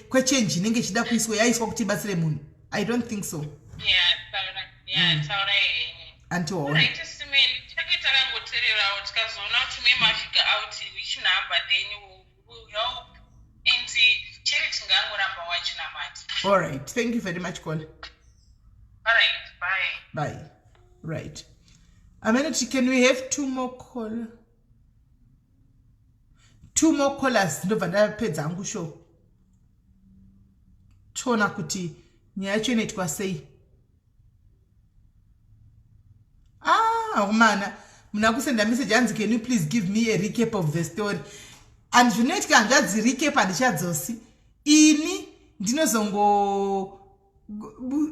A: kwechange inenge ichida kuiswa, yaiswa kuti ibatsire munhu? I don't think so.
K: Yeah, taura, yeah, taura henyu.
A: Antiwaona.
K: Right, simeni take takangoteererawo, tikazoona kuti me mafigure out which number, then we will help, and Charity ngangoramba wachinamata.
A: All right, thank you very much, caller.
K: All right, bye.
A: Bye. Right, amenoti, can we have two more call, two more callers? Ndobva ndapedza hangu show, toona kuti nyaya yacho inoitwa sei. Ah, mana muna kusenda message, hanzi, "Can you please give me a recap of the story?" And zvinoitika, hanzvadzi, recap handichadzosi ini, ndinozongo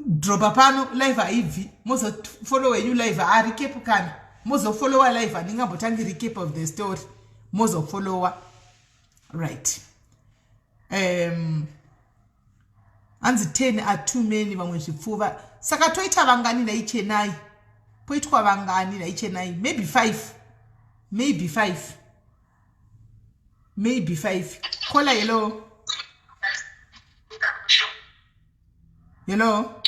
A: dropa pano live, haibvi, mozofollowa yenyu live. A recap kana mozofollowa live, handingambotangi recap of the story, mozofollowa. Right, hanzi 10 are too many, vamwe zvipfuva. Saka toita vangani naichenai? Poitwa vangani naichenai? Maybe 5, maybe 5, maybe 5. Caller, hello, hello.
D: Hello?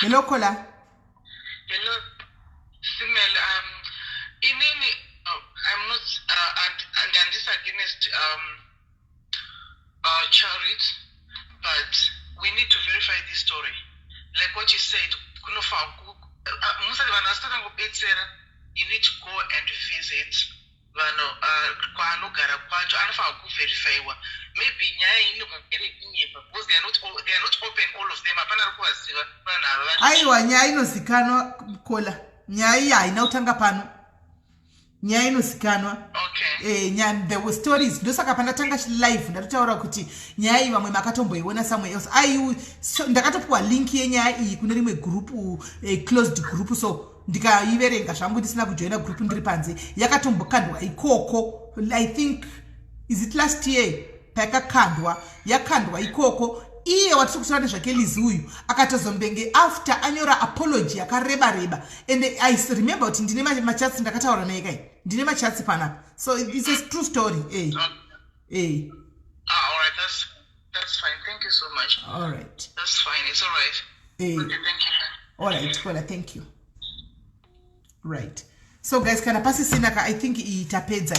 A: Hello, caller.
D: Hello, Simel. Inini, I'm not, and this against Charity, but we need to verify this story. Like what you said, kunofa musati vanhu vasitangobetsera, you need to go and visit vanhu kwaanogara kwacho, anofanira kuverifyiwa. Maybe nyaya iyi inogona iri kunyepa because they are not open, all of them, hapana ari kuvaziva vanhu ava.
A: Aiwa, nyaya inozikanwa, caller. Nyaya iyi haina kutanga pano. Nyaya inozikanwa. There were stories. Ndosaka pandatanga live ndatotaura kuti nyaya iyi vamwe makatomboiona somewhere else. Ai, so, ndakatopiwa link yenyaya iyi kune rimwe group, closed group, so ndikaiverenga zvangu ndisina kujoina group, ndiri panze. Yakatombokandwa ikoko. I think, is it last year payakakandwa? Yakandwa ikoko. Iye watiri kutaura nezvake, Lizi uyu, akatozombenge after anyora apology yakareba reba, and I remember kuti ndine machats, ndakataura naye kai, ndine machats panapa. So it's a true story, eh. Eh.
D: Ah, all right, that's fine. Thank you so much.
A: All right.
D: That's fine. It's all right.
A: Eh.
D: Okay, thank you.
A: All right, well, thank you. Right, so guys, kana pasisina ka, I think iyi tapedza,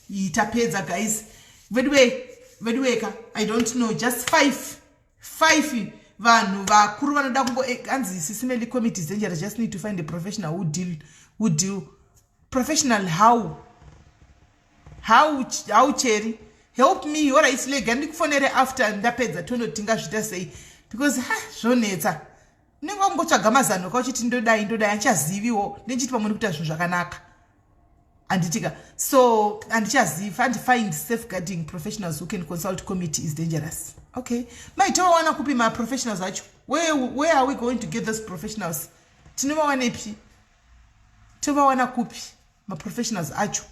A: iyi tapedza, guys. Veduwe, veduweka, I don't know, just five five vanhu vakuru vanoda kungo anzi Sisi Melly committee is dangerous, just need to find a professional who deal professional. How, Cherry, help me. Alright, lega ndikufonere after ndapedza, tonoti tingazviita sei, because ha, zvonetsa. Unenge wangotsvaga mazano ka, uchiti ndodai, ndodai, handichaziviwo. Ndechiti pamwe ndikuita zvinhu zvakanaka, handitika? So handichazivi. And find safeguarding professionals who can consult. Committee is dangerous. Okay, maitovawana kupi maprofessionals acho? Where are we going to get those professionals? Tinovawanepi? Tovawana kupi maprofessionals acho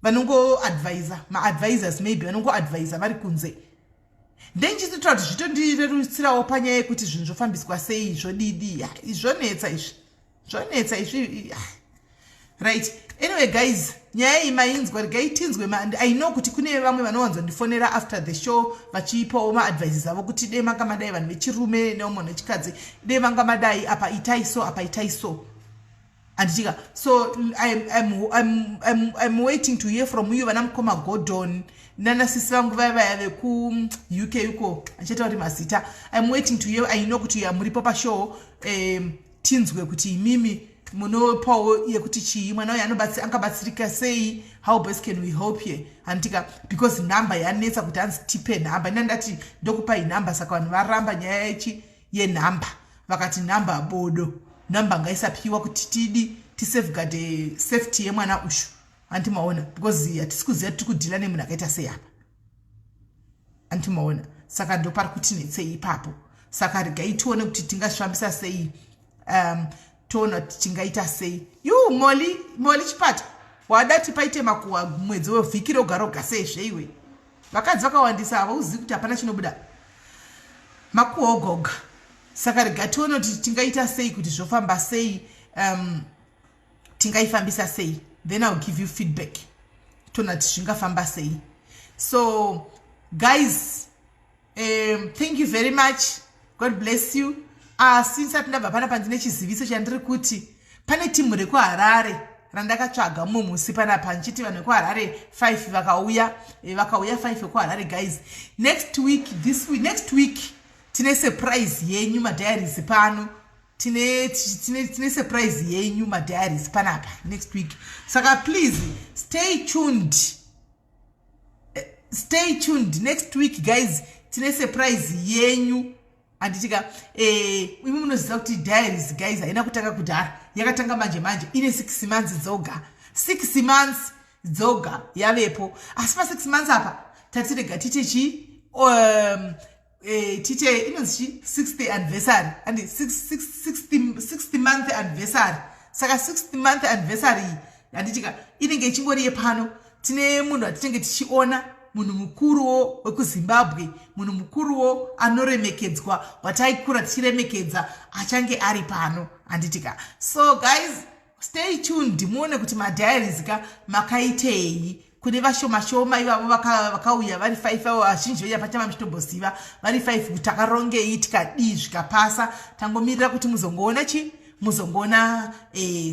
A: vanongoadvisa? Maadvisors maybe vanongoadvisa vari kunze. Ndenchitotaura kuti zvitondirerutsirawo panyaya yekuti zvinhu zvofambiswa sei, zvodidi. Zvonetsa izvi, zvonetsa izvi. Right, anyway guys, nyaya iyi mainzwa. Regai tinzwe. I know kuti kune vamwe vanowanzondifonera after the show vachipawo maadvices avo kuti dei manga madai, vanhu vechirume neumwe vechikadzi, dei manga madai apa, itai so apa, itai so, handitika? So I'm waiting to hear from you, vana mukoma Gordon nanasisi vangu vaya vaya vekuUK uko, andichaita kuti mazita. I'm waiting to hear. I know kuti muripo pashow. Tinzwe kuti imimi munopawo yekuti chii, mwana uyu angabatsirika sei? How best can we help here, handitika? Because nhamba yanetsa kuti hanzi tipe nhamba. Ina ndati ndokupai nhamba, saka vanhu varamba nyaya yechi yenhamba, vakati nhamba bodo, nhamba ngaisapiwa kuti tidi tisafeguard safety yemwana ushu, handimaona? Because hatisi kuziva tiri kudhila nemunhu akaita sei apa, handimaona? Saka ndopari kutinetsei ipapo. Saka regai tione kuti tingazvifambisa sei, toona kuti tingaita sei. Yu Moli, Moli Chipata, wada ti paite makuhwa mwedzi wevhiki roga roga sei zveiwe? Vakadzi vakawandisa, havauzivi kuti hapana chinobuda, makuhwa ogoga. Saka rega tione kuti tingaita sei, kuti zvofamba sei, tingaifambisa sei. Then I'll give you feedback, toona kuti zvingafamba sei. So guys, thank you very much. God bless you. Asi ndisati ndabva panapa, ndine chiziviso chandiri kuti pane timu rekuHarare randakatsvaga mumwe musi panapa, ndichiti vanhu vekuHarare 5 vakauya, vakauya 5 vekuHarare. Guys, next week, this week, next week tine surprise yenyu madiaries pano. Tine surprise yenyu madiaries panapa next week. Saka please stay tuned. Stay tuned next week, guys, tine surprise yenyu, handitika? Imi munoziva kuti diaries, guys, haina kutanga kudhara, yakatanga manje manje, ine 6 months dzoga, 6 months dzoga yavepo. Asi pa6 months apa tatirega tite chi tite inonzi chi 60 anniversary and 60 month anniversary. Saka 60 month anniversary iyi, handitika, inenge ichingori yepano. Tine munhu atinenge tichiona, munhu mukuruwo wekuZimbabwe, munhu mukuruwo anoremekedzwa, wataikura tichiremekedza, achange ari pano, handitika? So guys, stay tuned muone kuti madiaries ka makaitei. Kune vashoma shoma ivavo vakauya vari 5 avo, vazhinji venyu hapachama muchitomboziva vari 5 kuti takarongei, tikadii, zvikapasa. Tangomirira kuti muzongoona chi muzongoona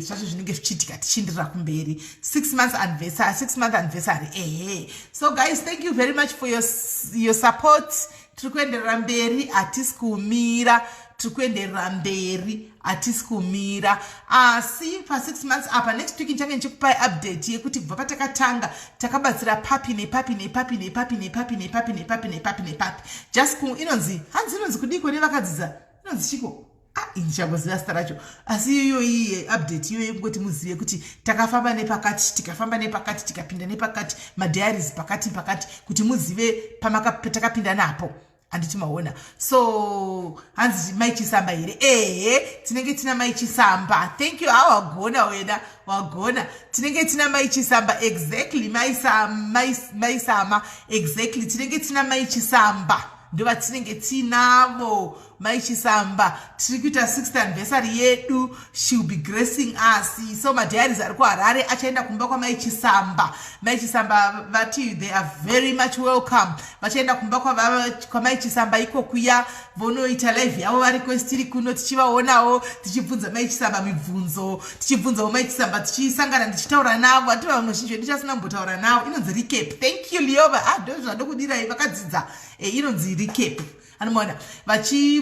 A: zvacho zvinenge zvichiitika tichienderera kumberi. 6 months anniversary, 6 month anniversary, ehe. So guys, thank you very much for your support. Tiri kuenderera mberi, hatisi kumira. Tiri kuenderera mberi, hatisi kumira. Asi pa6 months apa, next week ndichange ndichikupai update yekuti kubva patakatanga takabatsira papi nepapi nepapi nepapi nepapi nepapi nepapi nepapi nepapi. Just inonzi, hanzi inonzi kudiko nevakadzidza, inonzi chiko? Ah, ndichangoziva zita racho asi iyoyo iye update iyoyo yekungoti muzive kuti takafamba nepakati tikafamba nepakati tikapinda nepakati madiaries pakati pakati kuti muzive patakapinda napo handiti maona so hanzi mai chisamba here ehe tinenge tina mai chisamba thank you ha wagona wena wagona tinenge tina mai chisamba exactly mai sama exactly tinenge tina mai chisamba ndovatinenge tinavo Mai Chisamba tiri kuita 6th anniversary yedu she will be gracing us so madiaries ari kuharare achaenda kumba kwamai Chisamba Mai Chisamba vati they are very much welcome vachaenda kumba kwamai Chisamba ikokuya vonoita live yavo variko tiri kuno tichivaonawo tichibvunza Mai Chisamba mibvunzo tichibvunzawo Mai Chisamba tichisangana ndichitaura navo ati vamwe zhinji vedu chasina kumbotaura navo inonzi recap thank you Liova ah ndozvandokudirai vakadzidza eh, inonzi recap anomaona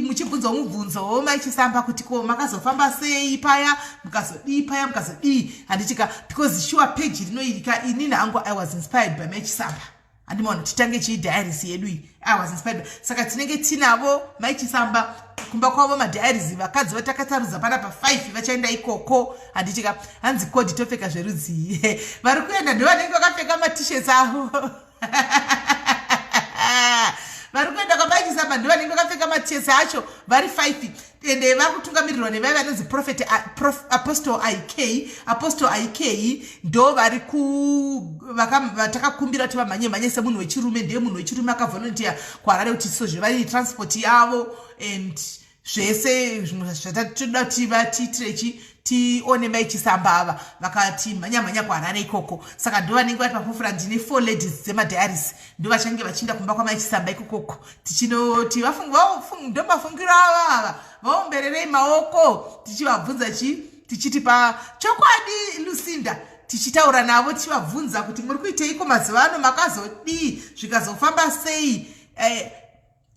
A: muchibvunzawo mubvunzo wo maichisamba kuti ko makazofamba sei paya mukazodii paya mukazodii handitika because sure page rinoirika inini hangu i was inspired by maichisamba handimaona titange chii diaries yedu iyi i was inspired saka tinenge tinavo maichisamba kumba kwavo madiaries vakadzi vatakasarudza pana pa5 vachaenda ikoko handitika hanzi kodi topfeka zverudzii vari kuenda ndovanenge vakapfeka matishets avo vari kuenda kwamaichisamba ndivanenge vakapfeka matesi acho vari five ende vari kutungamirirwa nevai vanonzi prophet apostle ik apostle ik ndo vari vatakakumbira kuti vamhanye mhanye semunhu wechirume ndiye munhu wechirume akavolunteer kuharare kuti sozve vari transport yavo and zvese zvimwe zvatatoda kuti vatiitire chi tione mai chisamba ava vakati mhanya mhanya kuharare ikoko saka ndo vanenge vari pafofura ndine four ladies dzemadiaries ndo vachange vachiinda kumba kwamai chisamba ikokoko tichinoti ndo mafungiro ava ava vaombererei maoko tichivabvunza chi tichiti pachokwadi lucinda tichitaura navo tichivabvunza kuti muri kuiteiko mazuva ano makazodii zvikazofamba sei eh,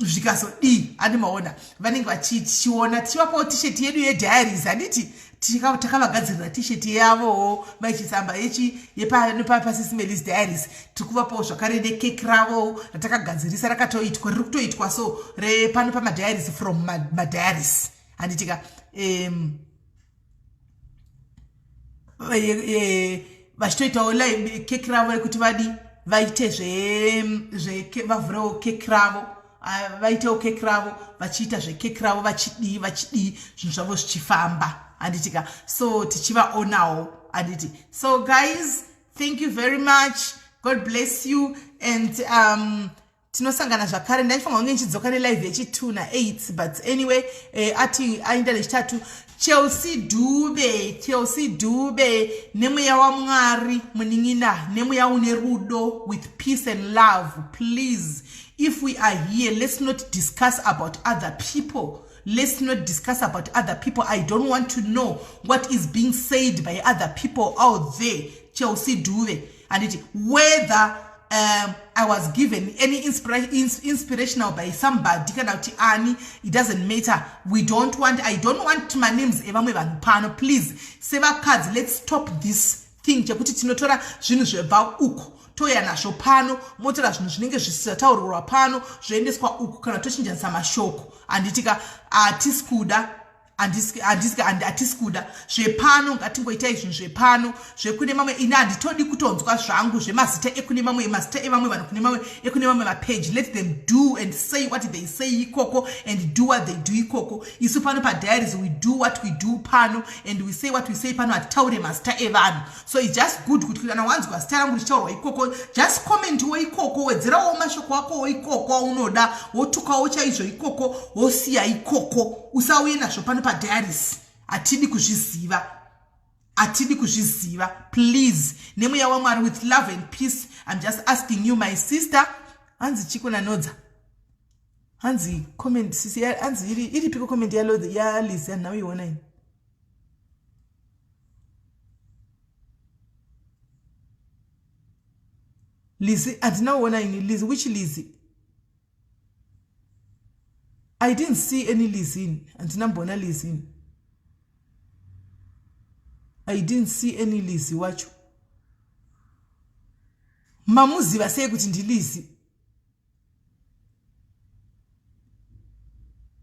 A: zvikazodii andi maona vanenge vachichiona tichivapawo tisheti yedu yediaries handiti takavagadzirira tisheti yavowo maichisamba yechi yepasisimelis diaries tiri kuvapawo zvakare nekeki ravo ratakagadzirisa rakatoitwa riri kutoitwa so repano pamadiaries from madiaries handitika um, vachitoitawo keki ravo rekuti vadi vaite zve vavhurewo keki ravo vaitewo keki ravo vachiita zvekeki ravo vachidii vachidii zvinhu zvavo zvichifamba handitika so tichivaonawo handiti so guys thank you very much god bless you and um, tinosangana zvakare ndaifanira kunge ndichidzoka nelive yechi2 na8 but anyway eh, ati aenda nechitatu chelsea dube chelsea dube nemweya wamwari munin'ina nemweya une rudo with peace and love please if we are here let's not discuss about other people let's not discuss about other people i don't want to know what is being said by other people out there chelsea dube handiti whether um, i was given any inspira ins inspirational by somebody kana kuti ani it doesn't matter we don't want i don't want manames evamwe vanhu pano please sevakadzi let's stop this thing chekuti tinotora zvinhu zvebva uko touya nazvo pano motora zvinhu zvinenge zvisataurirwa pano zvoendeswa uku kana tochinjanisa mashoko handitika hatisi kuda hatisi kuda zvepano ngatingoitai zvinhu zvepano zvekune mamwe ini handitodi kutonzwa zvangu zvemazita ekune mamwe mazita evamwe vanhu kune mamwe ekune mamwe mapeji let them do and say what they say ikoko and do what they do ikoko isu pano padiaries we do what we do pano and we say what we say pano hatitaure mazita evanhu so its just good kuti kana wanzwa zita rangu richitaurwa ikoko just comment wo ikoko wedzerawo mashoko akowo ikoko aunoda wotukawo chaizvo ikoko wosiya ikoko usauye nazvo pano padiaries hatidi kuzviziva hatidi kuzviziva please nemweya wamwari with love and peace im just asking you my sister hanzi chiko nanodza hanzi comment sisi hanzi iripiko comment yalizi handina uiona ini Lizzy, handina kuona ini Lizzy, which Lizzy? I didn't see any Lizzy ini. Handina mboona Lizzy ini. I didn't see any Lizzy wacho. Mamuziva sei kuti ndiLizzy?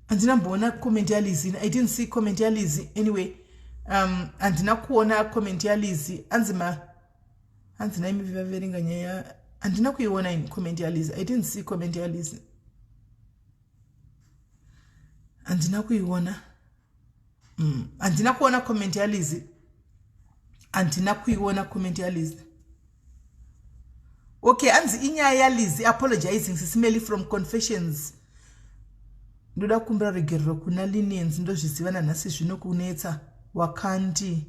A: Handina mboona comment yaLizzy. I didn't see comment yaLizzy. Anyway, handina kuona comment yaLizzy. Anzi ma hanzi naimi vaverenga nyaya. Handina kuiona ini comment yaLizzy. I didn't see comment yaLizzy. Handina kuiona. Handina kuona comment yaLizzy. Handina kuiona comment yaLizzy. Okay, anzi inyaya yaLizzy apologizing Sisimeli from confessions. Ndoda kukumbira ruregerero kuna Linians, ndozviziva nanhasi zvinokunetsa wakandi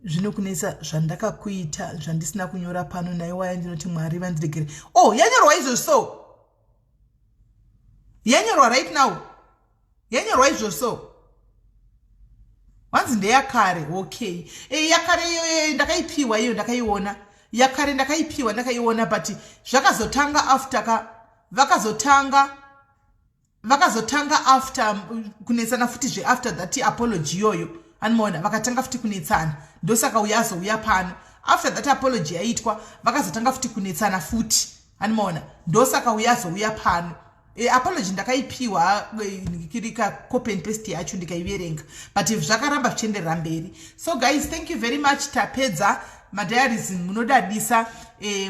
A: zvinokunetsa zvandakakuita zvandisina kunyora pano naiwaya ndinoti Mwari vandiregere. Oh, yanyorwa izvozvo so. Yanyorwa right now. Yanyorwa izvozvo so. Wanzi ndeyakare. Okay. Yakare iyoyo ndakaipiwa iyo ndakaiona. Yakare ndakaipiwa ndakaiona but zvakazotanga after ka vakazotanga after kunetsana futi zve after that apology iyoyo. Anomaona vakatanga futi kunetsana. Ndosaka uya azouya pano. After that apology yaitwa vakazotanga futi kunetsana futi. Anomaona ndosaka uya azouya pano. Apology ndakaipiwa kirika copy and paste yacho ndikaiverenga, but zvakaramba zvichienderera mberi. So guys, thank you very much. Tapedza madiaries. Munodadisa.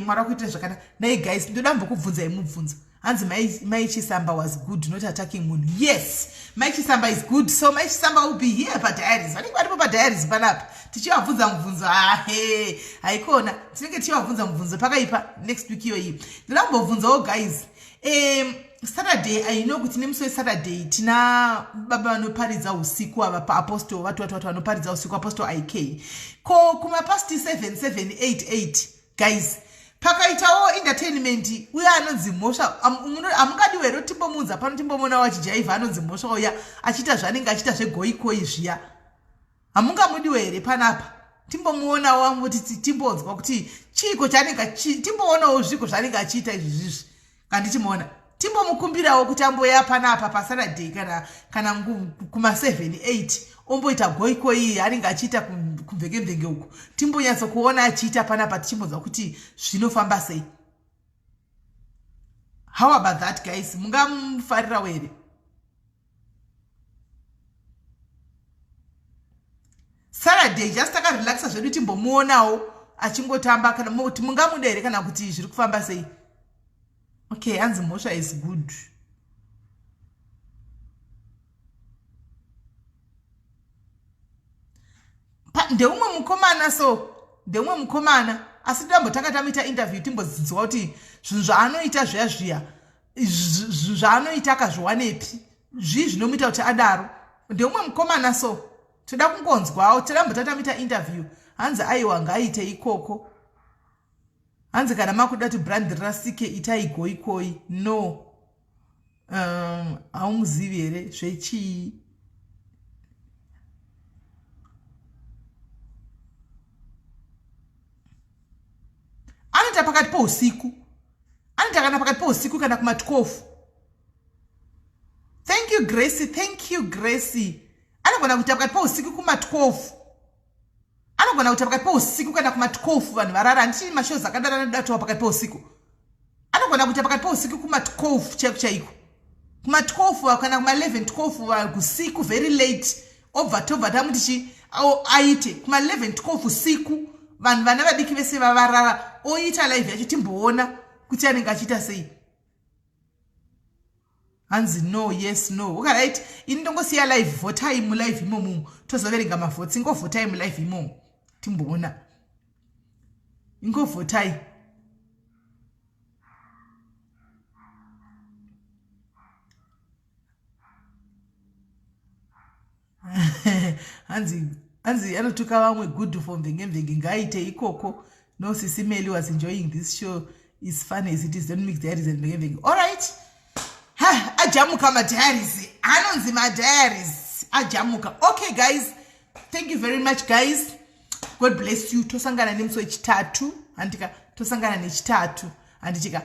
A: Mwari akuitira zvakanaka. Nai guys, ndoda mbokubvunzai mubvunzo. Hanzi Mai Chisamba was good, not attacking munhu. Yes, Mai Chisamba is good. So Mai Chisamba will be here padiaries. Vanenge varipo padiaries panapa tichivabvunza mubvunzo. Ahe, haikona, tinenge tichivabvunza mubvunzo pakaipa next week iyoyi. Ndoda kumbobvunzawo guys, Saturday, I know kuti nemusi weSaturday tina baba vanoparidza usiku ava paapostle vati vati vati vanoparidza usiku, Apostle Ik. Ko kumapast 7 7 8 8 guys, pakaitawo entertainment uye anonzi Mhosva, hamungadiwo here timbomuunza pano timbomuonawo achijaivha? Anonzi Mhosva uya achiita zvaanenge achiita zvegoikoi zviya, hamungamudiwo here panapa timbomuonawo amboti timbonzwa kuti chiiko chaanenge, timboonawo zviko zvaanenge achiita izvi zvizvi kandichimuona, timbomukumbirawo kuti amboya panapa paSaturday kana kuma7 8 omboita goikoi anenge achiita kumvenge-mvenge uku, timbonyatsokuona achiita panapa tichimbonzwa kuti zvinofamba sei. How about that, guys? Mungamufarirawo here? Saturday just takarelaxa zvedu, timbomuonawo achingotamba, kana kuti mungamuda here kana kuti zviri kufamba sei? Okay, hanzi Mhosva is good. Ndeumwe mukomana, so ndeumwe mukomana, asi ndambotanga tamuita interview timbodzinzwa kuti zvinhu zvaanoita zviya zviya, zvinhu zvaanoita akazviwanepi, zvii zvinomuita kuti adaro. Ndeumwe mukomana, so toda kungonzwawo, toda mbotanga tamuita interview. Hanzi aiwa, ngaaite ikoko. Hanzi kana makuda kuti brand rirasike, itai goikoi. No, haumuzivi here zvechii? Anoita pakati pousiku, anoita kana pakati pousiku kana kuma12. Thank you, Gracie. Thank you, Gracie. Anogona kuita pakati pousiku kuma12, anogona kuita pakati pousiku kana kuma12 vanhu varara. Handichii mashows akadaro anodatowa pakati pousiku. Anogona kuita pakati pousiku kuma12 chaiko chaiko, kuma12 kana kuma11 12 kusiku, very late, obva tobva tamuti chi aite kuma11 12 usiku, vanhu vana vadiki vese vavarara, oita live yacho timboona kuti anenge achiita sei. Hanzi no, yes, no. Okay, right, ini ndongosiya live. Votai mulive imomo, tozoverenga mavotes. Ingovhotai mulive imomo timboona. Ingovhotai. Hanzi anotuka vamwe, good for mvenge mvenge, ngaaite ikoko. No, Sisi Meli was enjoying this show, is fun as it is. Don't mix diaries and mvenge mvenge. All right. Ha, ajamuka madiaries, anonzi madiaries ajamuka. Okay guys, thank you very much guys, God bless you. Tosangana nemusi wechitatu, handika? Tosangana nechitatu, handichika?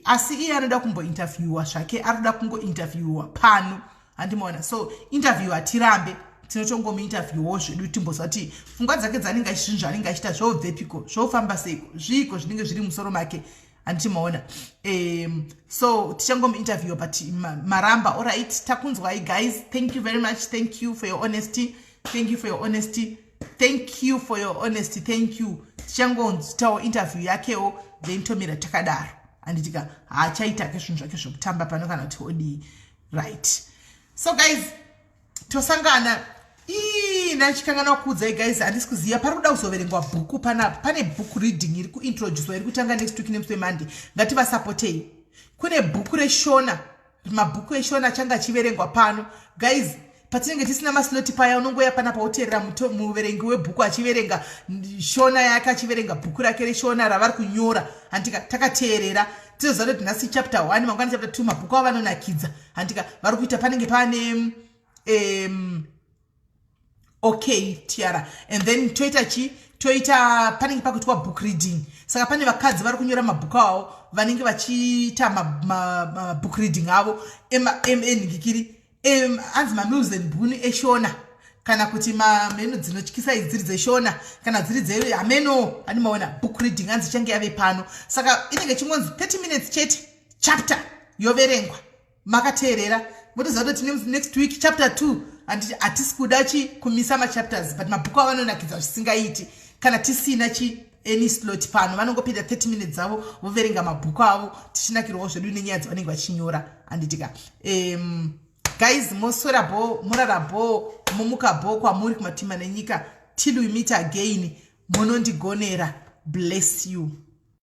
A: Asi iye anoda kumbointerviewa zvake, arikuda kungointerviewa pano, handimaona? So interview hatirambe, tinotongomuinterviewawo zvedu timbozwa kuti pfungwa dzake dzanenge zvinhu zvaanenge achiita zvobvepiko, zvofamba seiko, zviiko zvinenge zviri musoro make. Handiti maona? So tichangomuinterview, but maramba. Alright, takunzwai guys. Thank you very much. Thank you for your honesty. Thank you for your honesty. Thank you for your honesty. Thank you. Tichangonzitawo interview yakewo, then tomira takadaro, handitika? Haachaitake zvinhu zvake zvokutamba pano kana kuti odii. Right, so guys, tosangana. Ii, ndachikanganwa kuudzai guys, handisi kuziva pari kuda kuzoverengwa bhuku panapa. Pane book reading iri kuintroducwa, iri kutanga next week nemusi weMonday. Ngativasapotei. Kune bhuku reShona, mabhuku eShona achange achiverengwa pano guys. Patinenge tisina maslot paya, unongoya panapa woteerera muverengi webhuku achiverenga Shona yake, achiverenga bhuku rake reShona ravari kunyora, handika? Takateerera, tinoziva kuti nhasi chapter 1, mangwana chapter 2. Mabhuku avo vanonakidza, handika? Vari kuita, panenge pane okay, tiara, and then toita chi, toita, panenge pakuitwa book reading. Saka pane vakadzi vari kunyora mabhuku avo, vanenge vachiita mabook reading avo enhingikiri, anzi maMills and Boon eShona, kana kuti mameno dzinotyisa idzi dziri dzeShona kana dziri dzehameno, handimaona. Book reading anzi ichange yave pano, saka inenge chingonzi 30 minutes chete, chapter yoverengwa, makateerera, motoziva kuti next week chapter 2. Handiti hatisi kuda chi kumisa machapters, but mabhuku avanonakidza zvisingaiti. Kana tisina chi any slot pano, vanongopinda 30 minutes dzavo, voverenga mabhuku avo, tichinakirwawo zvedu nenyaya dzavanenge vachinyora, handitika? Guys, moswera bo, morara bo, momuka bo kwamuri kumatima nenyika. Till we meet again, munondigonera. Bless you.